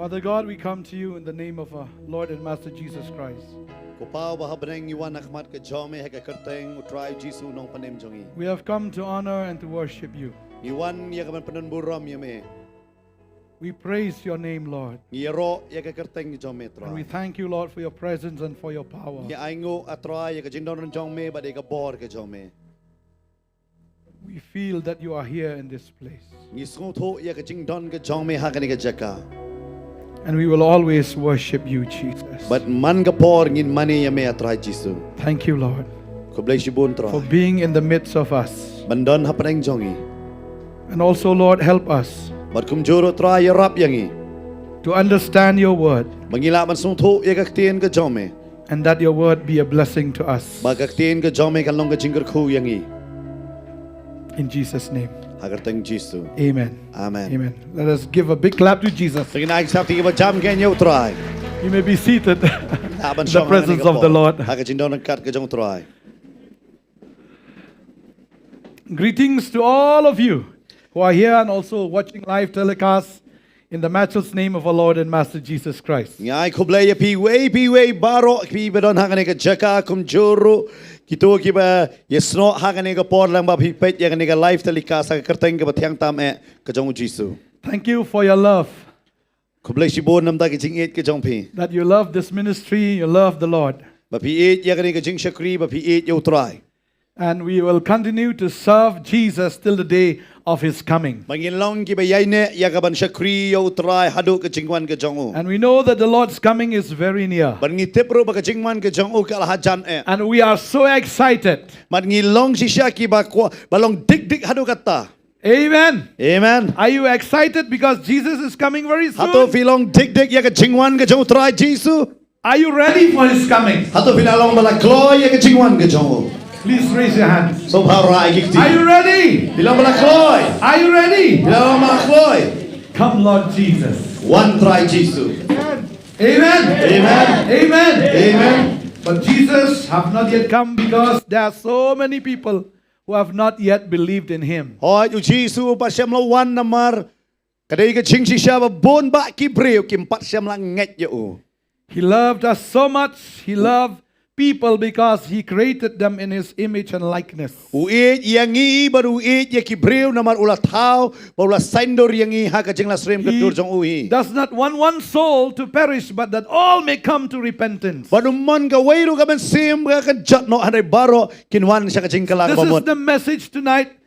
Father God, we come to you in the name of our Lord and Master Jesus Christ. Ko Pa uba ha bneng, ngi wan ha khmat ka jong me ha ka kyrteng U Trai Jisu, u nongpynim jong ngi. We have come to honor and to worship you. Ngi wan ïa ka ban pyndonburom ïa me. We praise your name, Lord. Ngi ïaroh ïa ka kyrteng jong me, Trai. And we thank you, Lord, for your presence and for your power. Ngi ainguh, ah Trai, ïa ka jingdon jong me bad ïa ka bor ka jong me. We feel that you are here in this place. Ngi sngewthuh ïa ka jingdon ka jong me ha kane ka jaka. And we will always worship you, Jesus. Bad man ka por ngin mane ïa me, ah Trai Jisu. Thank you, Lord, khublei shibun, Trai, for being in the midst of us, ban don hapdeng jong ngi. And also, Lord, help us, bad kumjuh ruh, Trai, ïarap ïa ngi, to understand your word, ba ngin lah ban sngewthuh ïa ka ktien ka jong me. And that your word be a blessing to us. Ba ka ktien ka jong me kan long ka jingkyrkhu ïa ngi. In Jesus' name. Ha ka kyrteng Jisu. Amen. Amen. Amen. Let us give a big clap to Jesus. To ngin ai ka jingïatreilang kaba jam ïa U Trai. You may be seated. Lah ban shong ha kane ka por, in the presence of the Lord. Ha ka jingdon ryngkat ka jong U Trai. Greetings to all of you who are here and also watching live telecast in the matchless name of our Lord and Master Jesus Christ. Ngi ai khublei ïa phi uwei pa uwei baroh, phi ba don ha kane ka jaka, kumjuh ruh kito kiba ïasnoh ha kane ka por lyngba phi peit ïa kane ka live telecast ha ka kyrteng kaba thiang tam eh ka jong U Jisu. Thank you for your love. Khublei shibun namar ka jingïeit ka jong phi. That you love this ministry, you love the Lord. Ba phi ïeit ïa kane ka jingshakri, ba phi ïeit ïa U Trai. And we will continue to serve Jesus till the day of his coming. Ba ngin long kiba ïaineh ïa ka ban shakri ïa U Trai haduh ka jingwan ka jong u. And we know that the Lord's coming is very near. Bad ngi tip ruh ba ka jingwan ka jong u ka la hajan eh. And we are so excited. Bad ngi long shisha kiba kwah, ba long dik dik haduh katta. Amen. Amen. Are you excited because Jesus is coming very soon? Hato phi long dik dik ïa ka jingwan ka jong U Trai Jisu? Are you ready for his coming? Hato phi la long ba la kloi ïa ka jingwan ka jong u? Please raise your hands. Sngewbha rai ki kti. Are you ready? Phi long ba la kloi? Are you ready? Phi long ba la kloi? Come, Lord Jesus. Wan Trai Jisu. Amen. Amen. Amen. Amen. But Jesus have not yet come because there are so many people who have not yet believed in him. Hooid, U Jisu um pat shym la wan namar ka dei ka jingshisha ba bun bah ki briew kim pat shym la ngeit ïa u. He loved us so much. He loved people because he created them in his image and likeness. U ïeit ïa ngi bad u ïeit ïa ki briew namar u la thaw bad u la saiñdur ïa ngi ha ka jingïasyriem ka dur jong u hi. He does not want one soul to perish, but that all may come to repentance. Bad um mon kawei ruh ka mynsiem ba kan jot noh, hynrei baroh kin wan sha ka jingkylla kaba mut. This is the message tonight.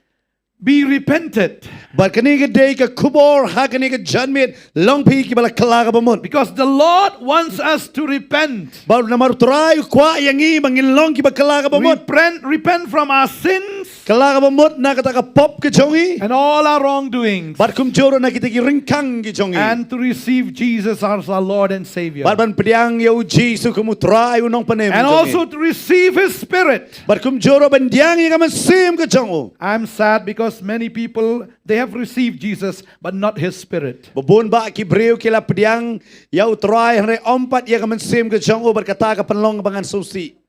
Be repented. Bad kane ka dei ka khubor ha kane ka janmiet, long phi kiba la kylla kaba mut. Because the Lord wants us to repent. Bad namar U Trai u kwah ïa ngi ba ngin long kiba kylla kaba mut. Repent, repent from our sins. Kylla kaba mut na kata ka pop ka jong ngi. And all our wrongdoings. Bad kumjuh ruh na kita ki ryngkang ki jong ngi. And to receive Jesus as our Lord and Savior. Bad ban pdiang ïa U Jisu kum U Trai, u nongpynim jong ngi. And also to receive his Spirit. Bad kumjuh ruh ban pdiang ïa ka mynsiem ka jong u. I'm sad because many people, they have received Jesus, but not his Spirit. Ba bun bah ki briew ki la pdiang ïa U Trai, hynrei ym pat ïa ka mynsiem ka jong u, bad kata ka pynlong ba ngan sngewsih.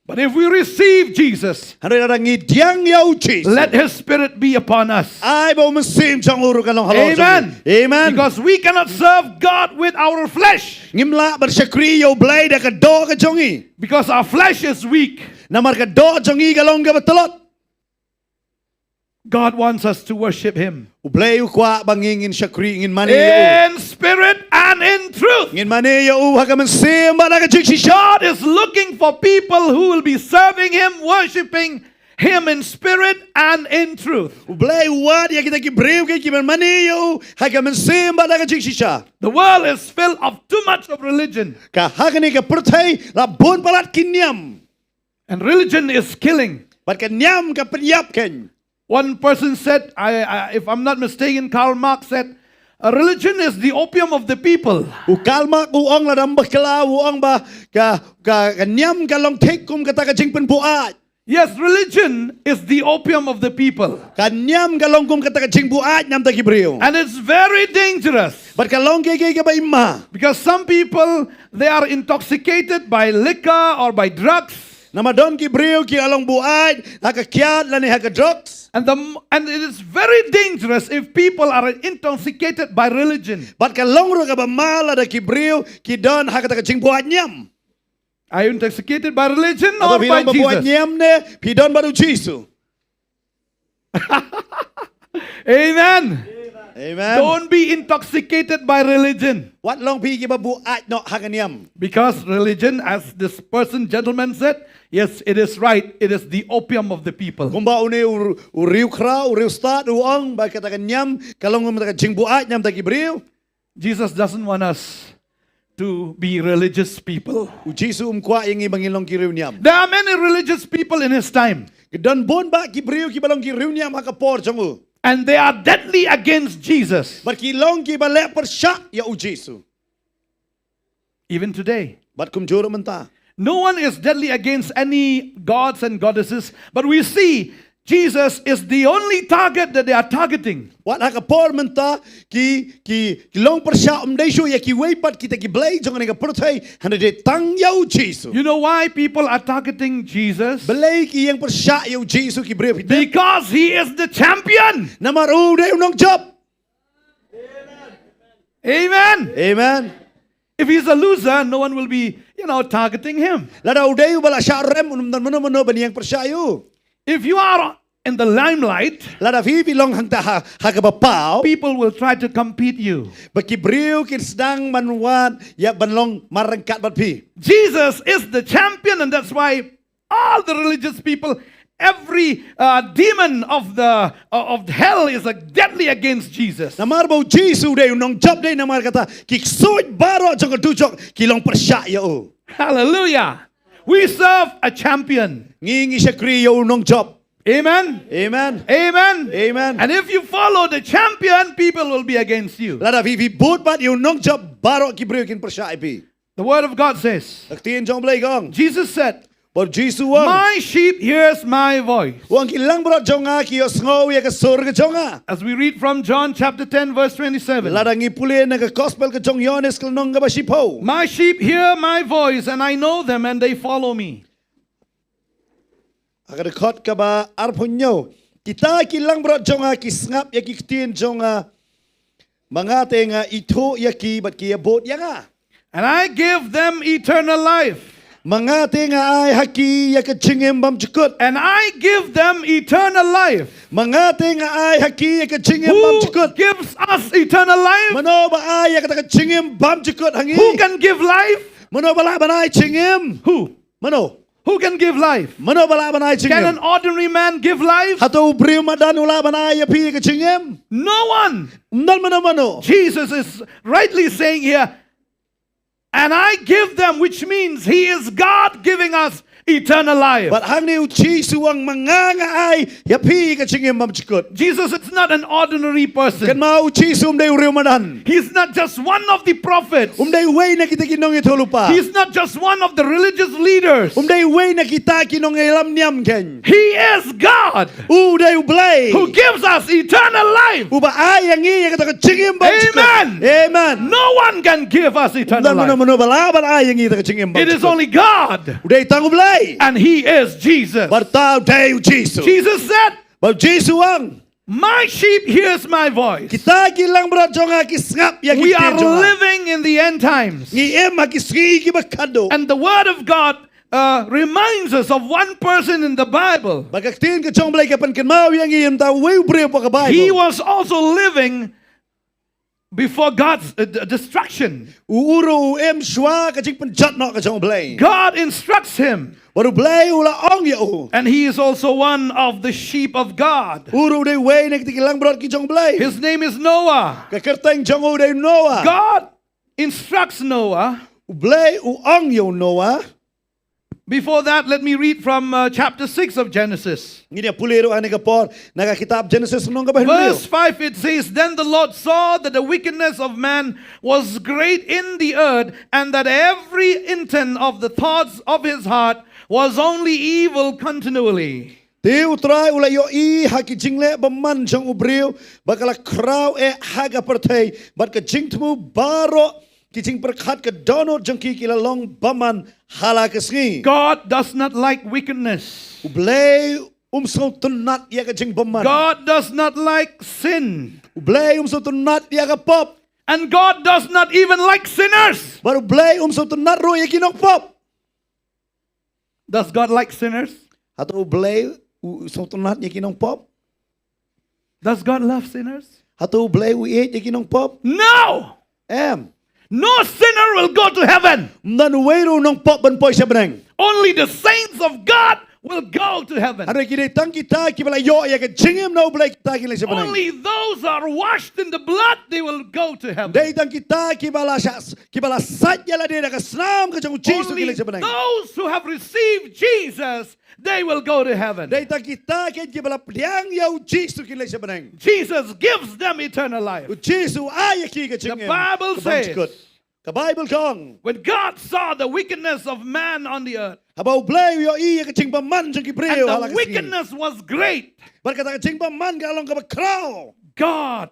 But if we receive Jesus, hynrei lada ngi pdiang ïa U Jisu, let his Spirit be upon us. Ai ba u mynsiem jong u ruh kan long halor jong ngi. Amen. Amen. Because we cannot serve God with our flesh. Ngim lah ban shakri ïa U Blei da ka doh ka jong ngi. Because our flesh is weak. Namar ka doh jong ngi ka long kaba tlot. God wants us to worship him. U Blei u kwah ba ngi ngin shakri, ngin mane ïa u. In spirit and in truth. Ngin mane ïa u ha ka mynsiem bad ha ka jingshisha. God is looking for people who will be serving him, worshiping him in spirit and in truth. U Blei u wad ïa kita ki briew ki, kiban mane ïa u ha ka mynsiem bad ha ka jingshisha. The world is full of too much of religion. Ka ha kane ka pyrthei la bun palat ki niam. And religion is killing. Bad ka niam ka pynïap kein. One person said, I, I, if I'm not mistaken, Karl Marx said, "A religion is the opium of the people." U Karl Marx u ong, lada ym bakla, u ong ba ka, ka, ka niam ka long thik kum kata ka jingpynbuaid. Yes, religion is the opium of the people. Ka niam ka long kum kata ka jingbuaid namar ki briew. And it's very dangerous. Bad ka long kaei kaei kaba im ma. Because some people, they are intoxicated by liquor or by drugs. Namar don ki briew ki la long buaid ha ka kiad lane ha ka drugs. And the, and it is very dangerous if people are intoxicated by religion. Bad ka long ruh kaba ma lada ki briew ki don ha kata ka jingbuaid niam. Are you intoxicated by religion or by Jesus? Ata phi long ba buaid niam ne phi don bad U Jisu? Amen. Amen. Don't be intoxicated by religion. Wat long phi kiba buaid noh ha ka niam. Because religion, as this person, gentleman said, yes, it is right. It is the opium of the people. Kumba une u, u riewkhraw, u riewstad, u ong ba kata ka niam ka long kata ka jingbuaid niam ta ki briew. Jesus doesn't want us to be religious people. U Jisu um kwah ïa ngi ba ngin long ki riewniam. There are many religious people in his time. Ki don bun bah ki briew kiba long ki riewniam ha ka por jong u. And they are deadly against Jesus. Bad ki long kiba leh pyrshah ïa U Jisu. Even today. Bad kumjuh ruh mynta. No one is deadly against any gods and goddesses, but we see Jesus is the only target that they are targeting. Wat ha ka por mynta ki, ki, ki long pyrshah ym dei shuh ïa kiwei pat kita ki blei jong kane ka pyrthei, hynrei dei tang ïa U Jisu. You know why people are targeting Jesus? Balei ki ïeng pyrshah ïa U Jisu ki briew phi tip? Because he is the champion. Namar u dei u nongjop. Amen. Amen. If he's a loser, no one will be, you know, targeting him. Lada u dei uba la shah rem, ym don mano mano ban ïeng pyrshah ïa u. If you are in the limelight, lada phi phi long hangta ha, ha kaba paw, people will try to compete you. Ba ki briew kin sdang ban wad ïa ban long marryngkat bad phi. Jesus is the champion, and that's why all the religious people, every, uh, demon of the, uh, of hell is, uh, deadly against Jesus. Namar ba U Jisu u dei u nongjop, dei namar kata ki ksuid baroh jong ka dujok ki long pyrshah ïa u. Hallelujah. We serve a champion. Ngi, ngi shakri ïa u nongjop. Amen. Amen. Amen. Amen. And if you follow the champion, people will be against you. Lada phi, phi bud bad ïa u nongjop, baroh ki briew kin pyrshah ïa phi. The word of God says, ka ktien jong U Blei ka ong. Jesus said, ba U Jisu u ong, "My sheep hears my voice." U ong, "Ki langbrot jong nga ki ïohsngew ïa ka sur ka jong nga." As we read from John chapter ten, verse twenty-seven. Lada ngi pule na ka gospel ka jong Ïoannis ka lynnong kaba shiphew. "My sheep hear my voice, and I know them, and they follow me." Ha ka dkhot kaba arphew hynñiew. "Kita ki langbrot jong nga ki sngap ïa ki ktien jong nga. Ma nga te nga ithuh ïa ki bad ki ïa bud ïa nga. And I give them eternal life." Ma nga te nga ai ha ki ïa ka jingim bymjukut. And I give them eternal life. Ma nga te nga ai ha ki ïa ka jingim bymjukut. Who gives us eternal life? Mano ba ai ïa kata ka jingim bymjukut ha ngi? Who can give life? Mano ba lah ban ai jingim? Who? Mano? Who can give life? Mano ba lah ban ai jingim? Can an ordinary man give life? Hato u briew madan u lah ban ai ïa phi ka jingim? No one. Ym don mano mano. Jesus is rightly saying here, "And I give them," which means he is God giving us eternal life. Bad hangne U Jisu u ong, "Ma nga nga ai ïa phi ka jingim bymjukut." Jesus is not an ordinary person. Kynmaw, U Jisu um dei u riewmadan. He's not just one of the prophets. Um dei uwei na kita ki nongïathuhlypa. He's not just one of the religious leaders. Um dei uwei na kita ki nongïalam niam keiñ. He is God. U dei U Blei. Who gives us eternal life. Uba ai ïa ngi ïa kata ka jingim bymjukut. Amen. Amen. No one can give us eternal life. Ym don mano mano ba lah ban ai ïa ngi kata ka jingim bymjukut. It is only God. U dei tang U Blei. And he is Jesus. Bad uta u dei U Jisu. Jesus said, bad U Jisu u ong, "My sheep hears my voice." Kita ki langbrot jong nga ki sngap ïa ki ktien jong nga. We are living in the end times. Ngi im ha ki sngi kiba khadduh. And the word of God, uh, reminds us of one person in the Bible. Bad ka ktien ka jong U Blei ka pynkynmaw ïa ngi ïa uta uwei u briew ha ka Baibl. He was also living before God's, uh, d-, destruction. U, u ruh u im shuwa ka jingpynjot noh ka jong U Blei. God instructs him. Bad U Blei u la ong ïa u. And he is also one of the sheep of God. U ruh u dei uwei na kita ki langbrot ki jong U Blei. His name is Noah. Ka kyrteng jong u dei Noah. God instructs Noah. U Blei u ong ïa u Noah. Before that, let me read from, uh, chapter six of Genesis. Ngin ïa pule ruh ha kane ka por na ka kitab Genesis lynnong kaba hynriew. Verse five, it says, "Then the Lord saw that the wickedness of man was great in the earth, and that every intent of the thoughts of his heart was only evil continually." Te U Trai u la ïohi ha ki jingleh bymman jong u briew, ba ka la khraw eh ha ka pyrthei, bad ka jingthmu baroh ki jingpyrkhat ka dohnud jong ki ki la long bymman ha la ka sngi. God does not like wickedness. U Blei um sngewtynnad ïa ka jingbymman. God does not like sin. U Blei um sngewtynnad ïa ka pop. And God does not even like sinners. Bad U Blei um sngewtynnad ruh ïa ki nongpop. Does God like sinners? Hato U Blei u sngewtynnad ïa ki nongpop? Does God love sinners? Hato U Blei u ïeit ïa ki nongpop? No! Em. No sinner will go to heaven. Ym don uwei ruh u nongpop ban poi sha bneng. Only the saints of God will go to heaven. Hynrei ki dei tang kita kiba la ïoh ïa ka jingim na U Blei, kita kin leit sha bneng. Only those who are washed in the blood, they will go to heaven. Dei tang kita kiba la sha, kiba la sait ïa lade da ka snam ka jong U Jisu kin Only leit sha bneng. Those who have received Jesus, they will go to heaven. Dei tang kita kin kiba la pdiang ïa U Jisu kin leit sha bneng. Jesus gives them eternal life. U Jisu u ai ïa ki ka The jingim. Bible Ka bym says, jukut. Ka Baibl ka ong, when God saw the wickedness of man on the earth, haba U Blei u ïohi ïa ka jingbymman jong ki briew ha la and the ka sngi. Wickedness was great, Bad kata ka jingbymman ka long kaba khraw. God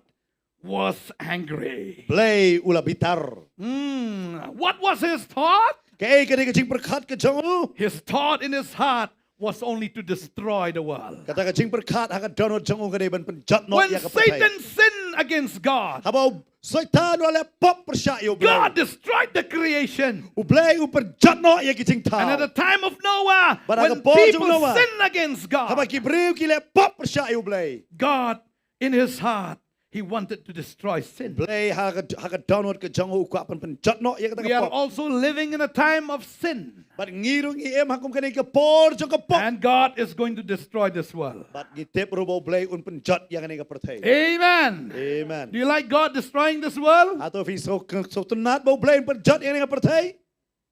was angry. Blei u la bitar. Hmm, what was his thought? Kaei ka dei ka jingpyrkhat ka jong u? His thought in his heart was only to destroy the world. Kata ka jingpyrkhat ha ka dohnud jong u ka dei ban pynjot noh When ïa ka pyrthei. Satan sinned against God, Haba u Soitan u la leh pop pyrshah ïa U Blei. God destroyed the creation. U Blei u pynjot noh ïa ki jingthaw. And at the time of Noah, Bad ha ka when por jong people Noah, sinned against haba God, ki briew ki leh pop pyrshah ïa U Blei. God, in his heart, he wanted to destroy sin. Blei ha ka, ha ka dohnud ka jong u u kwah ban pynjot noh ïa kata We ka are pop. Also living in a time of sin. Bad ngi ruh ngi im ha kum kane ka por jong ka pop. And God is going to destroy this world. Bad ngi tip ruh ba U Blei un pynjot ïa kane ka pyrthei. Amen. Amen. Do you like God destroying this world? Hato phi sngew, sngewtynnad ba U Blei un pynjot ïa kane ka pyrthei?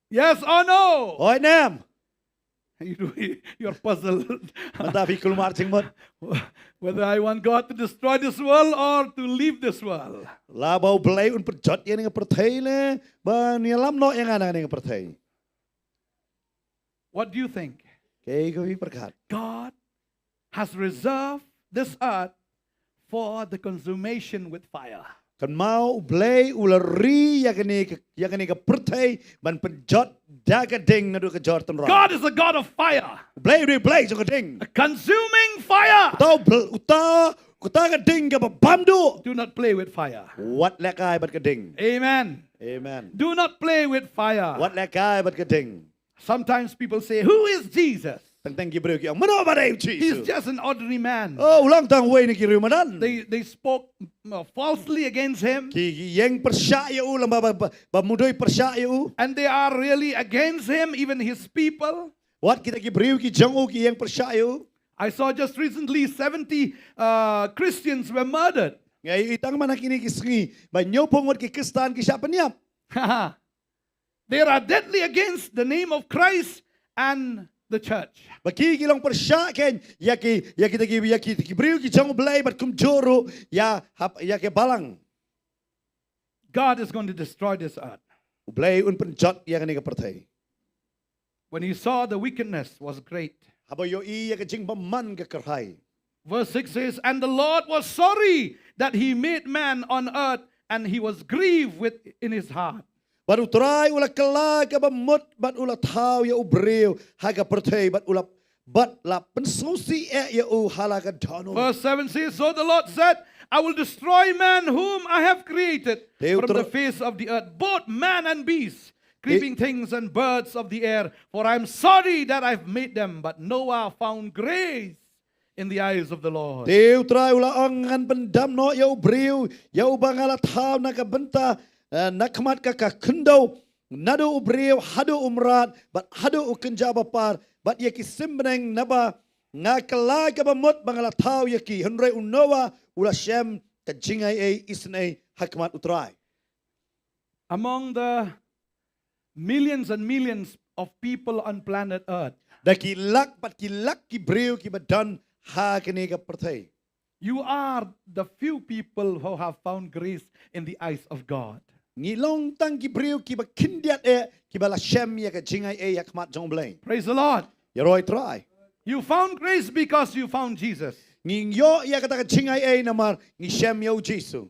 Yes or no? Hooid ne em? You do, you're puzzled. Mynta phi kulmar jingmut. Whether I want God to destroy this world or to leave this world. La ba U Blei un pynjot ïa kane ka pyrthei ne, ban ïalam noh ïa nga na kane ka pyrthei. What do you think? Kaei ka phi pyrkhat? God has reserved this earth for the consumation with fire. Kynmaw U Blei u la ri ïa kane ka, ïa kane ka pyrthei ban pynjot da ka ding naduh ka jor tynrai. God is a God of fire, U Blei u dei U Blei jong ka ding. A consuming fire. Uta U Bl-, uta, uta ka ding kaba bam duh. Do not play with fire. Wat lehkai bad ka ding. Amen. Amen. Do not play with fire. Wat lehkai bad ka ding. Sometimes people say, "Who is Jesus?" Teng teng ki briew ki ong, mano ba dei U He's Jisu? Just an ordinary man. Oh, u long tang uwei na ki riewmadan. They, they spoke uh, falsely against him. Ki, ki ïeng pyrshah ïa u lem ba, ba, ba mudui pyrshah ïa u. And they are really against him, even his people. Wat kita ki briew ki jong u ki ïeng pyrshah ïa u. I saw just recently seventy uh, Christians were murdered. Nga ïohi tang man ha kine ki sngi ba hynñiewphew ngut ki Khristan ki shah pynïap. They are deadly against the name of Christ and the church. Ba ki ki long pyrshah kein ïa ki, ïa kita ki, ïa ki, ki briew ki jong U Blei bad kumjuh ruh ïa, hap, ïa ki balang. God is going to destroy this earth. U Blei un pynjot ïa kane ka pyrthei. When he saw the wickedness was great. Haba u ïohi ïa ka jingbymman ka kyrhai. Verse six says, "And the Lord was sorry that he made man on earth, and he was grieved with in his heart." Bad U Trai u la kylla kaba mut bad u la thaw ïa u briew ha ka pyrthei bad u la, bad la pynsngewsih eh ïa u ha la ka dohnud. Verse seven says, "So the Lord said, I will destroy man whom I have created from the face of the earth, both man and beast, creeping things and birds of the air, for I am sorry that I have made them." But Noah found grace in the eyes of the Lord. Te U Trai u la ong, ngan pyndam noh ïa u briew, ïa uba nga la thaw na ka bynta, eh, na khmat ka ka khyndew, naduh u briew haduh u mrad bad haduh u kynja ba par, bad ïa ki sim bneng, naba nga kylla kaba mut ba nga la thaw ïa ki. Hynrei u Noah u la shem ka jingai ei isynei ha khmat U Trai. Among the millions and millions of people on planet Earth, da ki lak bad ki lak ki briew kiba don ha kane ka pyrthei, you are the few people who have found grace in the eyes of God. Ngi long tang ki briew kiba khyndiat eh, kiba la shem ïa ka jingai ei ha khmat jong U Blei. Praise the Lord. Ïaroh ïa U Trai. You found grace because you found Jesus. Ngi ïoh ïa kata ka jingai ei namar ngi shem ïa U Jisu.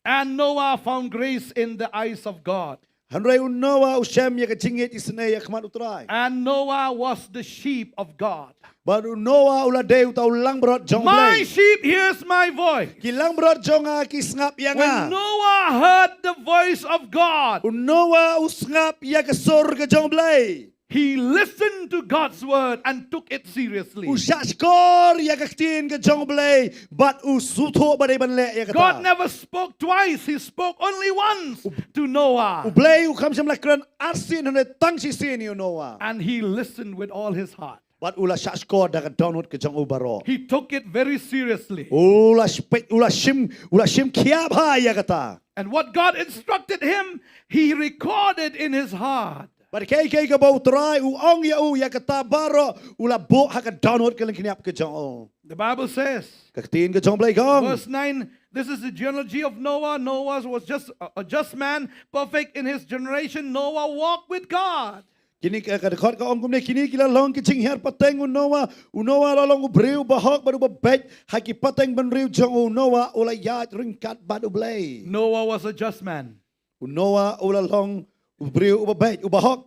And Noah found grace in the eyes of God. Hynrei u Noah u shem ïa ka jingïeit isynei ha khmat u Trai. And Noah was the sheep of God. Bad u Noah u la dei uta u langbrot jong u My Blei. Sheep hears my voice. Ki langbrot jong nga ki sngap ïa nga. When Noah heard the voice of God, U Noah u sngap ïa ka sur ka jong u Blei. He listened to God's word and took it seriously. U shahshkor ïa ka ktien ka jong u Blei bad u sngewthuh ba dei ban leh ïa kata. God never spoke twice, He spoke only once to U Noah. Blei u kham shym la kren arsien hynrei tang shisien ïa u Noah. And he listened with all his heart. Bad u la shahshkor da ka dohnud ka jong u baroh. He took it very seriously. U la shpek, u la shim, u la shim khia bha ïa kata. And what God instructed him, he recorded in his heart. Bad kaei kaei kaba u Trai u ong ïa u ïa kata baroh u la buh ha ka dohnud ka lyngkniap ka jong u. The Bible says, Ka ktien ka jong u Blei ka ong. Verse nine, this is the genealogy of Noah. Noah was just a, a just man, perfect in his generation. Noah walked with God. Kine ka, ka dkhot ka ong kumne, kine ki la long ki jinghiar pateng u Noah. U Noah la long u briew bahok bad u babeit ha ki pateng bynriew jong u. U Noah u la ïaid ryngkat bad u Blei. Noah was a just man. U Noah u la long u briew u babeit, u bahok.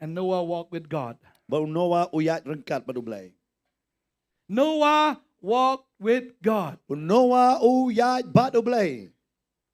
And Noah walked with God. Bad u Noah u ïaid ryngkat bad u Blei. Noah walked with God. U Noah u ïaid bad u Blei.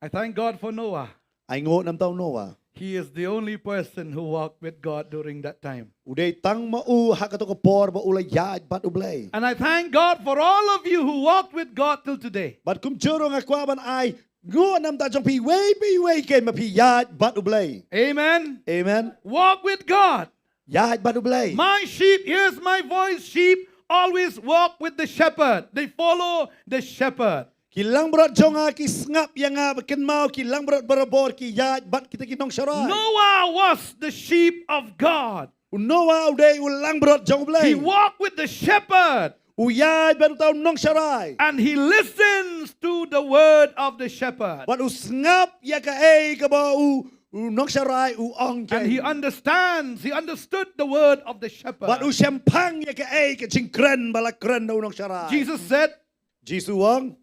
I thank God for Noah. Ai nguh namar u Noah. He is the only person who walked with God during that time. U dei tang ma u ha kato ka por ba u la ïaid bad u Blei. And I thank God for all of you who walked with God till today. Bad kumjuh ruh nga kwah ban ai nguh namar jong phi iwei pa iwei kein ba phi ïaid bad u Blei. Amen. Amen. Walk with God. Ïaid bad u Blei. My sheep hears my voice. Sheep always walk with the shepherd. They follow the shepherd. Ki langbrot jong nga ki sngap ïa nga, ba kynmaw ki langbrot barabor ki ïaid bad kita ki nongsharai. Noah was the sheep of God. U Noah u dei u langbrot jong u Blei. He walked with the shepherd. U ïaid bad uta u nongsharai. And he listens to the word of the shepherd. Bad u sngap ïa kaei kaba u, u nongsharai u ong. And he understands, he understood the word of the shepherd. Bad u shemphang ïa kaei ka jingkren ba la kren da u nongsharai. Jesus said, Jisu u ong.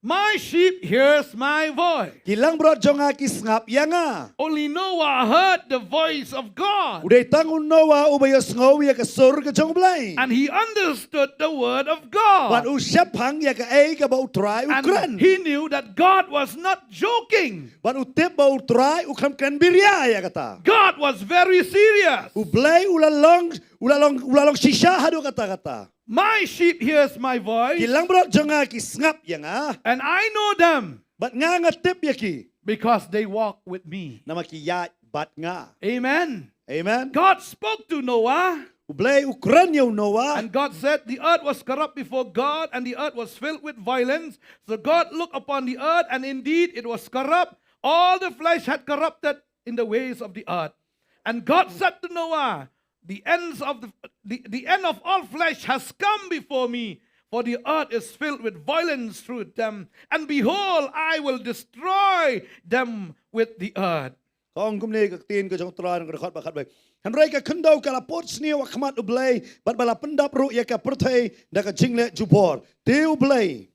My sheep hears my voice. Ki langbrot jong nga ki sngap ïa nga. Only Noah heard the voice of God. U dei tang u Noah uba ïohsngew ïa ka sur ka jong u Blei. And he understood the word of God. Bad u shemphang ïa kaei kaba u Trai u kren. And he knew that God was not joking. Bad u tip ba u Trai u khlem kren biria ïa kata. God was very serious. U Blei u la long, u la long, u la long shisha haduh katta katta. My sheep hears my voice. Ki langbrot jong nga ki sngap ïa nga. And I know them. Bad nga nga tip ïa ki. Because they walk with me. Namar ki ïaid bad nga. Amen. Amen. God spoke to Noah. U Blei u kren ïa u Noah. And God said, the earth was corrupt before God, and the earth was filled with violence. So God looked upon the earth, and indeed it was corrupt. All the flesh had corrupted in the ways of the earth. And God said to Noah, the ends of the, the, the end of all flesh has come before me, for the earth is filled with violence through them. And behold, I will destroy them with the earth. Ka ong kumne ka ktien ka jong u Trai na ka dkhot ba khatwei. Hynrei ka khyndew ka la pud sniew ha khmat u Blei, bad ba la pyndap ruh ïa ka pyrthei da ka jingleh jubor. Te u Blei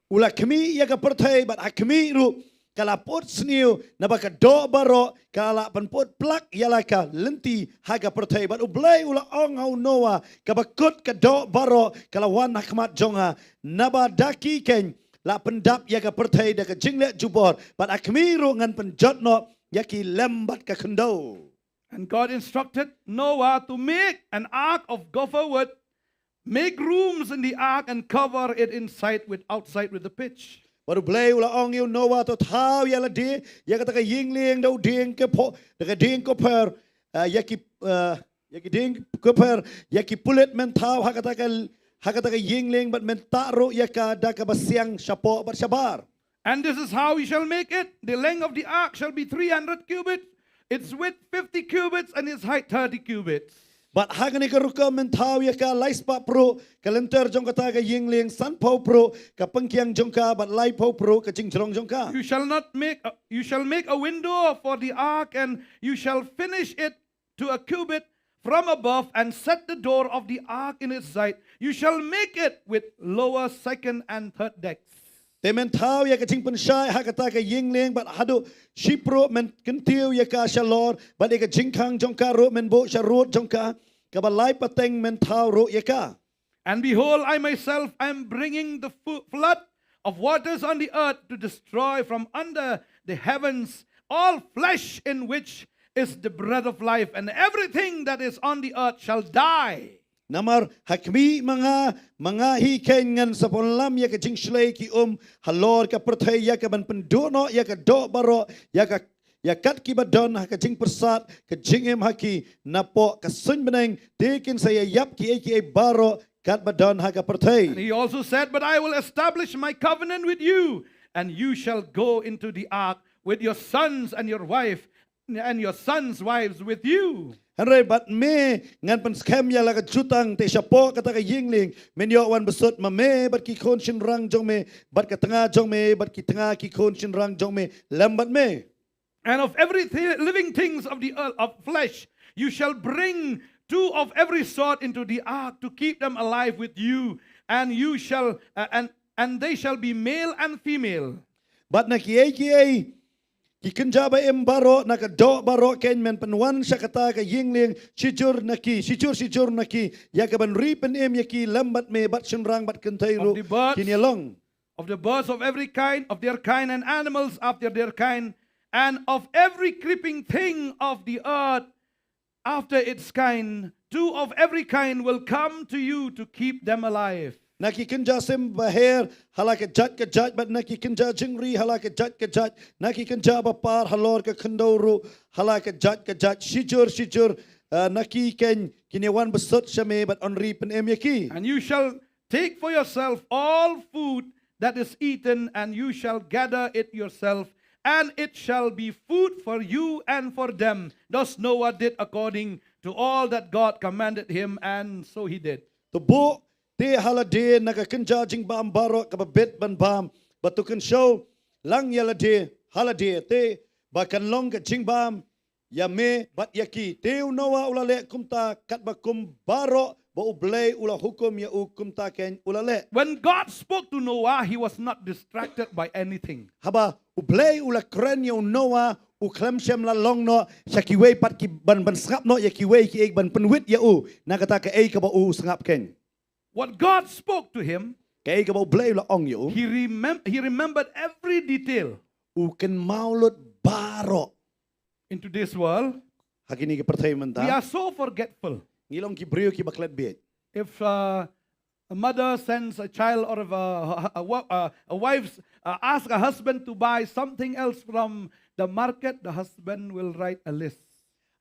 u la khmih ïa ka pyrthei, bad ha khmih ruh ka la pud sniew, naba ka doh baroh ka la pynpud plak ïa la ka lynti ha ka pyrthei. Bad u Blei u la ong ha u Noah, kaba kut ka doh baroh ka la wan ha khmat jong nga, naba da ki kein la pyndap ïa ka pyrthei da ka jingleh jubor, bad ha khmih ruh ngan pynjot noh ïa ki lem bad ka khyndew. And God instructed Noah to make an ark of gopher wood, make rooms in the ark and cover it inside with outside with the pitch. Bad u Blei u la ong ïa u Noah, to thaw ïa lade ïa kata ka ïing lieng da u dieng ka pho, da ka dieng gopher, eh, ïa ki, eh, ïa ki dieng gopher, ïa ki pulit men thaw ha kata ka, ha kata ka ïing lieng, bad men tah ruh ïa ka da kaba siang shapoh bad shabar. And this is how you shall make it. The length of the ark shall be three hundred cubits, its width fifty cubits, and its height thirty cubits. Bad ha kane ka rukom men thaw ïa ka lai spah pruh, ka lynter jong kata ka ïing lieng sanphew pruh, ka pynkiang jong ka bad laiphew pruh ka jingjrong jong ka. You shall not make a, you shall make a window for the ark, and you shall finish it to a cubit from above, and set the door of the ark in its side. You shall make it with lower, second, and third decks. Te men thaw ïa ka jingpynshai ha kata ka ïing lieng, bad haduh shipruh men kyntiew ïa ka shalor, bad ïa ka jingkhang jong ka ruh men buh sharud jong ka, kaba lai pateng men thaw ruh ïa ka. And behold, I myself am bringing the fu- flood of waters on the earth to destroy from under the heavens all flesh, in which is the breath of life, and everything that is on the earth shall die. Namar ha khmih ma nga, ma nga hi keiñ ngan sa pynlam ïa ka jingshlei ki um halor ka pyrthei, ïa kaban pynduh noh ïa ka doh baroh, ïa ka ïa kat kiba don ha ka jingpyrsad ka jingim ha ki, napoh ka suiñ bneng, te kin sa ïaïap kiei kiei baroh katba don ha ka pyrthei. And he also said, "But I will establish my covenant with you, and you shall go into the ark with your sons and your wife, and your sons' wives with you." Hynrei bad me ngan pynskhem ïa la ka jutang, te shapoh kata ka ïing lieng men ïoh wan bsut ma me bad ki khun shynrang jong me, bad ka tnga jong me bad ki tnga ki khun shynrang jong me lem bad me. And of every thi- living things of the earth, of flesh, you shall bring two of every sort into the ark to keep them alive with you, and you shall uh, and and they shall be male and female. Bad na kiei kiei ki kynja ba im baroh, na ka doh baroh keiñ men pynwan sha kata ka ïing lieng, shijur na ki, shijur shijur na ki, ïa kaban ri pynim ïa ki lem bad me, bad shynrang bad kynthei ruh kin ïalong. Of the birds of every kind, of their kind, and animals after their kind, and of every creeping thing of the earth after its kind, two of every kind will come to you to keep them alive. Na ki kynja sim baher ha la ka jait ka jait, bad na ki kynja jingri ha la ka jait ka jait, na ki kynja ba par halor ka khyndew ruh ha la ka jait ka jait, shijur shijur, uh, na ki keiñ kin ïawan bsut sha me bad yn ri pynim ïa ki. And you shall take for yourself all food that is eaten, and you shall gather it yourself, and it shall be food for you and for them. Thus Noah did according to all that God commanded him, and so he did. To buh te ha lade na ka kynja jingbam baroh kaba bit ban bam, bad to kynshew lang ïa lade ha lade, te ba kan long ka jingbam ïa me bad ïa ki. Te u Noah u la leh kumta, katba kum baroh ba U Blei u la hukum ïa u, kumta keiñ u la leh. When God spoke to Noah, he was not distracted by anything. Haba U Blei u la kren ïa u Noah, u khlem shym la long noh sha kiwei pat ki ban, ban sngap noh ïa kiwei kiei, ban pynwit ïa u na kata kaei kaba u sngap keiñ. What God spoke to him, kaei kaba U Blei u la ong ïa u, he, remem- he remembered every detail. U kynmaw lut baroh. Into this world, ha kine ki pyrthei mynta, we are so forgetful. Ngi long ki briew kiba klet bieit. If uh, a mother sends a child, or if a, a, a, a wife uh, asks a husband to buy something else from the market, the husband will write a list.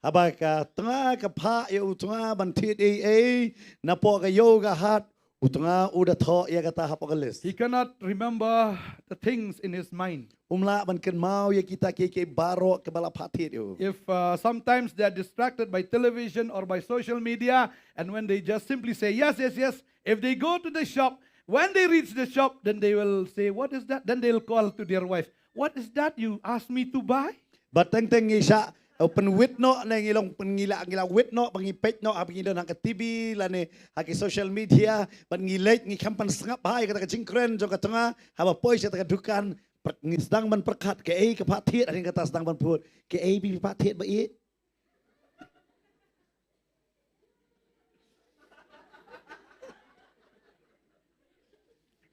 Haba ka tnga ka phah ïa u tnga ban thied ei ei napoh ka ïew ka hat, u tnga u da thoh ïa kata hapoh ka list. He cannot remember the things in his mind. Um lah ban kynmaw ïa kita kiei kiei baroh kiba la phah thied ïa u. If uh, sometimes they are distracted by television or by social media, and when they just simply say yes, yes, yes, if they go to the shop, when they reach the shop, then they will say, "What is that?" Then they'll call to their wife, "What is that you asked me to buy?" Bad teng teng ngi shah, uh, pynwit noh, ne ngi long pyn- ngi la ngi la wit noh, ba ngi peit noh ha ba ngi don ha ka T V lane ha ki social media, bad ngi leit ngi khlem pynsngap bha ïa kata ka jingkren jong ka tnga, haba poi sha kata ka dukan, pyrk- ngi sdang ban pyrkhat kaei ka phah thied, hadien kata sdang ban put kaei ba phi phah thied ba ïeit.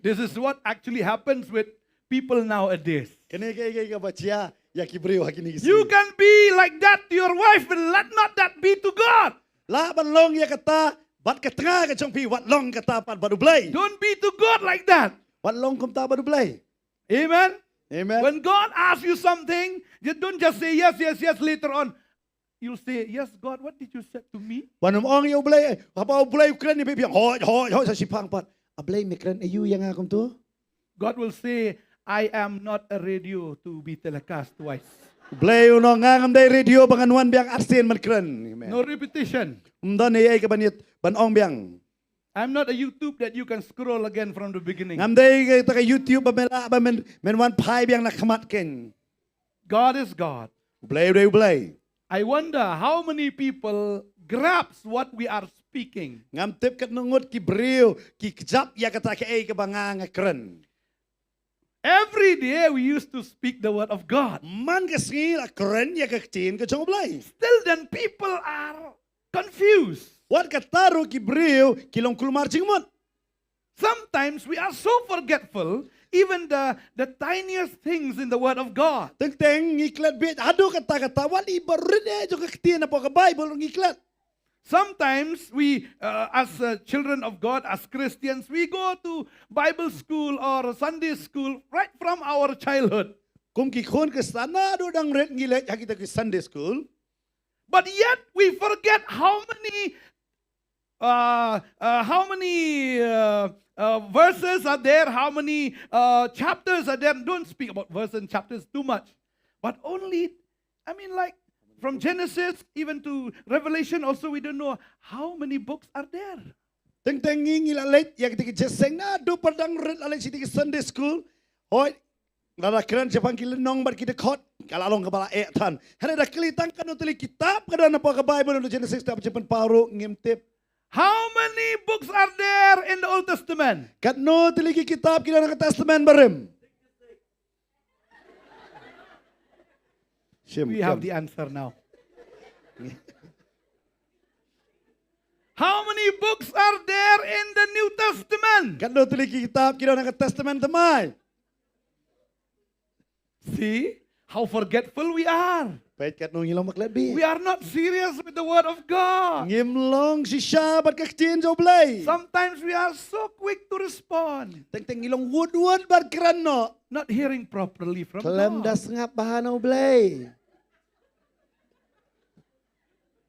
This is what actually happens with people nowadays. Kane ka ka ka ba jia ïa ki briew ha kine ki sngi. You can be like that to your wife, but let not that be to God. Lah ban long ïa kata bad ka tnga ka jong phi, wat long kata pat bad U Blei. Don't be to God like that. Wat long kumta bad U Blei. Amen. Amen. When God asks you something, you don't just say yes, yes, yes later on. You'll say, "Yes, God, what did you said to me?" Ban ym ong ïa U Blei, haba U Blei u kren ïa phi, phi ong hoi hoi hoi sa shiphang pat. A Blei, me kren aïu ïa nga kumto? God will say, "I am not a radio to be telecast twice." U Blei un ong, nga ngam dei radio ba ngan wan biang arsien ban kren. Amen. No repetition. Ym don ei ei ka ban ïa ban ong biang. I'm not a YouTube that you can scroll again from the beginning. Ngam dei kata ka YouTube ba me lah ba men men wan phai biang na khmat keiñ. God is God. U Blei u dei U Blei. I wonder how many people grasp what we are speaking. Ngam tip katno ngut ki briew ki kjap ïa kata kaei kaba nga nga kren. Every day we used to speak the word of God. Man ka sngi la kren ïa ka ktien ka jong U Blei. Still then people are confused. Wat kata ruh ki briew ki long kulmar jingmut. Sometimes we are so forgetful, even the, the tiniest things in the word of God. Teng teng ngi klet beit haduh katta katta wat i barit eh jong ka ktien hapoh ka Bible ngi klet. Sometimes we, uh, as, uh, children of God, as Christians, we go to Bible school or Sunday school right from our childhood. Kum ki khun Khristan naduh dang rit ngi leit ha kita ki Sunday school. But yet we forget how many, uh, uh, how many, uh, uh, verses are there, how many, uh, chapters are there. Don't speak about verses and chapters too much. But only, I mean, like, from Genesis even to Revelation also, we don't know how many books are there. Teng teng ngi ngi la leit ïa kita ki jingïaseng naduh pat dang rit la leit sha kita ki Sunday school. Hooid, lada kren shaphang ki lynnong bad ki dkhot, ka la long kaba la eh than. Hynrei da kylli tang katno tylli ki kitab ka don hapoh ka Bible, naduh Genesis haduh Jingpynpaw ruh ngim tip. How many books are there in the Old Testament? Katno tylli ki kitab ki don ha ka Testament Barim? Shim, we have the answer now. How many books are there in the New Testament? Katno tylli ki kitab ki don ha ka Testament Thymmai? See how forgetful we are. Peit katno ngi long baklet beit. We are not serious with the word of God. Ngim long shisha bad ka ktien jong U Blei. Sometimes we are so quick to respond. Teng teng ngi long wut wut ban kren noh. Not hearing properly from God. Khlem da sngap bha na U Blei.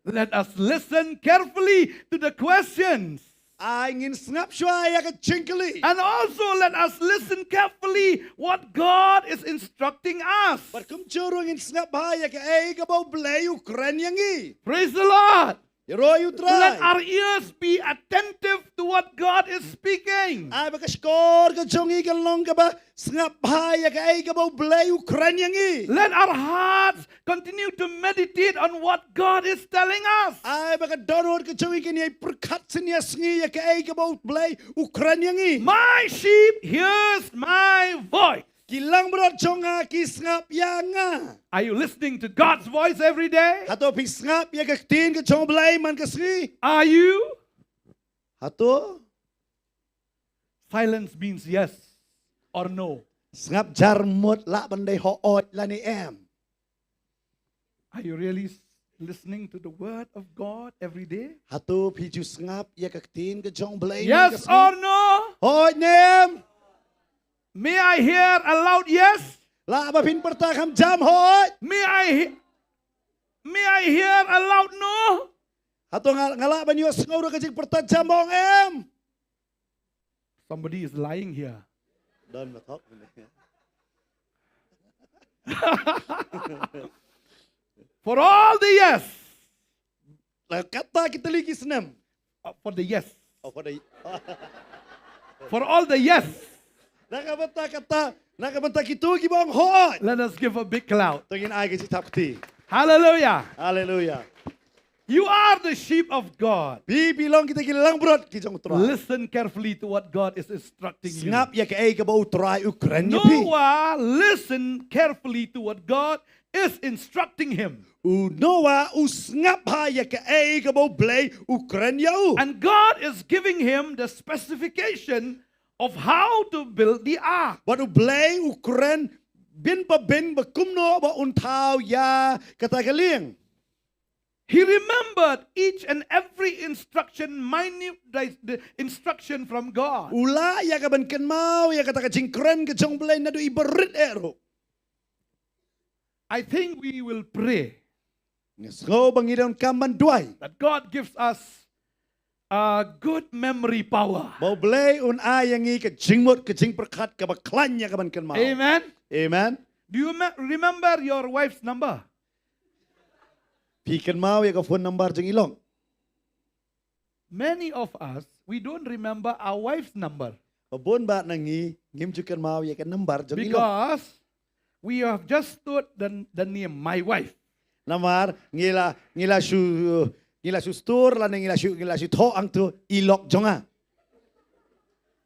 Let us listen carefully to the questions. Ai ngin sngap shuwa ïa ka jingkylli. And also let us listen carefully what God is instructing us. Bad kumjuh ruh ngin sngap bha ïa kaei kaba U Blei u kren ïa ngi. Praise the Lord. Ïaroh ïa U Trai. Let our ears be attentive to what God is speaking. Ai ba ka shkor ka jong ngi kan long kaba sngap bha ïa kaei kaba U Blei u kren ïa ngi. Let our hearts continue to meditate on what God is telling us. Ai ba ka dohnud ka jong ngi kan ïai pyrkhat sngewsih ïa kaei kaba U Blei u kren ïa ngi. My sheep hears my voice. Ki langbrot jong nga ki sngap ïa nga. Are you listening to God's voice every day? Hato phi sngap ïa ka ktien ka jong U Blei man ka sngi? Are you? Hato? Silence means yes or no. Sngap jar mut lah ban dei hooid lane em. Are you really s- listening to the word of God every day? Hato phi ju sngap ïa ka ktien ka jong U Blei man ka sngi? Yes or no? Hooid ne em? May I hear a loud yes? Lah ba phin pyrta kham jam hooid? May I he- May I hear a loud no? Hato nga nga lah ban ïohsngew ruh ka jingpyrta jam ba ong em? Somebody is lying here. Don ba thok. For all the yes. Na ka bynta ki tylli ki snem. Uh, for the yes. Oh, for the For all the yes. Na ka bynta kata, na ka bynta kito kiba ong hooid. Let us give a big clap. To ngin ai ka jingthap kti. Hallelujah. Hallelujah. You are the sheep of God. Phi phi long kita ki langbrot ki jong U Trai. Listen carefully to what God is instructing you. Sngap ïa kaei kaba U Trai u kren ïa phi. Noah listened carefully to what God is instructing him. U Noah u sngap bha ïa kaei kaba U Blei u kren ïa u. And God is giving him the specification of how to build the ark. Bad U Blei u kren bynta bynta ba kumno ba un thaw ïa kata ka lieng. He remembered each and every instruction, minute di- the instruction from God. U lah ïa ka ban kynmaw ïa kata ka jingkren ka jong U Blei naduh i barit eh ruh. I think we will pray. Nga sngew ba ngi donkam ban duwai. That God gives us a good memory power. Ba U Blei un ai ïa ngi ka jingmut ka jingpyrkhat kaba khlaiñ ïa ka ban kynmaw. Amen. Amen. Do you me- remember your wife's number? Phi kynmaw ïa ka phone number jong i lok? Many of us, we don't remember our wife's number. Ba bun bah na ngi ngim ju kynmaw ïa ka number jong i lok. Because we have just stored the, the name, my wife. Namar ngi la ngi la shu ngi la shu store lane ngi la shu ngi la shu thoh hangto i lok jong nga.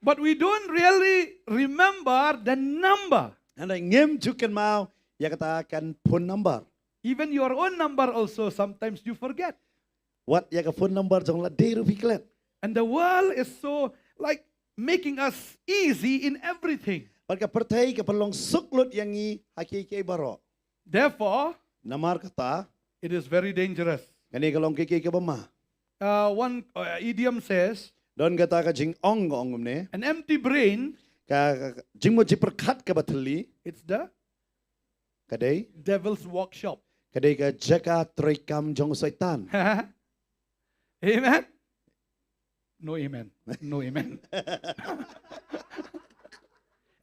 But we don't really remember the number. Hynrei ngim ju kynmaw ïa kata ka phone number. Even your own number also, sometimes you forget. Wat ïa ka phone number jong lade ruh phi klet. And the world is so, like, making us easy in everything. Bad ka pyrthei ka pynlong suk lut ïa ngi ha kiei kiei baroh. Therefore, Namar kata, it is very dangerous. kane ka long kiei kiei kaba ma. Uh, one uh, idiom says, Don kata ka jingong ka ong kumne. an empty brain, Ka, ka, ka jingmut jingpyrkhat kaba thylli. it's the Ka dei. Devil's workshop. Ka dei ka jaka treikam jong u Soitan. Amen? No amen. No amen.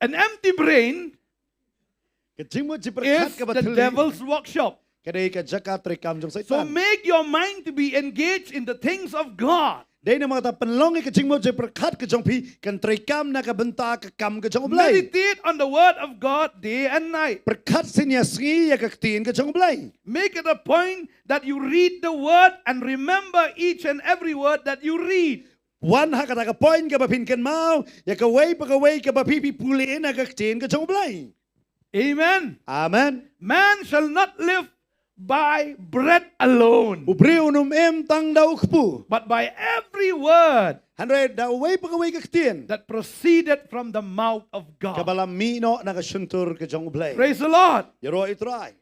An empty brain Ka jingmut jingpyrkhat is kaba the thylli. Devil's workshop. Ka dei ka jaka treikam jong u So Soitan. Make your mind to be engaged in the things of God. Dei namar kata pynlong ïa ka jingmut jingpyrkhat ka jong phi kan treikam na ka bynta ka kam ka jong u Blei. Meditate on the word of God day and night. Pyrkhat sien ïa sngi ïa ka ktien ka jong u Blei. Make it a point that you read the word and remember each and every word that you read. Wan ha kata ka point kaba phin kynmaw ïa kawei pa kawei kaba phi phi pule na ka ktien ka jong u Blei. Amen. Amen. Man shall not live by bread alone, U briew un ym im tang da u kpu. But by every word Hynrei da uwei pa kawei ka ktien that proceeded from the mouth of God. kaba la mih noh na ka shyntur ka jong u Blei. Praise the Lord. Ïaroh ïa u Trai.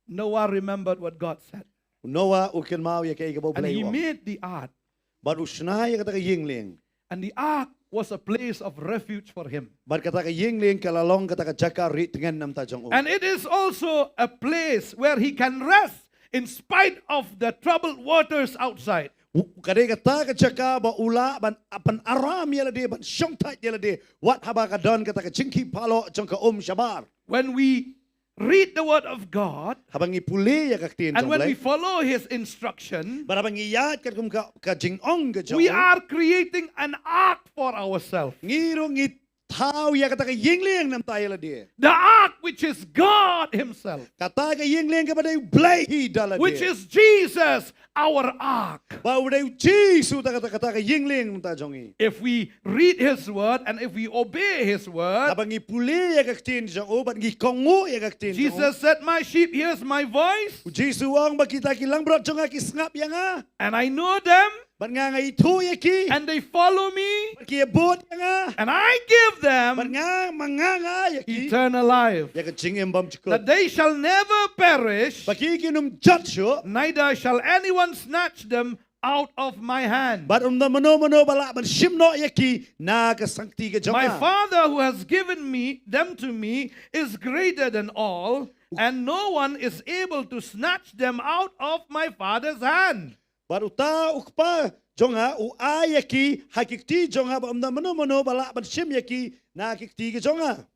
Noah remembered what God said. U Noah u kynmaw ïa kaei kaba u And Blei he u ong. Made the ark. Bad u shna ïa kata ka ïing lieng. And the ark was a place of refuge for him. Bad kata ka ïing lieng ka la long kata ka jaka rieh tngen na ka bynta jong u. And it is also a place where he can rest in spite of the troubled waters outside. U-, ka dei kata ka jaka ba u lah ban pynaram ïa lade, ban shongthait ïa lade wat haba ka don kata ka jingkhih palat jong ka um shabar. When we read the word of God Haba ngi pule ïa ka ktien and jong u when we Blei. Follow his instruction, Bad haba ngi ïaid katkum ka, ka jingong ka jong we u. Are creating an ark for ourselves. Ngi ruh ngi thaw ïa kata ka ïing lieng na ka bynta ïa lade. The ark, which is God himself. Kata ka ïing lieng kaba dei u Blei hi da lade. Which is Jesus, our ark. Ba u dei u Jisu kata, kata, kata ka ïing lieng na ka bynta jong ngi. If we read his word and if we obey his word, Haba ngi pule ïa ka ktien jong u, bad ngi kohnguh ïa ka ktien jong u. Jesus said, "My sheep hears my voice, U Jisu u ong ba kita ki langbrot jong nga ki sngap ïa nga. And I know them, Bad nga nga ithuh ïa ki. And they follow me, Bad ki ïabud ïa nga. And I give them, Bad nga, ma nga nga ai ïa ki. Eternal life, Ïa ka jingim bymjukut. That they shall never perish, Ba ki kin ym jot shuh. Neither shall anyone snatch them out of my hand." Bad ym don mano mano ba lah ban shim noh ïa ki na ka sangti ka jong nga. My Father who has given me them to me is greater than all, and no one is able to snatch them out of my Father's hand. Bad uta u Kpa jong nga u ai ïa ki ha ki kti jong nga, bad ym don mano mano ba lah ban shim ïa ki na ki kti ki jong nga.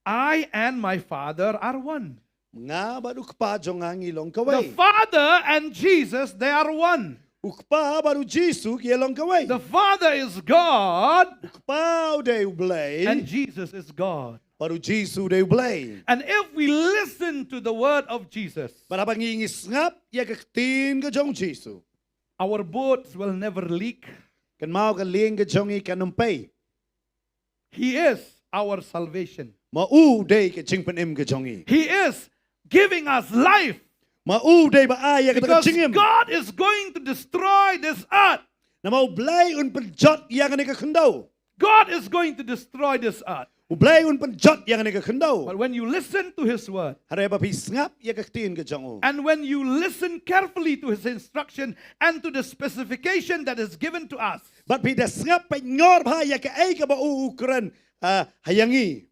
I and my Father are one. Nga bad u Kpa jong nga ngi long The kawei. Father and Jesus, they are one. U Kpa bad u Jisu ki long kawei. The Father is God, U Kpa u dei u Blei. And Jesus is God. Bad u Jisu u dei u Blei. And if we listen to the word of Jesus, Bad haba ngi ngi sngap ïa ka ktien ka jong u Jisu, our boats will never leak. Kynmaw ka lieng ka jong ngi kan ym pei. He is our salvation. Ma u u dei ka jingpynim ka jong ngi. He is giving us life. Ma u u dei ba ai ïa kata ka jingim. Because God is going to destroy this earth. Namar u Blei un pynjot ïa kane ka khyndew. God is going to destroy this earth. U Blei un pynjot ïa kane ka khyndew. But when you listen to his word, Hynrei ba phi sngap ïa ka ktien ka jong u. And when you listen carefully to his instruction and to the specification that is given to us, Bad phi da sngap paidngor bha ïa kaei kaba u u kren, ah, ha ïa ngi.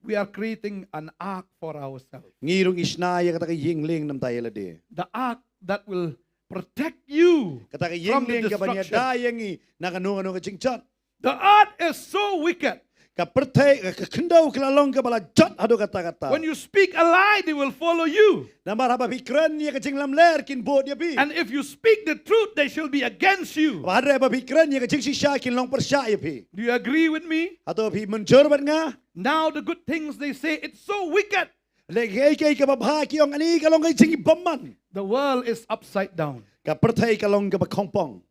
We are creating an ark for ourselves. Ngi ruh ngi shna ïa kata ka ïing lieng namar ïa lade. The ark that will protect you Kata ka from ïing the lieng kaba ïada destruction. ïa ngi na kano kano ka jingjot. The earth is so wicked. Ka pyrthei, ka khyndew ka la long kaba la jot haduh katta katta. When you speak a lie, they will follow you. Namar haba phi kren ïa ka jinglamler kin bud ïa phi. And if you speak the truth, they shall be against you. Hynrei haba phi kren ïa ka jingshisha kin long pyrshah ïa phi. Do you agree with me? Hato phi mynjur bad nga? Now the good things they say, it's so wicked. Lehse kaei kaei kaba bha ki ong, ani ka long ka jingbymman. The world is upside down. Ka pyrthei ka long kaba khongpong.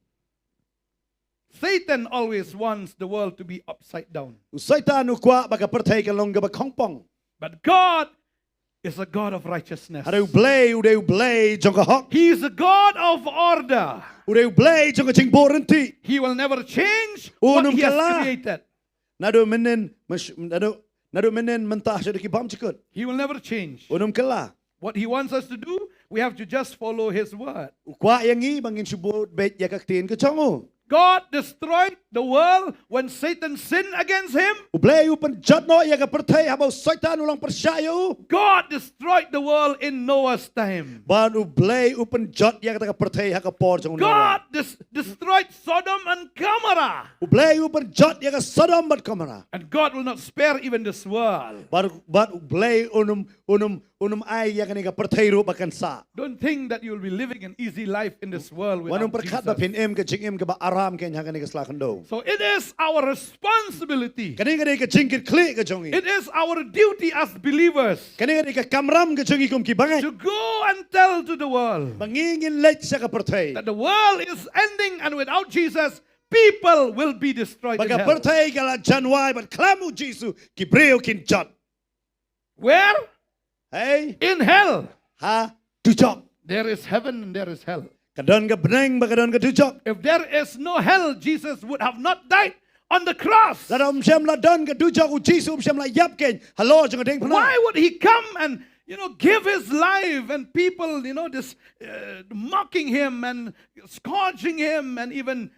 Satan always wants the world to be upside down. U Soitan u kwah ba ka pyrthei kan long kaba khongpong. But God is a God of righteousness. Hynrei U Blei u dei U Blei jong ka hok. He is a God of order. U dei U Blei jong ka jingbuh rynti. He will never change Un what ym He has kylla. Created. Naduh mynnin, naduh, naduh mynnin mynta sha ki bymjukut. He will never change. Un ym kylla. What He wants us to do, we have to just follow His word. U kwah ïa ngi ba ngin shu bud beit ïa ka ktien ka jong u. God destroyed the world when Satan sinned against Him. U Blei u pynjot noh ïa ka pyrthei haba u Soitan u long pyrshah ïa u. God destroyed the world in Noah's time. Bad U Blei u pynjot ïa kata ka pyrthei ha ka por jong u Noah. God des- destroyed Sodom and Gomorrah. U Blei u pynjot ïa ka Sodom bad Gomorrah. And God will not spare even this world. Bad, bad U Blei un ym, un ym, un ym ai ïa kane ka pyrthei ruh ba kan sah. Don't think that you will be living an easy life in this world Wat nym without pyrkhat ba Jesus. phin im ka jingim kaba aram kein ha kane ka sla khyndew. So it is our responsibility. Kane ka dei ka jingkitkhlieh ka jong ngi. It is our duty as believers Kane ka dei ka kamram ka jong ngi kum ki bangeit. To go and tell to the world Ba ngi ngin leit sha ka pyrthei. That the world is ending and without Jesus, people will be destroyed Ba in ka hell. Pyrthei ka la jan wai bad khlem u Jisu ki briew kin jot. Where? Hei, In hell. ha dujok. There is heaven and there is hell. Ka don ka bneng bad ka don ka dujok. If there is no hell, Jesus would have not died on the cross. Lada um shym la don ka dujok, u Jisu um shym la ïap kein halor jong ka diengphna. Why would he come and, you know, give his life and people, you know, this uh, mocking him and scourging him and even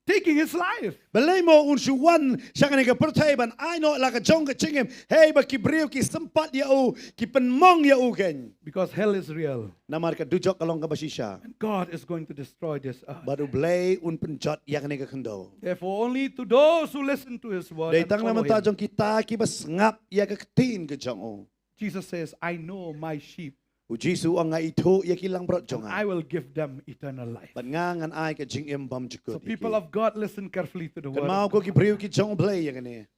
taking his life? Balei mo un shu wan sha kane ka pyrthei ban ai noh la ka jong ka jingim, hei ba ki briew ki sympat ïa u, ki pynmong ïa u kein. Because hell is real. Namar ka dujok ka long kaba shisha. And God is going to destroy this earth. Bad u Blei un pynjot ïa kane ka khyndew. Therefore, only to those who listen to his word Dei and tang na follow mynta him. Jong kita kiba sngap ïa ka ktien ka jong u. Jesus says, "I know my sheep." U Jisu u ong, nga ithuh ïa ki langbrot jong nga. I will give them eternal life. Bad nga ngan ai ka jingim bymjukut. So people of God, listen carefully to the word. Kynmaw ko ki briew ki jong u Blei ïa kane.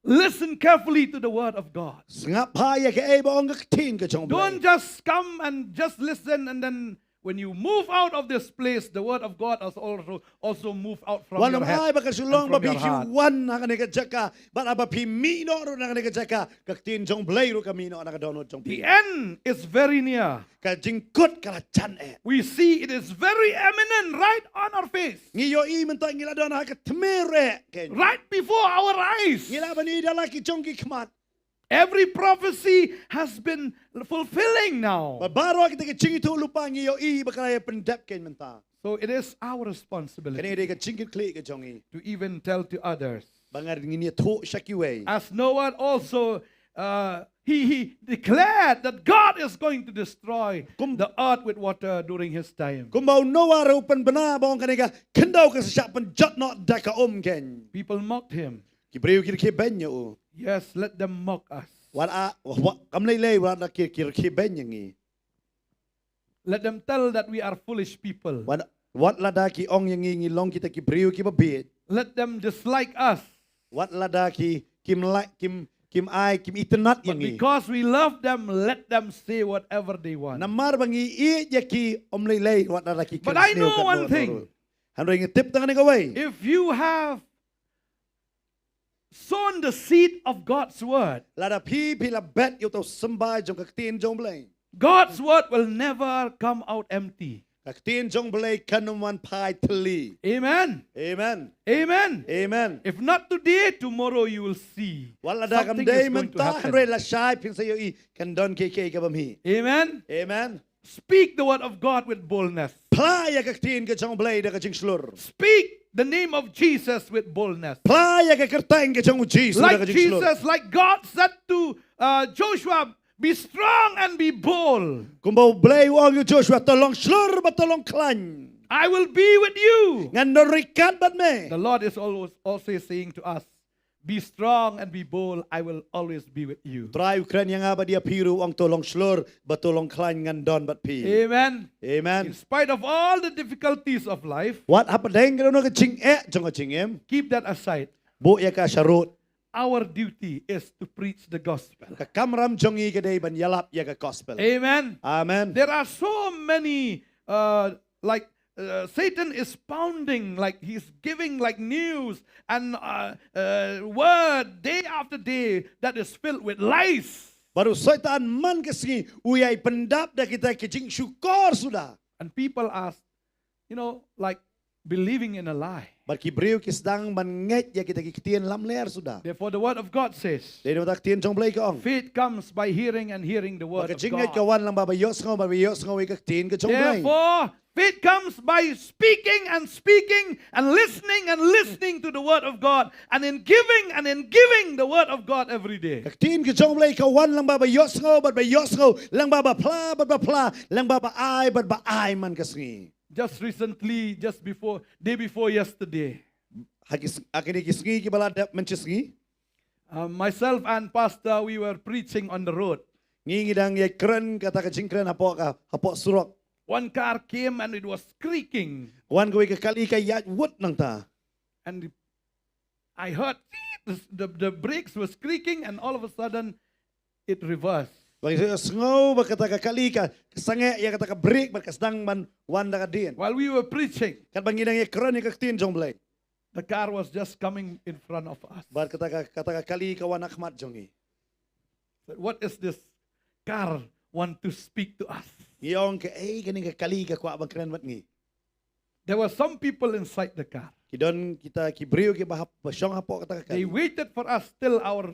Listen carefully to the word of God. Sngap bha ïa kaei ba ong ka ktien ka jong u Blei. Don't just come and just listen, and then when you move out of this place, the word of God has also also move out from Wat your nym head ai ba ka shu and long ba from phi your heart. Wan ha kane ka jaka, bad haba phi mih noh ruh na kane ka jaka, ka ktien jong u Blei ruh ka mih noh na ka dohnud jong phi. The end is very near. Ka jingkut ka la jan eh. We see it is very imminent right on our face, Ngi ïohi mynta ngi la don ha ka tmier eh kein. Right before our eyes. Ngi la ban ïohi da la ki jong ki khmat. Every prophecy has been fulfilling now. Bad baroh kita ki jingithuhlypa ngi ïohi ba ka la ïa pyndep kein mynta. So it is our responsibility Kane dei ka jingkitkhlieh ka jong ngi. To even tell to others. Ba ngi ngin ïathuh sha kiwei. As Noah also, uh, he, he declared that God is going to destroy Kum- the earth with water during his time. Kumba u Noah ruh u pynbna ba ong kane ka khyndew kan sa shah pynjot noh da ka um kein. People mocked him. Ki briew ki rkhie beiñ ïa u. Yes, let them mock us. Wat a, wat, kam lei lei wat la ki, ki rkhie beiñ ïa ngi. Let them tell that we are foolish people. Wat, wat lada ki ong ïa ngi ngi long kita ki briew kiba bieit. Let them dislike us. Wat lada ki, kim like, kim, kim ai, kim itynnad ïa But ngi. Because we love them, let them say whatever they want. Namar ba ngi ïeit ïa ki, ym lei lei wat lada ki. But I know one thing. Hynrei ngi tip tang kane kawei. If you have sown the seed of God's word, Lada phi, phi la bet ïa uta u symbai jong ka ktien jong u Blei. God's word will never come out empty. Ka ktien jong u Blei kan ym wan phai thylli. Amen. Amen. Amen. Amen. If not today, tomorrow you will see. Wat lada kam Something dei is going to mynta happen. Hynrei lashai phin sa ïohi kan don kiei kiei kaba mih. Amen. Amen. Speak the word of God with boldness. Phla ïa ka ktien ka jong u Blei da ka jingshlur. Speak the name of Jesus with boldness. Phla ïa ka kyrteng ka jong u Jisu da ka Like jingshlur. Jesus, like God said to uh, Joshua, "Be strong and be bold. Kumba u Blei u ong ïa u Joshua, to long shlur bad to long khlaiñ. I will be with you." Ngan don ryngkat bad me. The Lord is always also saying to us, "Be strong and be bold. I will always be with you." Trai u kren ïa nga bad ïa phi ruh, u ong to long shlur bad to long khlaiñ, ngan don bad phi. Amen. In Amen. Spite of all the difficulties of life, Wat hapdeng ka dohnud ka jingeh jong ka jingim. Keep that aside. Buh ïa ka sharud. Our duty is to preach the gospel. Ka kamram jong ngi ka dei ban ïalap ïa ka gospel. Amen. Amen. There are so many uh, like uh, Satan is pounding, like, he's giving, like, news and, uh, uh, word day after day that is filled with lies. Bad u Soitan man ka sngi u ïai pyndap da kita ki jingshukor suda. And people are, you know, like, believing in a lie. Bad ki briew ki sdang ban ngeit ïa kita ki ktien lamler suda. Therefore, the word of God says, dei na ka ktien jong U Blei ka ong, faith comes by hearing, and hearing the word of God. Ba ka jingngeit ka wan lyngba ba ïohsngew, bad ba ïohsngew ïa ka ktien ka jong U Blei. Therefore, faith comes by speaking and speaking and listening and listening to the word of God, and in giving and in giving the word of God every day. Ka ktien ka jong U Blei ka wan lyngba ba ïohsngew bad ba ïohsngew, lyngba ba phla bad ba phla, lyngba ba ai bad ba ai man ka sngi. Just recently, just before, day before yesterday, ha ki s-, ha kine ki sngi kiba la dep mynshisngi, uh, myself and pastor, we were preaching on the road. Ngi ngi dang ïakren kata ka jingkren hapoh ka, hapoh surok. One car came and it was creaking. Wan kawei ka kali ka ïaid wut nangta. And I heard the, the, the brakes were creaking, and all of a sudden it reversed. Bad ngi sngew ba kata ka kali ka, ka sangeh ïa kata ka brake bad ka sdang ban wan da ka dien. While we were preaching, katba ngi dang ïakren ïa ka ktien jong U Blei, the car was just coming in front of us. Bad kata ka, kata ka kali ka wan ha khmat jong ngi. But what is this car want to speak to us? Ngi ong, kaei kane ka kali ka kwah ban kren bad ngi? There were some people inside the car. Ki don kita ki briew kiba hap, ba shong hapoh kata ka kali. They waited for us till our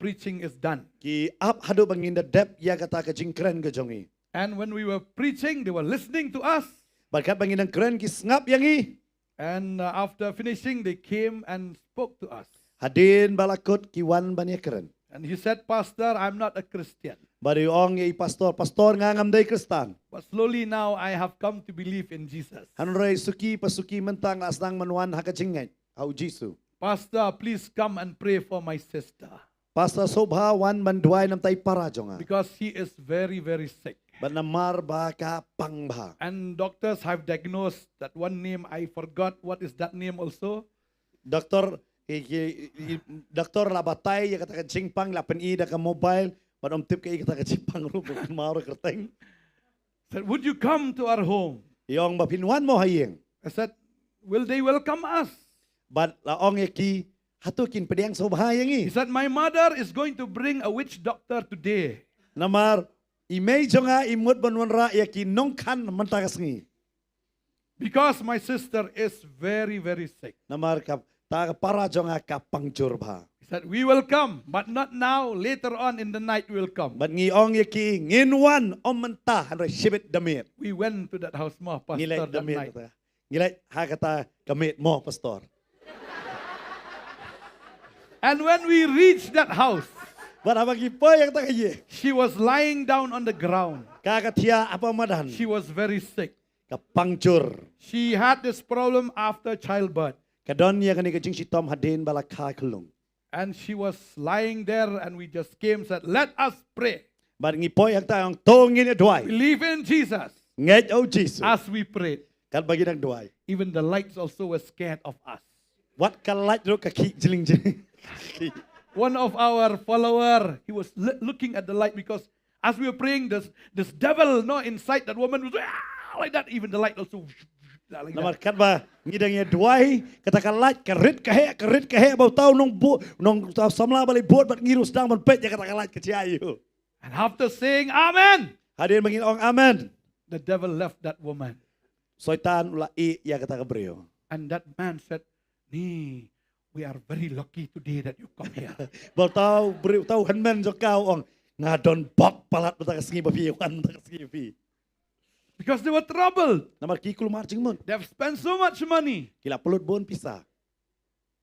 preaching is done. Ki ap haduh ba ngin da dep ïa kata ka jingkren ka jong ngi. And when we were preaching, they were listening to us. Bad katba ngi dang kren ki sngap ïa ngi. And, uh, after finishing, they came and spoke to us. Hadien ba la kut ki wan ban ïakren. And he said, "Pastor, I'm not a Christian." Bad u ong ïa i pastor, "Pastor, nga ngam dei Khristan." But slowly now I have come to believe in Jesus. Hynrei suki pa suki mynta nga sdang ban wan ha ka jingngeit ha u Jisu. "Pastor, please come and pray for my sister." "Pastor, sngewbha wan ban duwai namar i para jong nga." Because he is very, very sick. Bad namar ba ka pang bha. And doctors have diagnosed that one name, I forgot what is that name also. Doktor, ki, ki, i, doktor la batai ïa kata ka jingpang, la pyni da ka mobile, bad ym tip kaei kata ka jingpang ruh, bad kynmaw ruh kyrteng. Said, "Would you come to our home?" U ong, "Ba phin wan mo ha ïing?" I said, "Will they welcome us?" Bad la ong ïa ki, "Hato kin pdiang sngewbha ïa ngi?" He said, "My mother is going to bring a witch doctor today." Namar i mei jong nga i mut ban wanrah ïa ki nongkhan mynta ka sngi. Because my sister is very, very sick. Namar kata ka para jong nga ka pang jur bha. He said, "We will come, but not now. Later on in the night we will come." Bad ngi ong ïa ki, "Ngin wan, ym mynta, hynrei shibit da miet." We went to that house, ma, pastor, that night. Ngi leit ha kata ka miet mo, pastor. And when we reached that house, bad haba ngi poi ha kata ka ïing, she was lying down on the ground. Ka ka thiah hapoh madan. She was very sick. Ka pang jur. She had this problem after childbirth. Ka don ïa kane ka jingshitom hadien ba la kha khyllung. And she was lying there and we just came, said, "Let us pray." Bad ngi poi ha kata, ong, "To ngin ïa duwai." Believe in Jesus. Ngeit ha u Jisu. As we prayed, katba ngi dang duwai, even the lights also were scared of us. Wat ka light ruh ka khih jling jling. One of our follower, he was li-, looking at the light because as we were praying, this, this devil, no, inside that woman was, "Ah," like that. Even the light also, like that. Namar katba ngi dang ïa duwai, kata ka light ka rit ka heh, ka rit ka heh, ba uta u nongbud, nong, uta u samla ba la bud bad ngi ruh sdang ban peit ïa kata ka light ka jia ïa u. And after saying, "Amen," hadien ba ngin ong amen, the devil left that woman. Soitan u la ïeh ïa kata ka briew. And that man said, "Ni, we are very lucky today that you come here." Bad uta u briew, uta u hynmen jong ka u ong, "Nga don bok palat mynta ka sngi ba phi wan mynta ka sngi phi." Because they were troubled. Namar ki kulmar jingmut. They have spent so much money. Ki la pynlut bun pisa.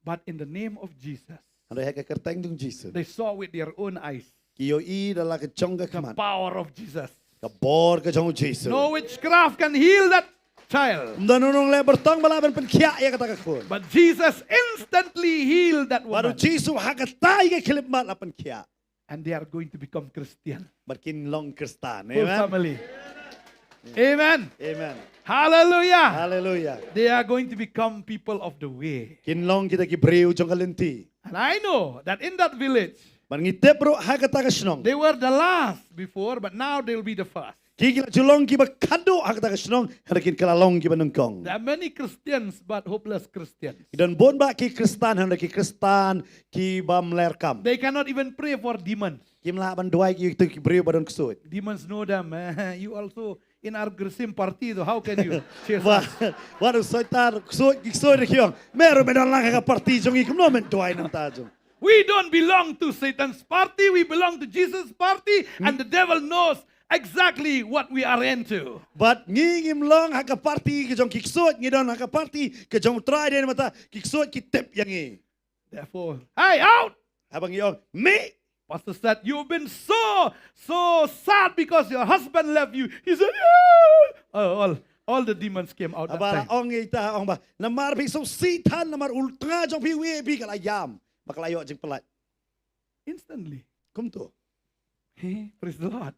But in the name of Jesus, hynrei ha ka kyrteng jong u Jisu, they saw with their own eyes, ki ïohi da la ka jong ka khmat, the power of Jesus. Ka bor ka jong u Jisu. No witchcraft can heal that child. Ym don u nongleh byrtong ba lah ban pynkhiah ïa kata ka khun. But Jesus instantly healed that woman. Bad u Jisu ha kata ka khyllipmat la pynkhiah. And they are going to become Christian. Bad kin long Khristan. Full family. Amen. Amen. Hallelujah. Hallelujah. They are going to become people of the way. Kin long kita ki briew jong ka lynti. And I know that in that village, bad ngi tip ruh ha kata ka shnong, they were the last before, but now they will be the first. Ki ki la ju long kiba khadduh ha kata ka shnong, hynrei kin kylla long kiba nyngkong. There are many Christians but hopeless Christians. Ki don bun bah ki Khristan, hynrei ki Khristan kiba mlei rkam. They cannot even pray for demons. Kim lah ban duwai ïa kito ki briew ba don ksuid. Demons know them. You also in our Grisim party, so how can you chase us? Wat u Soitan, ksuid ki ksuid ruh ki ong, me ruh me don lang ha ka party jong ngi, kumno men duwai namar ta jong. We don't belong to Satan's party, we belong to Jesus' party, and the devil knows exactly what we are into. Bad ngi ngim long ha ka party ka jong ki ksuid, ngi don ha ka party ka jong U Trai, dei namar ta ki ksuid ki tip ïa ngi. Therefore, hey, out! Haba ngi ong, mih! Pastor said, "You've been so, so sad because your husband left you." He said, "Yeah." Oh, all, all the demons came out that time. Haba la ong ïa ita, ong ba, namar phi sngewsih than, namar u tnga jong phi u ïeh ïa phi, ka la ïam, ba ka la ïoh jingpyllait. Instantly. Kumto. Hey, praise the Lord.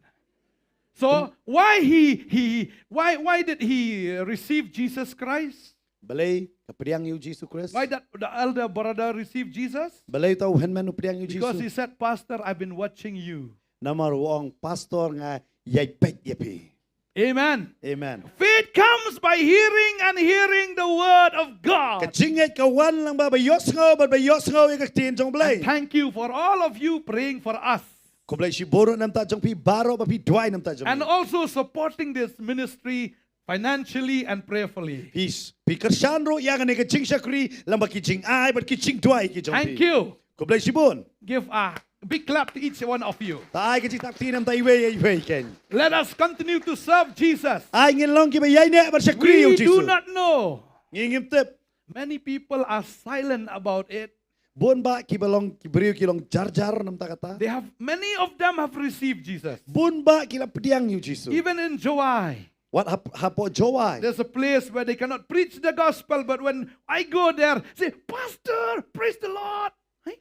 So why he he why why did he receive Jesus Christ? Balei ka pdiang ïa u Jisu Khrist? Why that the elder brother receive Jesus? Balei uta u hynmen u pdiang ïa u Jisu? Because he said, "Pastor, I've been watching you." Namar u ong, Pastor, nga ïai peit ïa phi. Amen. Amen. Faith comes by hearing and hearing the word of God. Ka jingngeit ka wan lang ba ba ïohsngew, ba ba ïohsngew ïa ka ktien jong U Blei. And thank you for all of you praying for us. Khublei shibun namar ta jong phi baroh ba phi duwai namar ta jong ngi. And also supporting this ministry financially and prayerfully. Phi s-, phi kyrshan ruh ïa kane ka jingshakri lyngba ki jingai bad ki jingduwai ki jong phi. Thank you. Khublei shibun. Give a big clap to each one of you. Ta ai ka jingtap kti namar ta iwei ïa iwei kein. Let us continue to serve Jesus. Ai ngin long kiba ïaineh bad shakri ïa u Jisu. We do not know. Ngi ngim tip. Many people are silent about it. Bun bah kiba long, ki briew ki long jar jar namar ta kata. They have, many of them have received Jesus. Bun bah ki la pdiang ïa u Jisu. Even in Jowai. Wat hap-, hapoh Jowai. There's a place where they cannot preach the gospel, but when I go there, say, "Pastor, praise the Lord." Hey?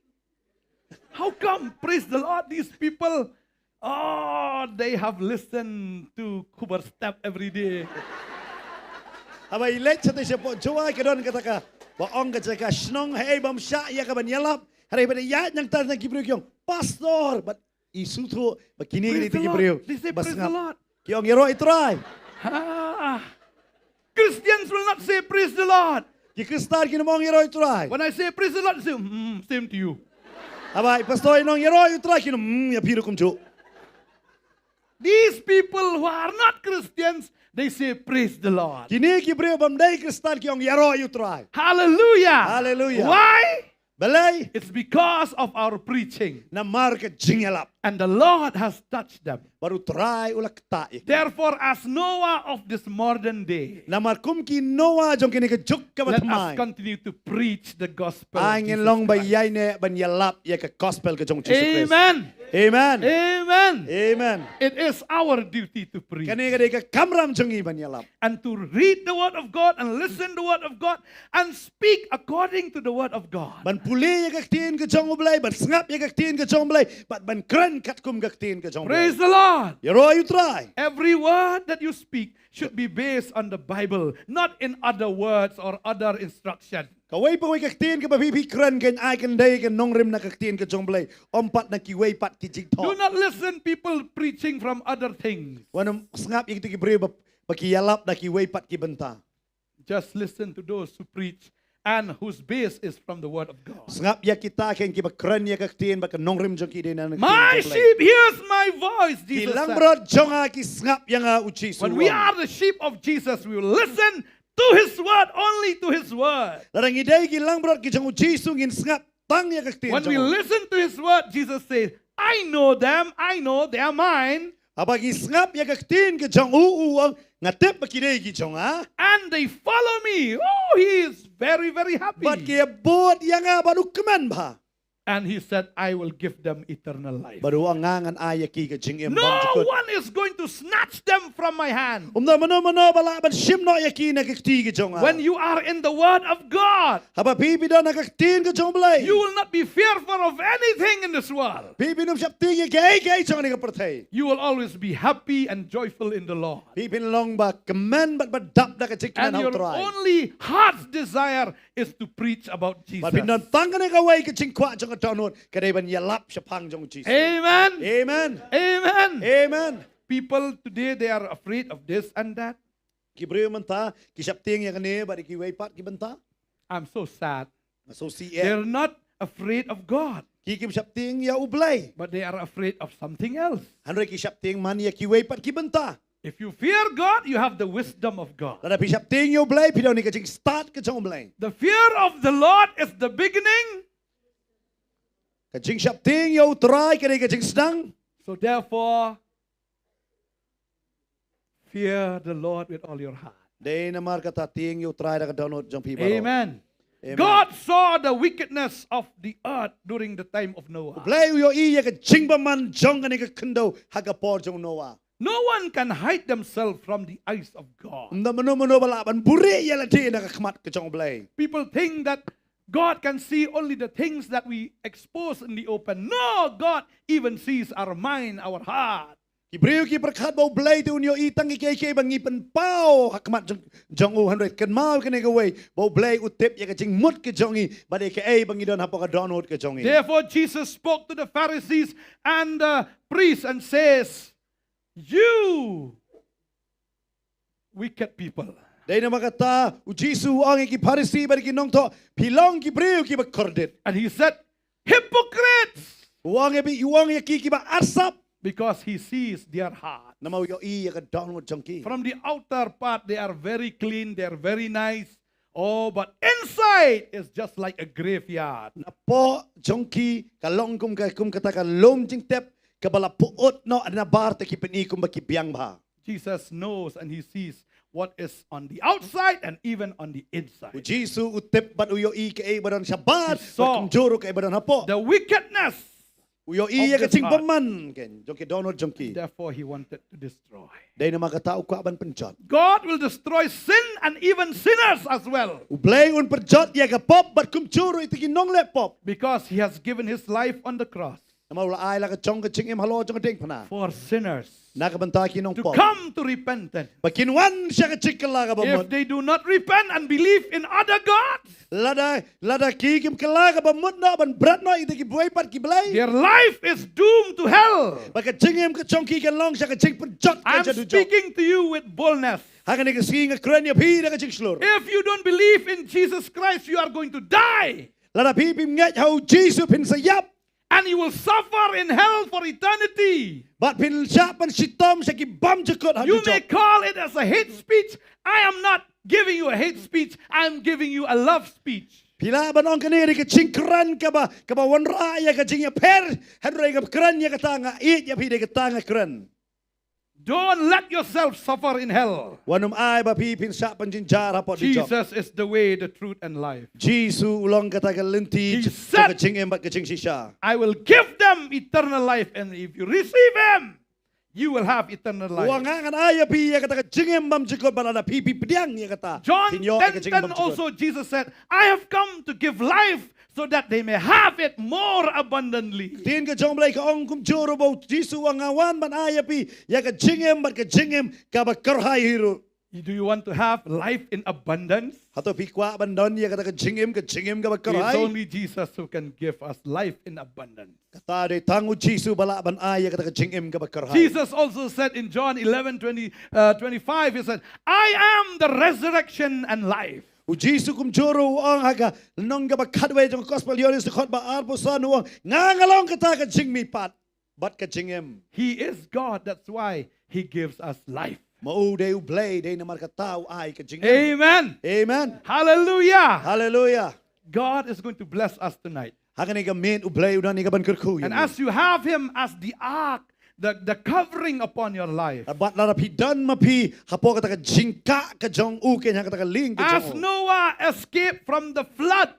How come, praise the Lord, these people, oh, they have listened to Khubar Step every day. Haba i leit shatei shapoh Jowai ka don kata kaba ong ka jaka shnong, hei bym shah ïa kaban ïalap. Hynrei ba ïaid nangta na ki briew ki ong, "Pastor," bad i sngewthuh ba kine ki dei ki briew ba sngap. Praise the Lord. They say, "Praise the Lord." Ki ong, "Ïaroh ïa u Trai." Ah. Christians will not say, "Praise the Lord." Ki Khristan kin ym ong, "Ïaroh ïa u Trai." When I say, "Praise the Lord," they say, "Mm, same to you." Haba i pastor in ong, "Ïaroh ïa u Trai," kin ong, "Mm, ïa phi ruh kumjuh." These people who are not Christians, they say, "Praise the Lord." Kine ki briew bym dei Khristan ki ong, "Ïaroh ïa u Trai." Hallelujah. Hallelujah. Why? Balei? It's because of our preaching. Namar ka jingïalap. And the Lord has touched them. Bad u Trai u la ktah ïa ki. Therefore, as Noah of this modern day, namar kum ki Noah jong kine ka juk kaba thymmai, let us continue to preach the gospel of Jesus Christ. Ai ngin long ba ïaineh ban ïalap ïa ka gospel ka jong u Jisu Khrist. Amen. Amen. Amen. Amen. It is our duty to preach. Kane ka dei ka kamram jong ngi ban ïalap. And to read the word of God and listen the word of God and speak according to the word of God. Ban pule ïa ka ktien ka jong U Blei, ban sngap ïa ka ktien ka jong U Blei, bad ban kren katkum ka ktien ka jong U Blei. Praise the Lord. Ïaroh ïa u Trai. Every word that you speak should be based on the Bible, not in other words or other instruction. Kawei pa kawei ka ktien kaba phi, phi kren kan ai kan dei kan nongrim na ka ktien ka jong U Blei, ym pat na kiwei pat ki jingthoh. Do not listen people preaching from other things. Wat nym sngap ïa kito ki briew ba, ba ki ïalap na kiwei pat ki bynta. Just listen to those who preach and whose base is from the word of God. Sngap ïa kita kein kiba kren ïa ka ktien bad ka nongrim jong ki dei na ka ktien jong U Blei. My sheep hears my voice, Jesus said. Ki langbrot jong nga ki sngap ïa nga, u Jisu u ong. When we are the sheep of Jesus, we will listen to his word, only to his word. Lada ngi dei ki langbrot ki jong u Jisu, ngin sngap tang ïa ka ktien jong u. When we listen to his word, Jesus says, "I know them, I know they are mine." Haba ngi sngap ïa ka ktien ka jong u, u ong, nga tip ba ki dei ki jong nga. And they follow me. Oh, he is very, very happy. Bad ki ïa bud ïa nga bad u kmen bha. And he said, "I will give them eternal life." Bad u ong, nga ngan ai ïa ki ka jingim bymjukut. No one is going to snatch them from my hand. Ym don mano mano ba lah ban shim noh ïa ki na ka kti ka jong nga. When you are in the word of God, haba phi phi don ha ka ktien ka jong U Blei, you will not be fearful of anything in this world. Phi phin ym sheptieng ïa kaei kaei jong kane ka pyrthei. You will always be happy and joyful in the Lord. Phi phin long ba kmen bad ba dap da ka jingkmen ha u Trai. And your only heart's desire is to preach about Jesus. Bad phin don tang kane kawei ka jingkwah jong ka dohnud, ka dei ban ïalap shaphang jong u Jisu. Amen. Amen. Amen. Amen. people today, they are afraid of this and that. Ki briew mynta ki sheptieng ïa kane bad ïa kiwei pat ki bynta. I'm so sad. Nga sngewsih eh. They're not afraid of God, Ki kim sheptieng ïa U Blei. But they are afraid of something else. Hynrei ki sheptieng man ïa kiwei pat ki bynta. If you fear God, you have the wisdom of God. Lada phi sheptieng ïa U Blei, phi don ïa ka jingstad ka jong U Blei. The fear of the Lord is the beginning. Ka jingsheptieng ïa U Trai ka dei ka jingsdang. So therefore, fear the Lord with all your heart. Dei namar kata tieng ïa U Trai da ka dohnud jong phi baroh. Amen. Amen. God saw the wickedness of the earth during the time of Noah. U Blei u ïohi ïa ka jingbymman jong kane ka khyndew ha ka por jong Noah. No one can hide themselves from the eyes of God. Ym don mano mano ba lah ban buhrieh ïa lade na ka khmat ka jong U Blei. People think that God can see only the things that we expose in the open. No, God even sees our mind, our heart. Ki briew ki pyrkhat ba U Blei te un ïohi tang ïa kiei kiei ba ngi pynpaw ha khmat jong, jong u, hynrei kynmaw kane kawei ba U Blei u tip ïa ka jingmut ka jong ngi bad ïa kaei ba ngi don hapoh ka dohnud ka jong ngi. Therefore, Jesus spoke to the Pharisees and the priests and says, "You wicked people." Dei namar kata, U Jisu u ong ïa ki Pharisi bad ki nongthoh, phi long ki briew kiba kordit. And he said, "Hypocrites!" U ong ïa phi, u ong ïa ki kiba arsap. Because he sees their heart. Namar u ïohi ïa ka dohnud jong ki. From the outer part, they are very clean, they are very nice. Oh, but inside is just like a graveyard. Napoh jong ki ka long kum ka, kum kata ka lum jingtep kaba la pyut noh, nabar te ki pyni kumba ki biang bha. Jesus knows and he sees what is on the outside and even on the inside. U Jisu u tip bad u ïohi kaei ba don shabar, bad kumjuh ruh kaei ba don hapoh. The wickedness. U ïohi ïa ka jingbymman kein jong ki dohnud jong ki. Therefore, he wanted to destroy. Dei namar kata u kwah ban pynjot. God will destroy sin and even sinners as well. U Blei un pynjot ïa ka pop bad kumjuh ruh ïa ki nongleh pop. Because he has given his life on the cross. Namar u la ai la ka jong ka jingim halor jong ka diengphna. For sinners. Na ka bynta ki nongpop. To come to repentance. Ba kin wan sha ka jingkylla kaba mut. If they do not repent and believe in other gods, lada, lada ki kim kylla kaba mut noh ban bret noh ïa kiwei pat ki blei, their life is doomed to hell. Ba ka jingim ka jong ki kan long sha ka jingpynjot ka jadujok. I'm speaking to you with boldness. Ha kane ka sngi nga kren ïa phi da ka jingshlur. If you don't believe in Jesus Christ, you are going to die. Lada phi phim ngeit ha U Jisu phin sa ïap. And you will suffer in hell for eternity. Bad phin shah pynshitom sha ki bymjukut ha dujok. You may call it as a hate speech. I am not giving you a hate speech. I am giving you a love speech. Phi lah ban ong kane dei ka jingkren kaba, kaba wanrah ïa ka jingïapher. Hynrei nga kren ïa kata nga ïeit ïa phi, dei kata nga kren. Don't let yourself suffer in hell. Wat nym ai ba phi phin shah pynjynjar hapoh dujok. Jesus is the way, the truth, and life. Jisu u long kata ka lynti, ka jingim bad ka jingshisha. "I will give them eternal life, and if you receive him, you will have eternal life." U ong, nga ngan ai ïa phi ïa kata ka jingim bymjukut bad lada phi phi pdiang ïa kata, phin ïoh ïa ka jingim bymjukut. John ten ten also, Jesus said, "I have come to give life so that they may have it more abundantly." Ktien ka jong U Blei ka ong kumjuh ruh ba U Jisu u ong, nga wan ban ai ïa phi ïa ka jingim bad ka jingim kaba kyrhai hi ruh. Do you want to have life in abundance? Hato phi kwah ban don ïa kata ka jingim, ka jingim kaba kyrhai? It's only Jesus who can give us life in abundance. Kata dei tang U Jisu ba lah ban ai ïa kata ka jingim kaba kyrhai. Jesus also said in John eleven twenty, uh, twenty-five, he said, "I am the resurrection and life." U Jisu kumjuh ruh u ong ha ka lynnong kaba khatwei jong ka Gospel Ïoannis dkhot ba arphew san, u ong, nga nga long kata ka jingmihpat bad ka jingim. He is God, that's why he gives us life. Ma u dei U Blei, dei namar kata u ai ka jingim. Amen. Amen. Hallelujah. Hallelujah. God is going to bless us tonight. Ha kane ka miet U Blei u don ïa kaban kyrkhu ïa ngi. And as you have him as the ark, the, the covering upon your life. Bad lada phi don ma phi hapoh kata ka jingkah ka jong u kein ha kata ka lieng ka jong u. As Noah escaped from the flood,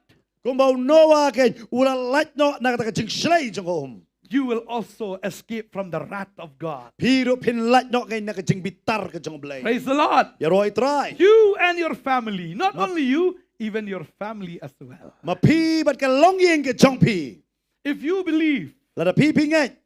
kumba u Noah kein u la lait noh na kata ka jingshlei jong ka um, you will also escape from the wrath of God. Phi ruh phin lait noh kein na ka jingbitar ka jong U Blei. Praise the Lord. Ïaroh ïa U Trai. You and your family, not only you, even your family as well. Ma phi bad ka longïing ka jong phi. If you believe, lada phi phi ngeit,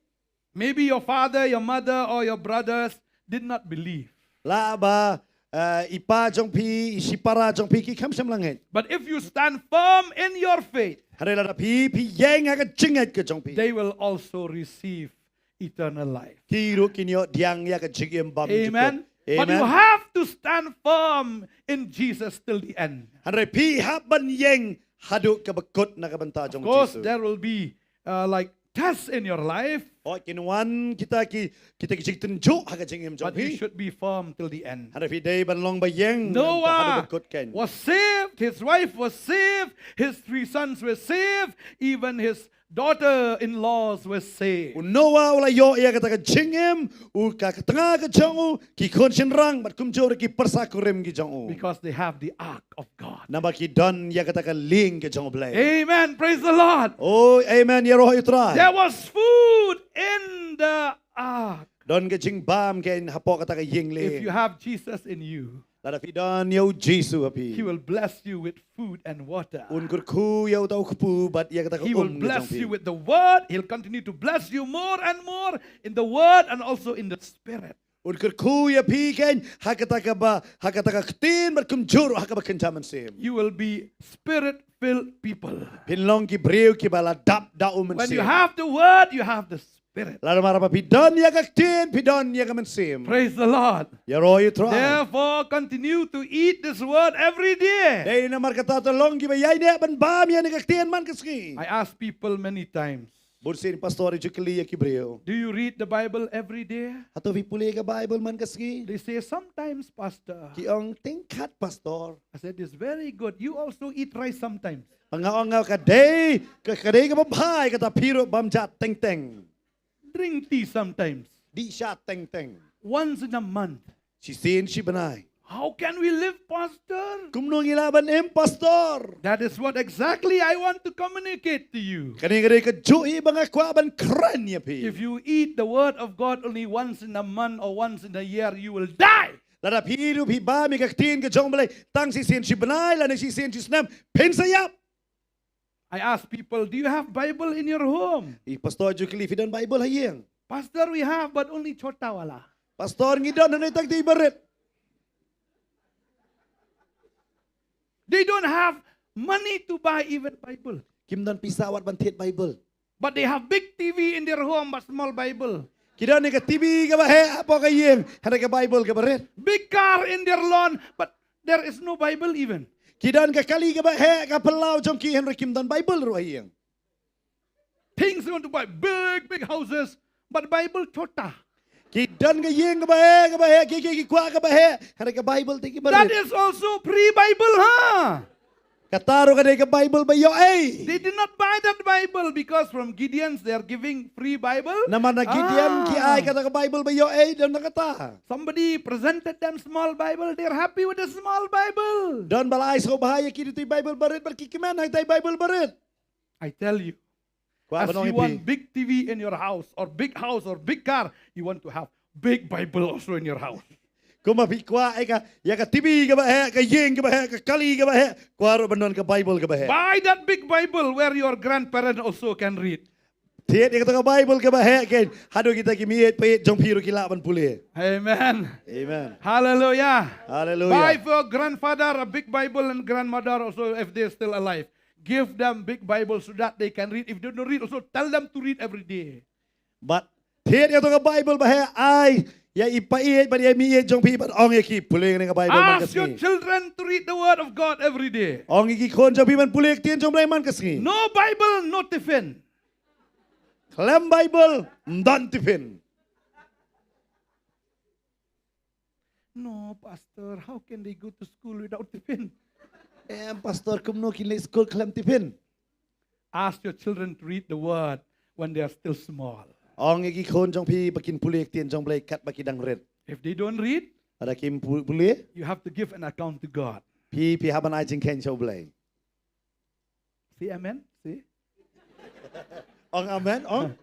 maybe your father, your mother, or your brothers did not believe. Lah ba, eh, i pa jong phi, i shipara jong phi ki kham shym la ngeit. But if you stand firm in your faith, hynrei lada phi phi ïeng ha ka jingngeit ka jong phi, they will also receive eternal life. Ki ruh kin ïoh pdiang ïa ka jingim bymjukut. Amen. But you have to stand firm in Jesus till the end. Hynrei phi hap ban ïeng haduh kaba kut na ka bynta jong Jisu. Of course, there will be uh, like tests in your life. Oh, kin wan kita ki, kita ki jingtynjuh ha ka jingim jong phi. But you should be firm till the end. Hynrei phi dei ban long ba ïeng haduh kut. Noah was saved, his wife was saved, his three sons were saved, even his daughter-in-laws were saved. U Noah u la ïoh ïa kata ka jingim, u ka tnga ka jong u, ki khun shynrang bad kumjuh ruh ki pyrsa kurim ki jong u. Because they have the ark of God. Namar ki don ïa kata ka lieng ka jong U Blei. Amen. Praise the Lord. Oh, amen. Ïaroh ïa U Trai. There was food in the ark. Don ka jingbam kein hapoh kata ka ïing lieng. If you have Jesus in you, lada phi don ïa U Jisu ha phi, He will bless you with food and water. Un kyrkhu ïa uta u kpu bad ïa kata ka um ka jong phi. He will bless you with the word. He'll continue to bless you more and more in the word and also in the spirit. Un kyrkhu ïa phi kein ha kata kaba, ha kata ka ktien bad kumjuh ruh ha kaba kynja mynsiem. You will be spirit-filled people. Phin long ki briew kiba la dap da U Mynsiem. When you have the word, you have the spirit. Lada mar ba phi don ïa ka ktien, phi don ïa ka mynsiem. Praise the Lord. Ïaroh ïa U Trai. Therefore, continue to eat this word every day. Dei namar kata to long kiba ïaineh ban bam ïa kane ka ktien man ka sngi. I ask people many times, bun sien pastor ju kylli ïa ki briew, "Do you read the Bible every day?" Hato phi pule ka Bible man ka sngi? They say, "Sometimes, Pastor." Ki ong, "Tyngkhat, Pastor." I said, "It's very good. You also eat rice sometimes." Nga ong, "Nga ka dei, ka, ka dei kaba bha ïa kata, phi ruh bam ja teng teng. Drink tea sometimes. Dih sha teng teng. Once in a month." Shisien shi bnai. "How can we live, Pastor?" Kumno ngi lah ban im, Pastor? That is what exactly I want to communicate to you. Kane ka dei kajuh hi ba nga kwah ban kren ïa phi. If you eat the word of God only once in a month or once in a year, you will die. Lada phi ruh phi bam ïa ka ktien ka jong U Blei tang shisien shi bnai lane shisien shi snem, phin sa ïap. I ask people, "Do you have Bible in your home?" I pastor ju kylli, "Phi don Bible ha ïing?" "Pastor, we have, but only chota wala." "Pastor, ngi don, hynrei tang tei barit." They don't have money to buy even Bible. Kim don pisa wat ban thied Bible. But they have big T V in their home, but small Bible. Ki don ïa ka T V kaba heh hapoh ka ïing, hynrei ka Bible kaba rit. Big car in their lawn, but there is no Bible even. Ki don ka kali kaba heh ha ka phyllaw jong ki, hynrei kim don Bible ruh ha ïing. Things they want to buy, big, big houses, but Bible chota. Ki don ka ïing kaba heh, kaba heh, ki, ki, ki kwah kaba heh, hynrei ka Bible te kiba rit. That is also free Bible, ha? Kata ruh ka dei ka Bible ba ïoh ei. They did not buy that Bible because from Gideons they are giving free Bible. Namar na Gideon ki ai kata ka Bible ba ïoh ei, don na kata. Somebody presented them small Bible, they are happy with the small Bible. Don ba la ai sngewbha ïa ki da utei u Bible barit bad ki kmen ha utei u Bible barit. I tell you, as you want big T V in your house or big house or big car, you want to have big Bible also in your house. Kumba phi kwah ïa ka, ïa ka T V kaba heh, ka ïing kaba heh, ka kali kaba heh, kwah ruh ban don ka Bible kaba heh. Buy that big Bible where your grandparent also can read. Thied ïa kata ka Bible kaba heh kein, haduh kita ki meieit paieit jong phi ruh ki lah ban pule. Amen. Amen. Hallelujah. Hallelujah. Buy for grandfather a big Bible and grandmother also if they are still alive. Give them big Bible so that they can read. If they don't read, also tell them to read every day. Bad thied ïa kata ka Bible ba heh, ai ïa i paieit bad ïa i meieit jong phi bad ong ïa ki, pule ïa kane ka Bible man ka sngi. Ask your children to read the word of God every day. Ong ïa ki khun jong phi ban pule ïa ka ktien jong U Blei man ka sngi. No Bible, no tiffin. Khlem Bible, ym don tiffin. No, Pastor, how can they go to school without tiffin? Em, Pastor, kumno kin leit skul khlem tiffin? Ask your children to read the word when they are still small. Ong ïa ki khun jong phi ba kin pule ïa ka ktien jong U Blei katba ki dang rit. If they don't read, lada kim pu-, pule, you have to give an account to God. Phi, phi hap ban ai jingkheiñ sha U Blei. Say amen. Say. Ong amen, ong.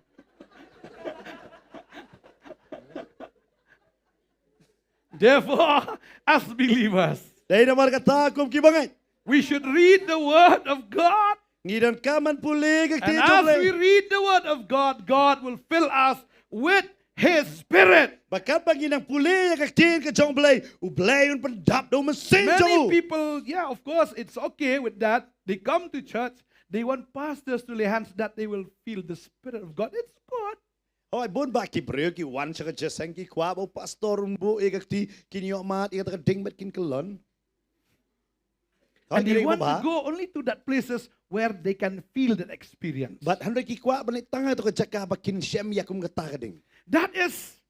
Therefore, as believers, dei namar kata kum ki bangeit, we should read the word of God. Ngi donkam ban pule ka ktien jong U Blei. And as we read the word of God, God will fill us with His Spirit. Bad katba ngi nang pule ïa ka ktien ka jong U Blei, U Blei un pyndap da U Mynsiem jong u. Many people, yeah, of course, it's okay with that. They come to church, they want pastors to lay hands that they will feel the Spirit of God. It's good. Hooid, bun bah ki briew ki wan sha ka jingïaseng, ki kwah ba u pastor un buh ïa ka kti, kin ïoh mad ïa kata ka ding bad kin kyllon. Hooid, and they want to go only to that places where they can feel that experience. Bad hynrei ki kwah ban leit tang ha kata ka jaka ba kin shem ïa kum kata ka ding. That is,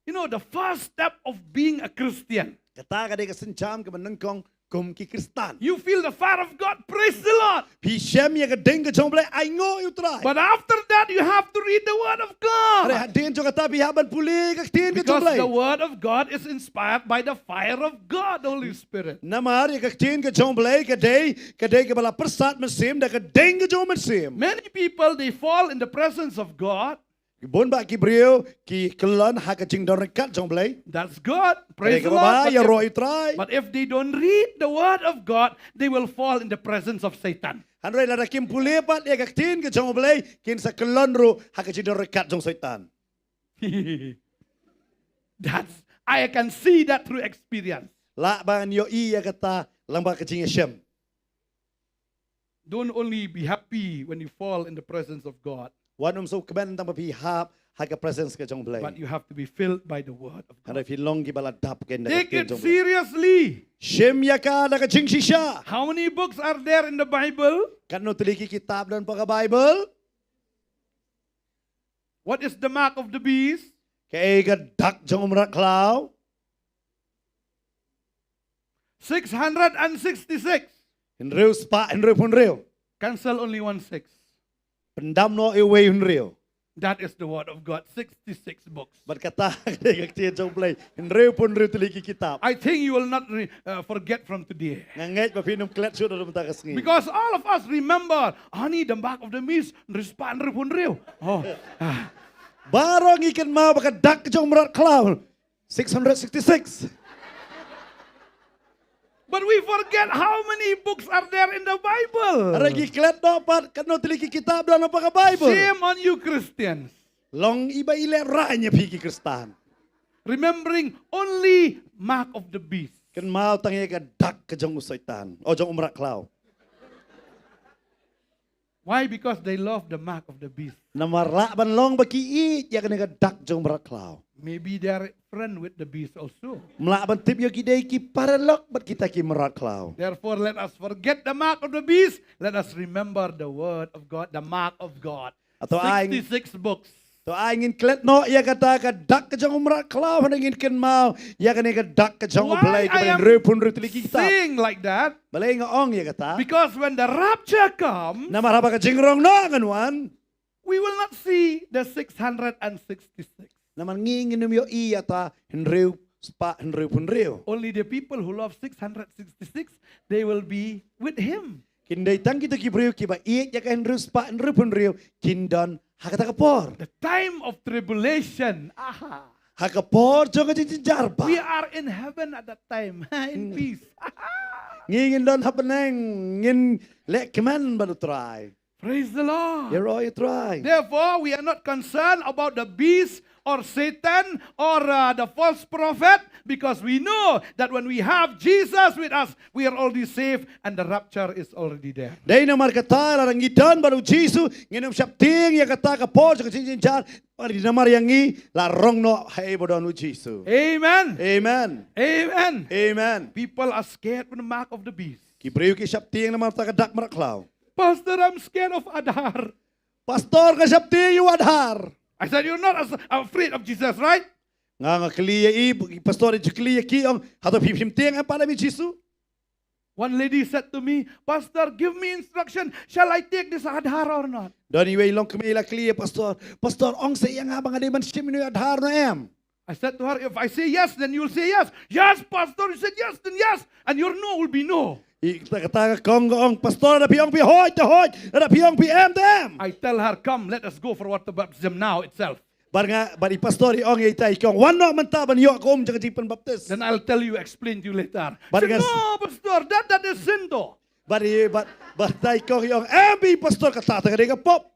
you know, the first step of being a Christian. Kata ka dei ka sienjam kaba nyngkong kum ki Khristan. You feel the fire of God, praise the Lord. Phi shem ïa ka ding ka jong U Blei, ainguh ïa U Trai. But after that, you have to read the word of God. Hynrei hadien jong kata phi hap ban pule ïa ka ktien ka jong U Blei. Because the word of God is inspired by the fire of God, the Holy Spirit. Namar ïa ka ktien ka jong U Blei ka dei, ka dei kaba la pyrsad mynsiem da ka ding ka jong U Mynsiem. Many people, they fall in the presence of God. Bun bah ki briew ki kyllon ha ka jingdon ryngkat jong U Blei. That's good. Praise the Lord. Ka dei kaba bha, ïaroh ïa U Trai. But if they don't read the word of God, they will fall in the presence of Satan. Hynrei lada kim pule pat ïa ka ktien ka jong U Blei, kin sa kyllon ruh ha ka jingdon ryngkat jong Soitan. That's, I can see that through experience. Lah ban ïohi ïa kata lyngba ka jingïashem. Don't only be happy when you fall in the presence of God. Wat ym sngewkmen tang ba phi hap ha ka presence ka jong U Blei. But you have to be filled by the word of God. Hynrei phi long kiba la dap kein da ka ktien jong U Blei. Take it seriously. Shim ïa ka da ka jingshisha. How many books are there in the Bible? Katno tylli ki kitab don ha ka Baibl? What is the mark of the beast? Kaei ka dak jong u mrad khlaw? Six hundred and sixty-six. Hynriew spah hynriew phew hynriew. Cancel only one six. Pyndam noh uwei u hynriew. That is the word of God, sixty-six books. Bad kata ka dei ka ktien jong U Blei, hynriew phew hynriew tylli ki kitab. I think you will not re-, uh, forget from today. Nga ngeit ba phin ym klet shuh naduh mynta ka sngi. Because all of us remember, ani the mark of the beast, hynriew spah hynriew phew hynriew. Oh. Ah. Baroh ngi kynmaw ba ka dak jong u mrad khlaw. Six hundred sixty-six. But we forget how many books are there in the Bible. Hynrei ngi klet noh pat katno tylli ki kitab don ha ka Baibl. Shame on you Christians. Long i ba i lehraiñ ïa phi ki Khristan. Remembering only mark of the beast. Kynmaw tang ïa ka dak ka jong u Soitan, o jong u mrad khlaw. Why? Because they love the mark of the beast. Namar lah ban long ba ki ïeit ïa kane ka dak jong u mrad khlaw. Maybe they are friend with the beast also. Ym lah ban tip ïoh ki dei ki paralok bad kita ki mrad khlaw. Therefore, let us forget the mark of the beast. Let us remember the word of God, the mark of God. Ato ai sixty-six books. To ai ngin klet noh ïa kata ka dak ka jong u mrad khlaw, hynrei ngin kynmaw ïa kane ka dak ka jong U Blei kaba hynriew phew hynriew tylli ki kitab. Why I am saying like that? Balei nga ong ïa kata? Because when the rapture comes, namar haba ka jingrong noh kan wan, we will not see the six hundred and sixty-six. Namar ngi ngin ym ïohi ïa kata hynriew spah hynriew phew hynriew. Only the people who love six hundred sixty-six, they will be with him. Kin dei tang kita ki briew kiba ïeit ïa ka hynriew spah hynriew phew hynriew kin don ha kata ka por. The time of tribulation. Aha. Ha ka por jong ka jingjynjar bah. We are in heaven at that time. In peace. Ngi ngin don ha bneng, ngin leh kmen bad u Trai. Praise the Lord. Ïaroh ïa u Trai. Therefore, we are not concerned about the beast or Satan or, uh, the false prophet, because we know that when we have Jesus with us, we are already safe and the rapture is already there. Dei namar kata lada ngi don bad u Jisu, ngin ym sheptieng ïa kata ka por jong ka jingjynjar, namar ïa ngi la rong noh haei ba don u Jisu. Amen. Amen. Amen. Amen. People are scared with the mark of the beast. Ki briew ki sheptieng namar kata ka dak mrad khlaw. Pastor, I'm scared of Aadhaar. Pastor, nga sheptieng ïa u Aadhaar. I said, "You're not as-, afraid of Jesus, right?" Nga, nga kylli ïa i, pastor, i ju kylli ïa ki, ong, hato phi phim tieng em pat ïa u Jisu? One lady said to me, "Pastor, give me instruction. Shall I take this Aadhaar or not?" Don iwei i longkmie i la kylli ïa u pastor, "Pastor, ong seh ïa nga ba nga dei ban shim ïa u Aadhaar ne em?" I said to her, "If I say yes, then you'll say yes." "Yes, Pastor, you said yes, then yes, and your no will be no." I kata, kata ka kong ka ong, "Pastor, lada phi ong phi hooid te hooid, lada phi ong phi em te em." I tell her, "Come, let us go for water baptism now itself." Bad nga, bad i pastor i ong ïa ita i kong, "Wan noh mynta ban ïoh ka um jong ka jingpynbaptis." Then I'll tell you, explain to you later. Bad nga, "No, Pastor, that, that is sin though." Bad i, bad, bad ita i kong i ong, "Em bha pastor, kata te ka dei ka pop."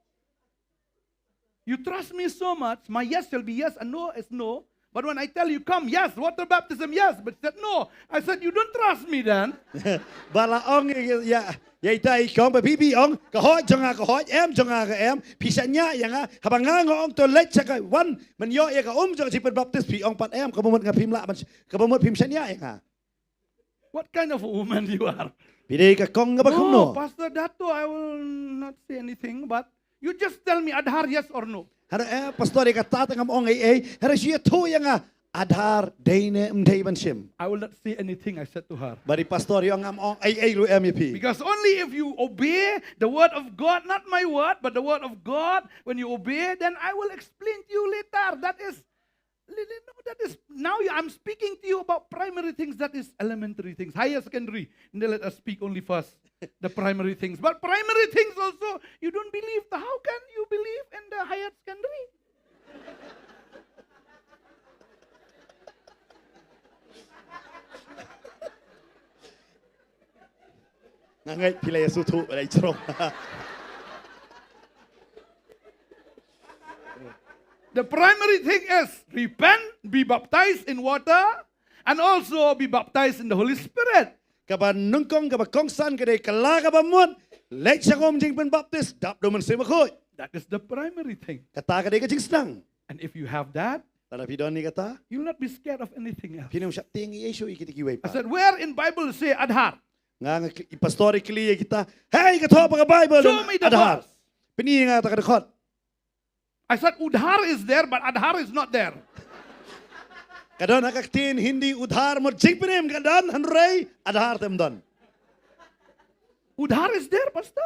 You trust me so much, my yes shall be yes and no is no. But when I tell you, "Come, yes, water baptism, yes," but she said, "No." I said, "You don't trust me then." Ba la ong ïa, ïa, ïa ita i kong, ba phi phi ong, "Ka hoi jong nga ka hoi, em jong nga ka em, phi shaniah ïa nga, haba nga nga ong to leit sha ka wan, men ïoh ïa ka um jong ka jingpynbaptis, phi ong pat em, kaba mut nga phim lah, ban, kaba mut phim shaniah ïa nga." What kind of a woman you are? Phi dei ka kong kaba kumno? "No, Pastor Dato, I will not say anything, but you just tell me Adhar, yes or no." Hynrei, eh, Pastor, ïa kata te ngam ong ei ei. Hynrei shu ïathuh ïa nga, Adhar dei ne ym dei ban shim. "I will not say anything," I said to her. Bad i Pastor i ong, "Ngam ong ei ei ruh em ïa phi." "Because only if you obey the word of God, not my word, but the word of God, when you obey, then I will explain to you later." That is, li-, li-, no, that is, now you, I'm speaking to you about primary things, that is elementary things, higher secondary. And then let us speak only first the primary things. But primary things also, you don't believe. So how can you believe in the higher secondary? Nga ngeit phi la ïa sngewthuh ba la ïa jrong. The primary thing is repent, be baptized in water, and also be baptized in the Holy Spirit. Kaba nyngkong, kaba kongsan ka dei ka la kaba mut, leit sha ka um jingpynbaptis, dap da u Mynsiem Bakhuid. That is the primary thing. Kata ka dei ka jingsdang. And if you have that, lada phi don ïa kata, you'll not be scared of anything else. Phin ym shah tieng ei ei shuh ïa kita kiwei pat. I said, "Where in Bible say Adhar?" Nga, nga kli-, i Pastor i kylli ïa kita, "Hei, ka thoh ba ka Bible don Adhar? Show me the verse." Pyni ïa nga kata ka dkhot. I said, "Udhar is there, but Adhar is not there." Ka don ha ka ktien Hindi, udhar, mut jingpynim ka don, hynrei Adhar te ym don. "Udhar is there, Pastor."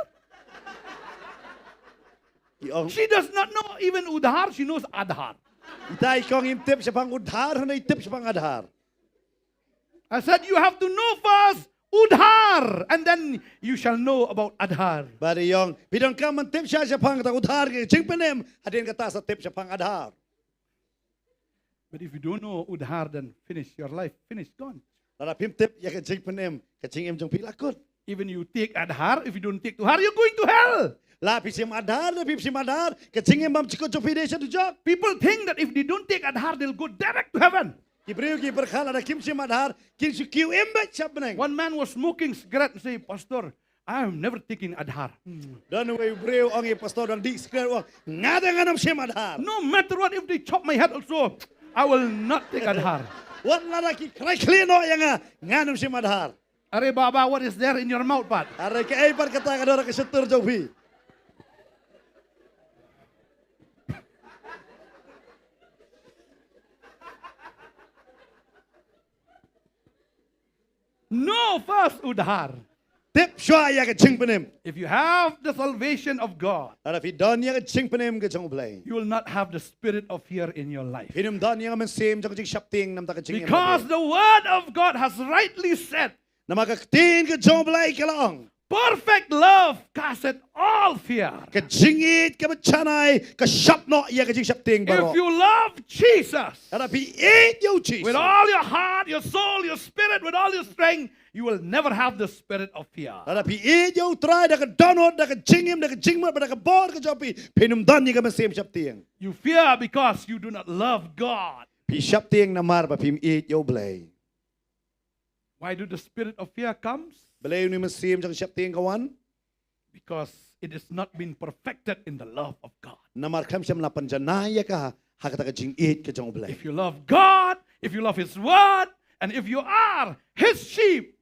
I ong, she does not know even udhar, she knows Adhar. Ita i kong im tip shaphang udhar, hynrei i tip shaphang Adhar. I said, "You have to know first udhar, and then you shall know about Adhar." Bad i ong, phi donkam ban tip shai shaphang kata udhar, ka jingpynim, hadien kata sa tip shaphang Adhar. But if you don't know udhar, then finish, your life finish, gone. Lada phim tip ïa ka jingpynim, ka jingim jong phi la kut. Even you take Adhar, if you don't take Tuhar, you're going to hell. La phi shim Adhar, la phim shim Adhar, ka jingim bymjukut jong phi dei sha dujok. People think that if they don't take Adhar, they'll go direct to heaven. Ki briew ki pyrkhat lada kim shim Adhar, kin shu kiew im beit sha bneng. One man was smoking cigarette and say, "Pastor, I am never taking Adhar." Hmm. Don uwei u briew ong ïa i Pastor, don dih cigarette, u ong, "Nga te ngan ym shim Adhar. No matter what, if they chop my head also, I will not take Adhar." Wat lada ki krai khlieh noh ïa nga, ngan ym shim Adhar. Are baba, what is there in your mouth pat? Are kaei pat kata ka don ha ka shatur jong phi? Know first udhar. Tip shuwa ïa ka jingpynim. If you have the salvation of God, lada phi don ïa ka jingpynim ka jong U Blei, you will not have the spirit of fear in your life. Phin ym don ïa ka mynsiem jong ka jingsheptieng na ka bynta ka jingim. Because the word of God has rightly said, namar ka ktien ka jong U Blei ka la ong, "Perfect love casteth all fear." Ka jingïeit kaba janai ka shap noh ïa ka jingsheptieng baroh. If you love Jesus, lada phi ïeit ïa u Jisu, with all your heart, your soul, your spirit, with all your strength, you will never have the spirit of fear. Lada phi ïeit ïa u Trai da ka dohnud, da ka jingim, da ka jingmut, da ka bor ka jong phi, phin ym don ïa ka mynsiem sheptieng. You fear because you do not love God. Phi sheptieng namar ba phim ïeit ïa U Blei. Why do the spirit of fear comes? Balei une u mynsiem jong ka sheptieng ka wan? Because it is not been perfected in the love of God. Namar khlem shym la pynjanai ïa ka ha kata ka jingïeit ka jong U Blei. If you love God, if you love His word, and if you are His sheep,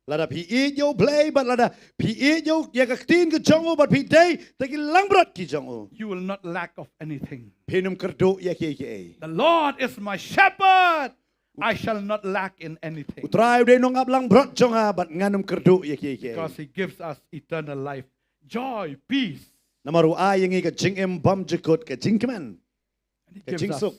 lada phi ïeit ïa U Blei, bad lada phi ïeit ïa u, ïa ka ktien ka jong u, bad phi dei da ki langbrot ki jong u, you will not lack of anything. Phin ym kyrduh ïa kiei kiei. The Lord is my shepherd, I shall not lack in anything. U Trai u dei u nongap langbrot jong nga, bad ngan ym kyrduh ïa kiei kiei. Because He gives us eternal life, joy, peace. Namar u ai ïa ngi ka jingim bymjukut, ka jingkmen, ka jingsuk.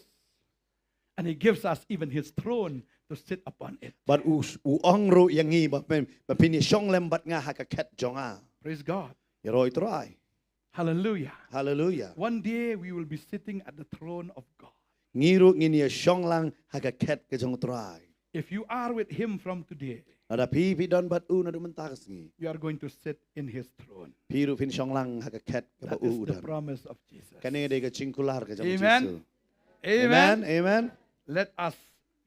And He gives us even His throne to sit upon it. Bad u, u ong ruh ïa ngi ba phin, ba phin ïashong lem bad nga ha ka khet jong nga. Praise God. Ïaroh ïa u Trai. Hallelujah. Hallelujah. One day we will be sitting at the throne of God. Ngi ruh ngin ïashong lang ha ka khet ka jong u Trai. If you are with Him from today, lada phi, phi don bad u naduh mynta ka sngi, you are going to sit in His throne. Phi ruh phin shong lang ha ka khet kaba u u don. That is the promise of Jesus. Kane dei ka jingkular ka jong u Jisu. Amen. Amen. Amen. Let us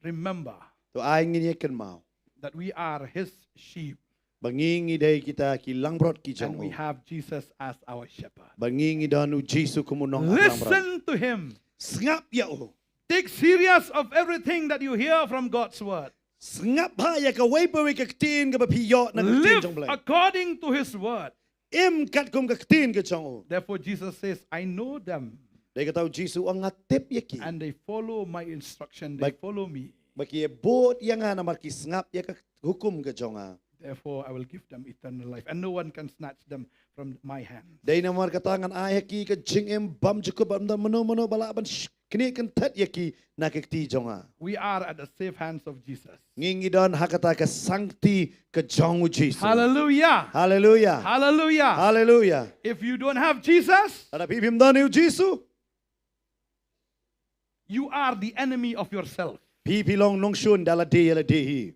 remember To ai ngin ïa kynmaw that we are his sheep ba ngi ngi dei kita ki langbrot ki jong u. And we have Jesus as our shepherd. Ba ngi ngi don u Jisu kum u nongak langbrot. Listen to him. Sngap ïa u. Take serious of everything that you hear from God's word. Sngap ha ïa kawei pa wei ka ktien kaba phi ïoh na ka ktien jong Blei. Live according to his word. Im katkum ka ktien ka jong u. Therefore Jesus says, "I know them." Dei kata u Jisu u ong nga tip ïa ki. And they follow my instruction, they follow me. Ba ki bud ïa nga namar ki sngap ïa ka hukum ka jong nga. Therefore I will give them eternal life and no one can snatch them from my hand. Dei namar kata ngan ai ha ki ka jingim bymjukut, bym don mano mano ba lah ban sh- knieh kynthet ïa ki na ka kti jong nga. We are at the safe hands of Jesus. Ngi ngi don ha kata ka sangkti ka jong u Jisu. Hallelujah. Hallelujah. Hallelujah. Hallelujah. If you don't have Jesus, lada phi phim don ïa u Jisu, you are the enemy of yourself. Phi phi long nongshun da lade ïa lade hi.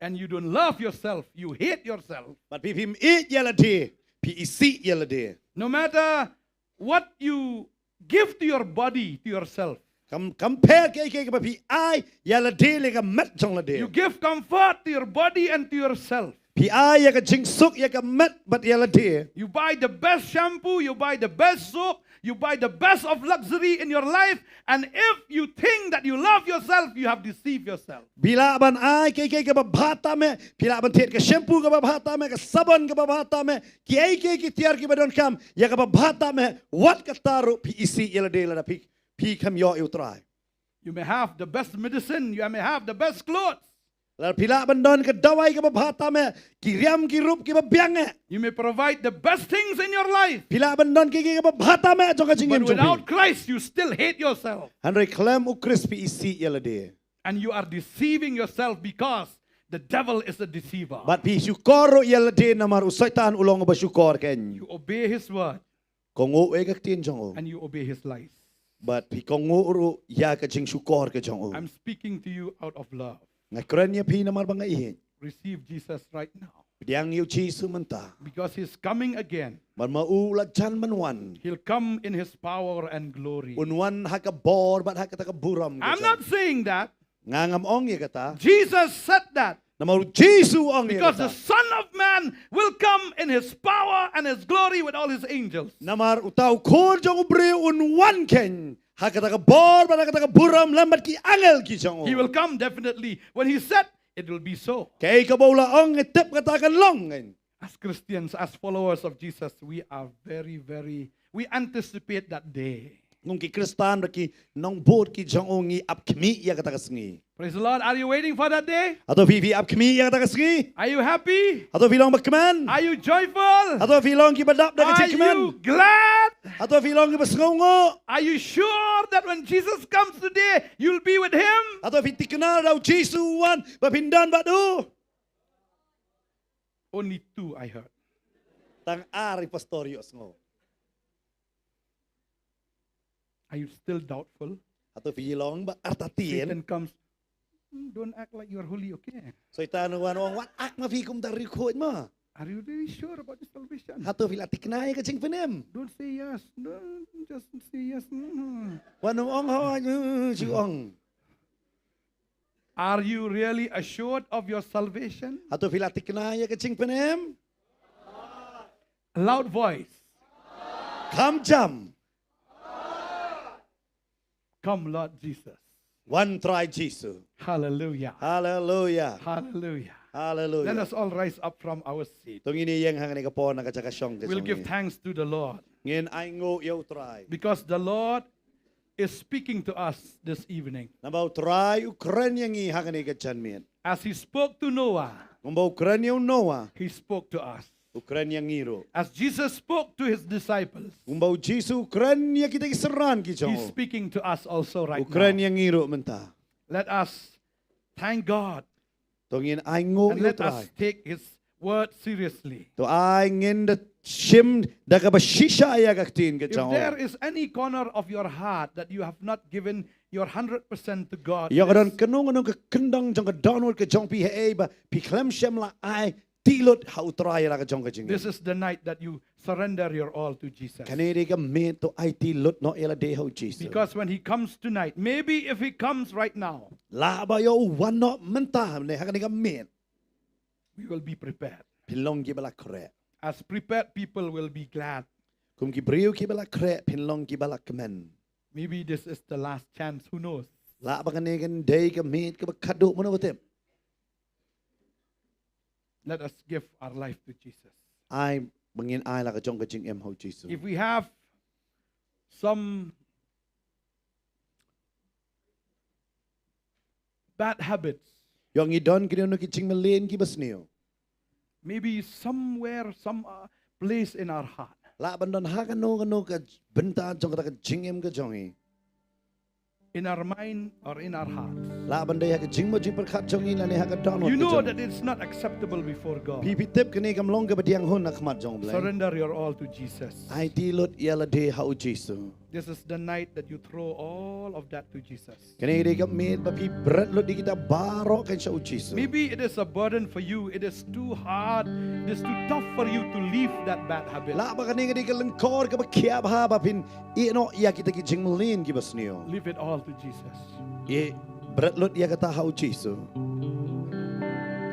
And you don't love yourself, you hate yourself. Bad phi phim ïeit ïa lade, phi isih ïa lade. No matter what you give to your body, to yourself. Kam kam pher kaei kaei kaba phi ai ïa lade lane ka met jong lade. You give comfort to your body and to yourself. Phi ai ïa ka jingsuk ïa ka met bad ïa lade. You buy the best shampoo, you buy the best soap, you buy the best of luxury in your life, and if you think that you love yourself, you have deceived yourself. Phi lah ban ai kaei kaei kaba bha tam eh, phi lah ban thied ka shampoo kaba bha tam eh, ka sabon kaba bha tam eh, kiei kiei ki tiar kiba donkam ïa kaba bha tam eh, wat kata ruh phi isih ïa lade lada phi phi khlem ïoh ïa u Trai. You may have the best medicine, you may have the best clothes. Lada phi lah ban don ka dawai kaba bha tam eh, ki riam ki rup kiba biang eh. You may provide the best things in your life. Phi lah ban don kiei kiei kaba bha tam eh jong ka jingim jong phi. But without Christ, you still hate yourself. Hynrei khlem u Khrist phi isih ïa lade. And you are deceiving yourself because the devil is a deceiver. Bad phi shukor ruh ïa lade namar u Soitan u long uba shukor kein. You obey his word. Kohnguh ïa ka ktien jong u. And you obey his lies. Bad phi kohnguh ruh ïa ka jingshukor ka jong u. I'm speaking to you out of love. Nga kren ïa phi namar ba nga ïeit. Receive Jesus right now. Pdiang ïa u Jisu mynta. Because he's coming again. Namar ma u la jan ban wan. He'll come in his power and glory. Un wan ha ka bor bad ha kata ka burom ka jong u. I'm not saying that. Nga ngam ong ïa kata. Jesus said that. Namar u Jisu u ong ïa kata. Because the Son of Man will come in his power and his glory with all his angels. Namar uta u Khun jong u briew un wan kein ha kata ka bor bad ha kata ka burom lem bad ki angel ki jong u. He will come definitely. When he said, it will be so. Kaei kaba u la ong ngi tip kata kan long kein. As Christians, as followers of Jesus, we are very, very, we anticipate that day. Kum ki Khristan bad ki nongbud ki jong u ngi ap khmih ïa kata ka sngi. Praise the Lord. Are you waiting for that day? Hato phi phi ap khmih ïa kata ka sngi? Are you happy? Hato phi long ba kmen? Are you joyful? Hato phi long kiba dap da ka jingkmen? Are you glad? Hato phi long kiba sngewnguh? Are you sure that when Jesus comes today, you'll be with him? Hato phi thikna da u Jisu u wan ba phin don bad u? Only two I heard. Tang ar i pastor ïohsngew. Are you still doubtful? Hato phi long ba artatien? Satan comes, "Hmm, don't act like you are holy, okay?" Soitan u wan ong wat act ma phi kum da riewkhuid ma. Are you really sure about your salvation? Hato phi la thikna ïa ka jingpynim? Don't say yes. No, just say yes. Hmm. Wan ong ha, ju ong. Are you really assured of your salvation? Hato phi la thikna ïa ka jingpynim? Loud voice. Kham jam. Come, Lord Jesus. Wan Trai Jisu. Hallelujah. Hallelujah. Hallelujah. Hallelujah. Let us all rise up from our seat. To ngin ïeng hangne ka por na ka jaka shong ka jong ngi. We'll give thanks to the Lord. Ngin ainguh ïa u Trai. Because the Lord is speaking to us this evening. Namar u Trai u kren ïa ngi hangne ka janmiet. As he spoke to Noah, kumba u kren ïa u Noah, he spoke to us. U kren ïa ngi ruh. As Jesus spoke to his disciples, kumba u Jisu u kren ïa kita ki synran ki jong u, he's speaking to us also right now. U kren ïa ngi ruh mynta. Let us thank God. To ngin ainguh ïa u Trai. And let us take his word seriously. To ai ngin da shim da kaba shisha ïa ka ktien ka jong u. If there is any corner of your heart that you have not given your hundred percent to God, ïoh ka don kano kano ka kyndong jong ka dohnud ka jong phi haei ba phi khlem shym la ai aiti lut ha U Trai ïa la ka jong ka jingim. This is the night that you surrender your all to Jesus. Kane dei ka miet to aiti lut noh ïa lade ha U Jisu. Because when he comes tonight, maybe if he comes right now, lah ba ïoh u wan noh mynta ne ha kane ka miet, we will be prepared. Phin long kiba la khreh. As prepared people will be glad. Kum ki briew kiba la khreh phin long kiba la kmen. Maybe this is the last chance, who knows? Lah ba kane kan dei ka miet kaba khadduh, mano ba tip. Let us give our life to Jesus. Ai ba ngin ai la ka jong ka jingim ha U Jisu. If we have some bad habits, ïoh ngi don kino kino ki jingmlien kiba sniew, maybe somewhere, some uh, place in our heart, lah ban don ha kano kano ka bynta jong kata ka jingim ka jong ngi, in our mind or in our hearts, lah ban dei ha ka jingmut jingpyrkhat jong ngi lane ha ka dohnud ka jong ngi. You know that it's not acceptable before God. Phi, phi tip kane kam long kaba diang hun ha khmat jong U Blei. Surrender your all to Jesus. Aiti lut ïa lade ha U Jisu. This is the night that you throw all of that to Jesus. Kane dei ka miet ba phi bret lut ïa kita baroh kan sha U Jisu. Maybe it is a burden for you. It is too hard. It is too tough for you to leave that bad habit. Lah ba kane ka dei ka lyngkor kaba khia bha ba phin ïeh noh ïa kita ki jingmlien kiba sniew. Leave it all to Jesus. Ïeh, bret lut ïa kata ha U Jisu.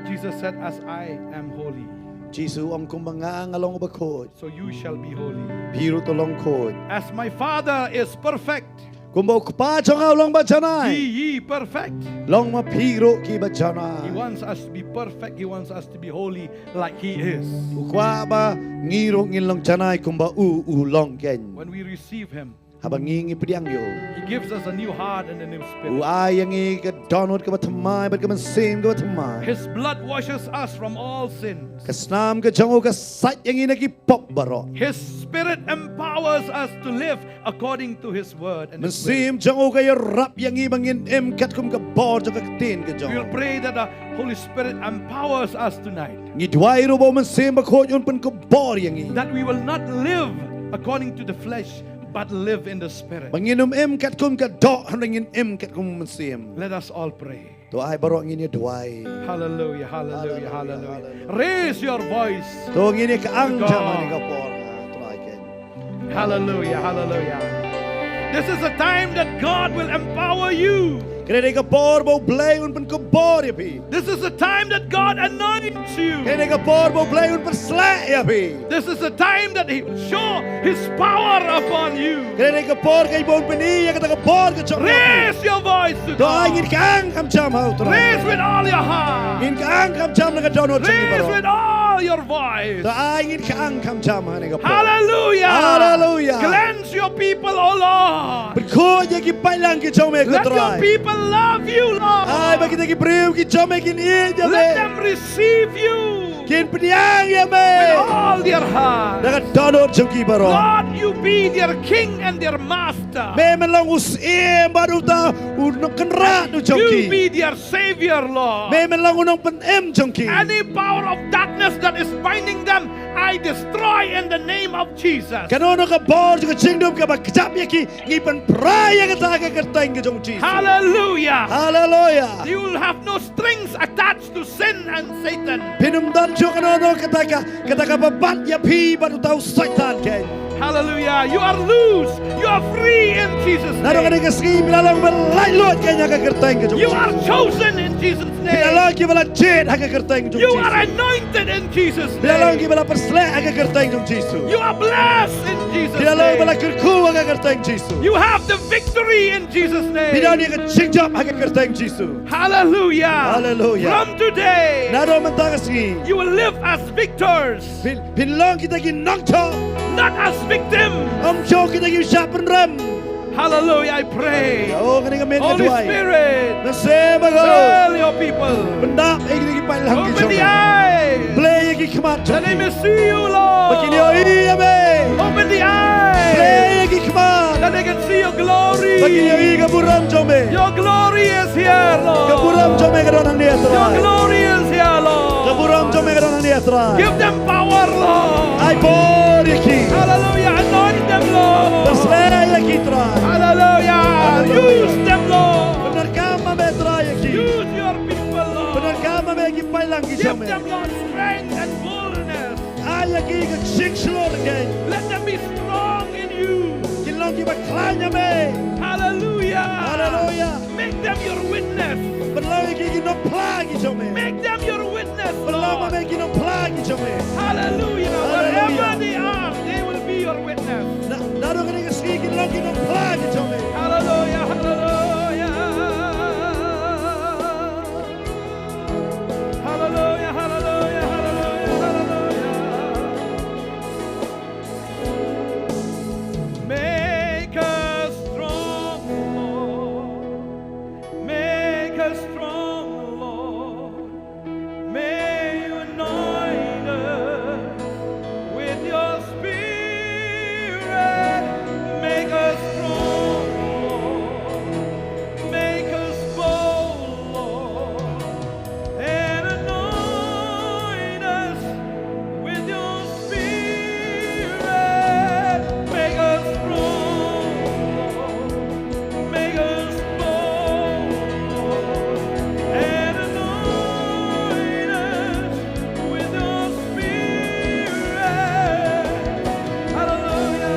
Jesus said, "As I am holy, Jisu u ong, kumba nga nga long uba khuid, so you shall be holy. Phi ruh to long khuid. As my Father is perfect, Kumba U Kpa jong nga u long ba janai, be ye perfect." Long ma phi ruh kiba janai. He wants us to be perfect. He wants us to be holy like he is. U kwah ba ngi ruh ngin long janai kumba u u long kein. When we receive him, haba ngi ngi pdiang ïa u, he gives us a new heart and a new spirit. U ai ïa ngi ka dohnud kaba thymmai bad ka mynsiem kaba thymmai. His blood washes us from all sins. Ka snam ka jong u ka sait ïa ngi na ki pop baroh. His spirit empowers us to live according to his word and his will. Mynsiem jong u ka ïarap ïa ngi ba ngin im katkum ka bor jong ka ktien ka jong u. We will pray that the Holy Spirit empowers us tonight. Ngi duwai ruh ba u Mynsiem Bakhuid un pynkupbor ïa ngi. That we will not live according to the flesh, but live in the Spirit. Ba ngin ym im katkum ka doh, hynrei ngin im katkum u Mynsiem. Let us all pray. To ai baroh ngin ïa duwai. Hallelujah, hallelujah, hallelujah, hallelujah. Raise your voice. To ngin ïa ka ang jam ha kane ka por, ah, Trai kein. Hallelujah, hallelujah. This is a time that God will empower you. Kane dei ka por ba u Blei un pynkupbor ïa phi. This is a time that God anoints you. Kane dei ka por ba u Blei un pynsleh ïa phi. This is a time that he will show his power upon you. Kane dei ka por kaba un pyni ïa kata ka bor ka jong u. Raise your voice to God. To ai ngin ka ang kham jam ha u Trai. Raise with all your heart. Ngin ka ang kham jam na ka dohnud jong ngi baroh. Raise with all your voice. To ai ngin ka ang kham jam ha kane ka por. Hallelujah. Hallelujah. Cleanse your people, O Lord. Pynkhuid ïa ki paidlang ki jong me, ko Trai. Let your people love you, Lord. Ai ba kita ki briew ki jong me kin ïeit ïa me. Let them receive you. Kin pdiang ïa me. With all their heart. Da ka dohnud jong ki baroh. Lord, you be their king and their master. Me men long u syiem bad uta u nongkynrad u jong ki. You be their savior, Lord. Me men long u nongpynim jong ki. Any power of darkness that is binding them, I destroy in the name of Jesus. Kano kano ka bor jong ka jingdum kaba kjap ïa ki, ngi pynpra ïa kata ha ka kyrteng ka jong u Jisu. Hallelujah. Hallelujah. You will have no strings attached to sin and Satan. Phin ym don shuh kano kano kata ka, kata kaba bat ïa phi bad uta u Soitan kein. Hallelujah. You are loose. You are free in Jesus' name. Naduh kane ka sngi phi la long ba laitluid kein ha ka kyrteng ka jong u Jisu. You are chosen in Jesus' name. Phi la long kiba la jied ha ka kyrteng ka jong u Jisu. You are anointed in Jesus' name. Phi la long kiba la pynsleh ha ka kyrteng ka jong u Jisu. You are blessed in Jesus' name. Phi la long ba la kyrkhu ha ka kyrteng Jisu. You have the victory in Jesus' name. Phi don ïa ka jingjop ha ka kyrteng Jisu. Hallelujah. Hallelujah. From today, naduh mynta ka sngi, you will live as victors. Phin, phin long kita ki nongthoh. Not as victims. Ym shuh kita ki shah pynrem. Hallelujah, I pray. Oh, kane ka miet nga duwai. Holy Spirit, Mynsiem Bakhuid, fill your people. Pyndap ïa kita ki paidlang ki jong me. Open the eyes. Blei ïa ki khmat jong ki. That they may see you, Lord. Ba kin ïohi ïa me. Open the eyes. Blei ïa ki khmat. That they can see your glory. Ba kin ïohi ka burom jong me. Your glory is here, Lord. Ka burom jong me ka don hangne, Trai. Your glory is here, Lord. Ka burom jong me ka don hangne, Trai. Give them power, Lord. Ai bor ïa ki. Hallelujah. Anoint them, Lord. Pynsleh ïa ki, Trai. Hallelujah. Hallelujah. Use them, Lord. Pyndonkam ma me, Trai, ïa ki. Use your people, Lord. Pyndonkam ma me ïa ki paidlang ki jong me. Give them, Lord, strength and boldness. Ai ïa ki ka jingshlur kein. Let them be strong in you. Kin long kiba khlaiñ ha me. Hallelujah. Hallelujah. Make them your witness. Pynlong ïa ki ki nongphla ki jong me. Make them your witness, Lord. Pynlong ïa me ki nongphla ki jong me. Hallelujah. Hallelujah. Wherever they are, they will be your witness. Na, naduh kane ka sngi kin long ki nongphla ki jong me. Hallelujah. Hallelujah. Hallelujah, hallelujah, hallelujah, hallelujah. Make us strong, Lord. Make us strong, Lord. May you anoint us with your spirit. Make us strong, Lord. Make us bold, Lord, and anoint us with your spirit. Make us strong, Lord. Make us bold, Lord, and anoint us with your spirit. Hallelujah.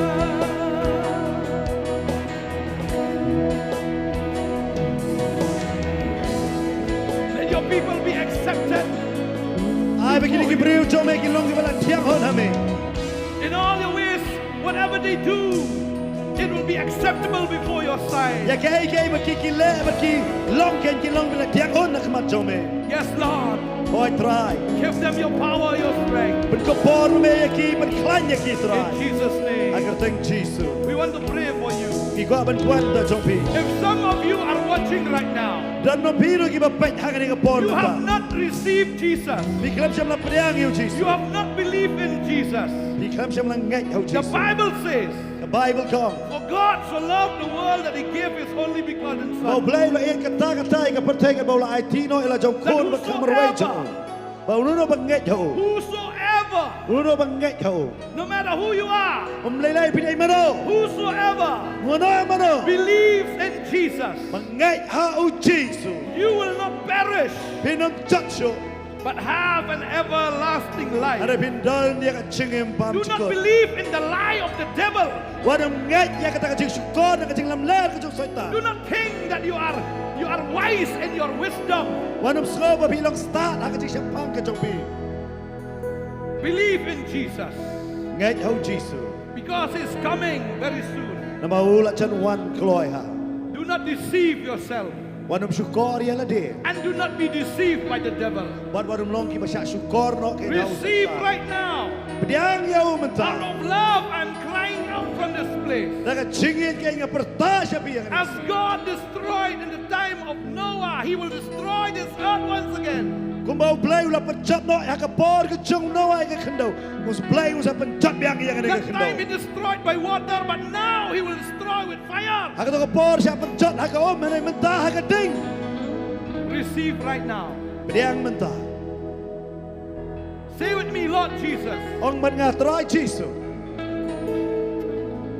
Let your people be accepted. Ai ba kine ki briew jong me kin long kiba la thiang hon ha me. In all your ways, whatever they do, it will be acceptable before your sight. Ïa kaei kaei ba ki ki leh ba ki long kein kin long kiba la thiang hon ha khmat jong me. Yes, Lord. Hooid Trai. Give them your power, your strength. Pynkupbor me ïa ki, pynkhlaiñ ïa ki Trai. In Jesus' name. Ha ka kyrteng Jisu. We want to pray for you. Ngi kwah ban buaid da jong phi. If some of you are watching right now, don ma phi ruh kiba peit ha kane ka por, you have not received Jesus. Phi khlem shym la pdiang ïa u Jisu. You have not believed in Jesus. Phi khlem shym la ngeit ha u Jisu. The Bible says, ka Baibl ka ong, for God so loved the world that he gave his only begotten Son. Ba U Blei u la ïeit katta katta ïa ka pyrthei, ba u la aiti noh ïa la jong u khun ba kham marwei jong u. Ba uno uno ba ngeit ha u. Whosoever. Uno uno ba ngeit ha u. No matter who you are. Ym lei lei phi dei mano. Whosoever. Mano mano. Believes in Jesus. Ba ngeit ha u Jisu. You will not perish. Phin ym jot shuh. But have an everlasting life. Hynrei phin don ïa ka jingim bymjukut. Do not believe in the lie of the devil. Wat ym ngeit ïa kata ka jingshukor na ka jinglamler ka jong u Soitan. Do not think that you are, you are wise in your wisdom. Wat ym sngew ba phi long stad ha ka jingshemphang ka jong phi. Believe in Jesus. Ngeit ha u Jisu. Because he's coming very soon. Namar u la jan wan kloi ha. Do not deceive yourself. Wat ym shukor ïa lade. And do not be deceived by the devil. Bad wat ym long kiba shah shukor noh kein ha u Soitan. Receive right now. Pdiang ïa u mynta. Out of love, I'm crying out from this place. Da ka jingïeit kein nga pyrta sha phi ïa kane. As God destroyed in the time of Noah, he will destroy this earth once again. Kumba U Blei u la pynjot noh ha ka por ka jong u Noah ïa ka khyndew, U Blei un sa pynjot biang ïa kane ka khyndew. That time he destroyed by water, but now he will destroy with fire. Ha kato ka por shah pynjot ha ka um, hynrei mynta ha ka ding. Receive right now. Pdiang mynta. Say with me, Lord Jesus. Ong bad nga, Trai Jisu.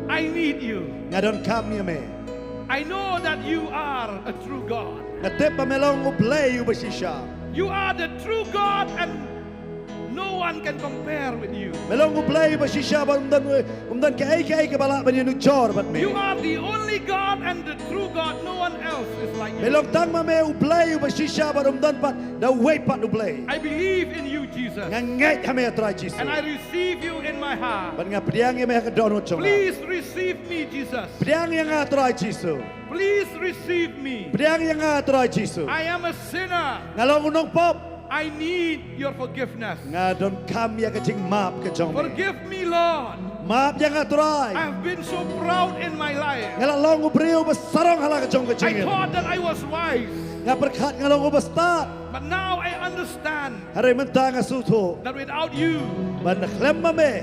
I need you. Nga donkam ïa me. I know that you are a true God. Nga tip ba me long U Blei uba shisha. You are the true God and no one can compare with you. Me long U Blei uba shisha bad um don, um don kaei kaei kaba lah ban ïanujor bad me. You are the only God and the true God. No one else is like you. Me long tang ma me U Blei uba shisha bad um don pat da uwei pat U Blei. I believe in you, Jesus. Nga ngeit ha me, Trai Jisu. And I receive you in my heart. Bad nga pdiang ïa me ha ka dohnud jong nga. Please receive me, Jesus. Pdiang ïa nga, Trai Jisu. Please receive me. Pdiang ïa nga, Trai Jisu. I am a sinner. Nga long u nongpop. I need your forgiveness. Nga donkam ïa ka jingmap ka jong me. Forgive me, Lord. Map ïa nga, Trai. I have been so proud in my life. Nga la long u briew uba sarong ha la ka jong ka jingim. I thought that I was wise. Nga pyrkhat nga long uba stad. But now I understand. Hynrei mynta nga sngewthuh. That without you, ba na khlem ma me,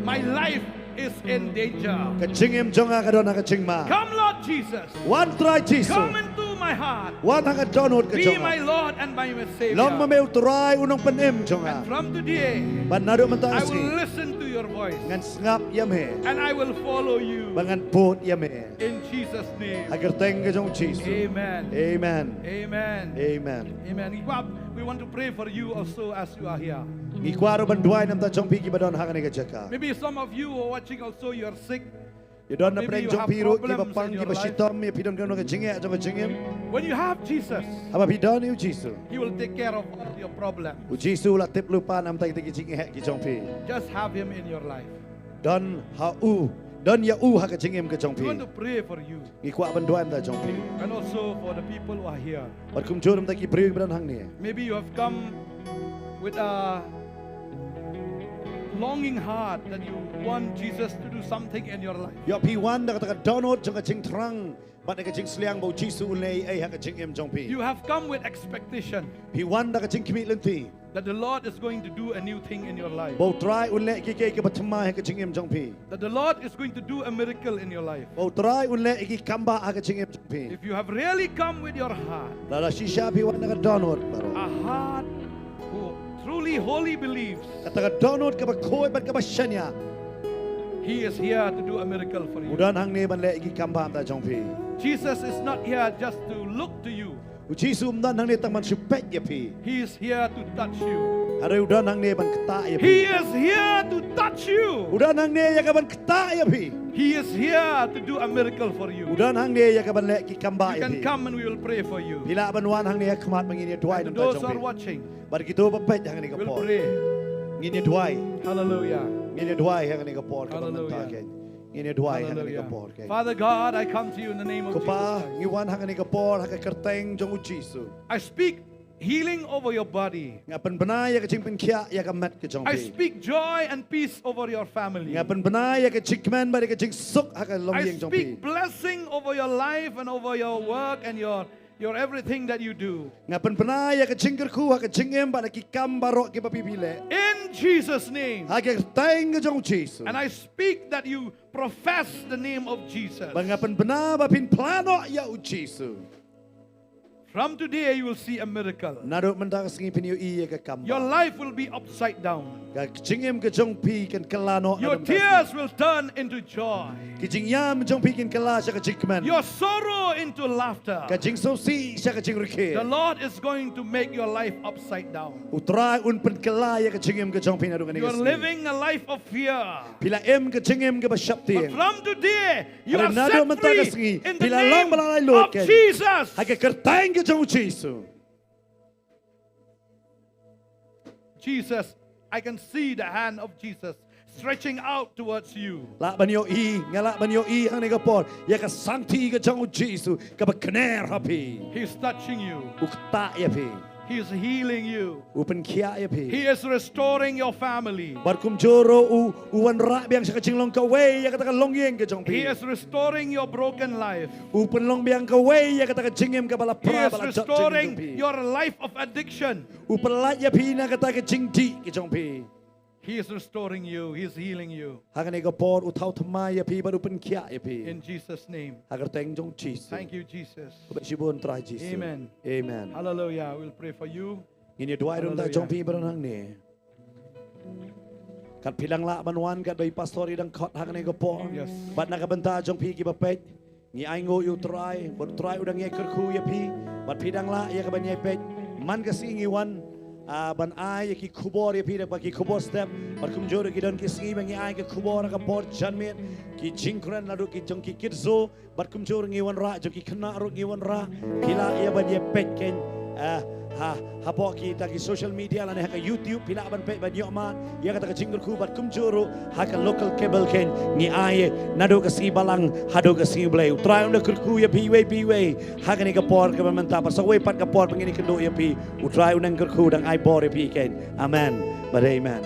my life is in danger. Ka jingim jong nga ka don ha ka jingma. Come, Lord Jesus. Wan, Trai Jisu. Come into my heart. Wan ha ka dohnud ka jong nga. Be my Lord and my Savior. Long ma me u Trai, u Nongpynim jong nga. And from today, bad naduh mynta ka sngi, I will listen to your voice. Ngan sngap ïa me. And I will follow you. Bad ngan bud ïa me. In Jesus' name. Ha ka kyrteng ka jong u Jisu. Amen. Amen. Amen. Amen. Amen. Ngi kwah We want to pray for you also as you are here. Ngi kwah ruh ban duwai namar jong phi kiba don ha kane ka jaka. Maybe some of you who are watching also, you are sick. Ïa don na pdeng jong phi ruh kiba pang, kiba shitom, ïa phi don kano ka jingeh jong ka jingim. When you have Jesus, haba phi don ïa u Jisu, He will take care of all your problems. U Jisu u la tip lypa namar kita ki jingeh ki jong phi. Just have Him in your life. Don ha u, don ïa u ha ka jingim ka jong phi. We want to pray for you. Ngi kwah ban duwai namar jong phi. And also for the people who are here. Bad kumjuh namar ki briew kiba don hangne. Maybe you have come with a longing heart that you want Jesus to do something in your life. Ïoh phi wan da kata ka dohnud jong ka jingthrang bad da ka jingsliang ba u Jisu un leh ei ei ha ka jingim jong phi. You have come with expectation. Phi wan da ka jingkhmih lynti. That the Lord is going to do a new thing in your life. Ba u Trai un leh kiei ka ba thymmai ha ka jingim jong phi. That the Lord is going to do a miracle in your life. Ba u Trai un leh ki kambah ha ka jingim jong phi. If you have really come with your heart, lada shisha phi wan da ka dohnud baroh. A heart who truly, wholly believes. Kata ka dohnud kaba khuid bad kaba shaniah. He is here to do a miracle for you. U don hangne ban leh ki kambah namar jong phi. Jesus is not here just to look to you. U Jisu um don hangne tang ban shu peit ïa phi. He is here to touch you. Hynrei u don hangne ban ktah ïa phi. He is here to touch you. U don hangne ïa ka ban ktah ïa phi. He is here to do a miracle for you. U don hangne ïa ka ban leh ki kambah ïa phi. You can come and we will pray for you. Phi lah ban wan hangne ha khmat ba ngin ïa duwai namar jong phi. And those who are watching, bad kito ba peit ha kane ka por, we'll pray. Ngin ïa duwai. Hallelujah. Ngin ïa duwai ha kane ka por kaba mynta. Hallelujah. Ngin ïa duwai ha kane ka por. Hallelujah. Father God, I come to you in the name of Jesus Christ. Ko Pa, ngi wan ha kane ka por ha ka kyrteng jong u Jisu. I speak healing over your body. Nga pynbna ïa ka jingpynkhiah ïa ka met ka jong phi. I speak joy and peace over your family. Nga pynbna ïa ka jingkmen bad ïa ka jingsuk ha ka longïing jong phi. I speak blessing over your life and over your work and your, your everything that you do. Nga pynbna ïa ka jingkyrkhu ha ka jingim bad ha ki kam baroh kiba phi phi leh. In Jesus' name. Ha ka kyrteng ka jong u Jisu. And I speak that you profess the name of Jesus. Bad nga pynbna ba phin phla noh ïa u Jisu. From today, you will see a miracle. Naduh mynta ka sngi phin ïohi ïa ka kambah. Your life will be upside down. Ka jingim ka jong phi kan kylla noh naduh mynta ka sngi. Your tears will turn into joy. Ki jingïam jong phi kin kylla sha ka jingkmen. Your sorrow into laughter. Ka jingsngewsih sha ka jingrkhie. The Lord is going to make your life upside down. U Trai un pynkylla ïa ka jingim ka jong phi naduh kane ka sngi. You are living a life of fear. Phi la im ka jingim kaba sheptieng. But from today, you are set free in the name of Jesus. Hynrei naduh mynta ka sngi phi la long ba la laitluid kein ha ka kyrteng ka jong u Jisu. Jesus, I can see the hand of Jesus stretching out towards you. Lah ban ïohi, nga lah ban ïohi ha kane ka por ïa ka sangti ka jong u Jisu kaba kner ha phi. He's touching you. U ktah ïa phi. He is healing you. U pynkhiah ïa phi. He is restoring your family. Bad kumjuh ruh u, u wanrah biang sha ka jinglong kawei ïa kata ka longïing ka jong phi. He is restoring your broken life. U pynlong biang kawei ïa kata ka jingim kaba la pra, ba la jot jingim jong phi. He is restoring your life of addiction. U pyllait ïa phi na kata ka jingdih ka jong phi. He is restoring you. He is healing you. Ha kane ka por u thaw thymmai ïa phi bad u pynkhiah ïa phi. In Jesus' name. Ha ka kyrteng jong u Jisu. Thank you, Jesus. Khublei shibun Trai Jisu. Amen. Amen. Hallelujah. We'll pray for you. Ngin ïa duwai ruh namar jong phi baroh hangne. Kat phi dang lah ban wan, kat ba i pastor i dang khot ha kane ka por. Yes. Bad na ka bynta jong phi kiba peit, ngi ainguh ïa u Trai, bad u Trai u dang ïai kyrkhu ïa phi, bad phi dang lah ïa kaban ïai peit. Man ka sngi ngi wan, ah, ban ai ïa ki khubor ïa phi da kaba ki khubor step, bad kumjuh ruh ki don ki sngi ba ngi ai ki khubor ha ka por janmiet, ki jingkren naduh ki jong ki kit zoo, bad kumjuh ruh ngi wanrah, jong ki khynnah ruh ngi wanrah, phi lah ïa ban ïa peit kein, eh, ha, hapoh kita ki social media lane ha ka YouTube, phi lah ban peit ban ïoh mad ïa kata ka jingkyrkhu, bad kumjuh ruh ha ka local cable kein ngi ai naduh ka sngi Balang haduh ka sngi Blei. U Trai un da kyrkhu ïa phi iwei pa iwei ha kane ka por kaba mynta, bad sa kawei pat ka por ba ngin ïakynduh ïa phi, u Trai un dang kyrkhu, dang ai bor ïa phi kein. Amen. Bad amen.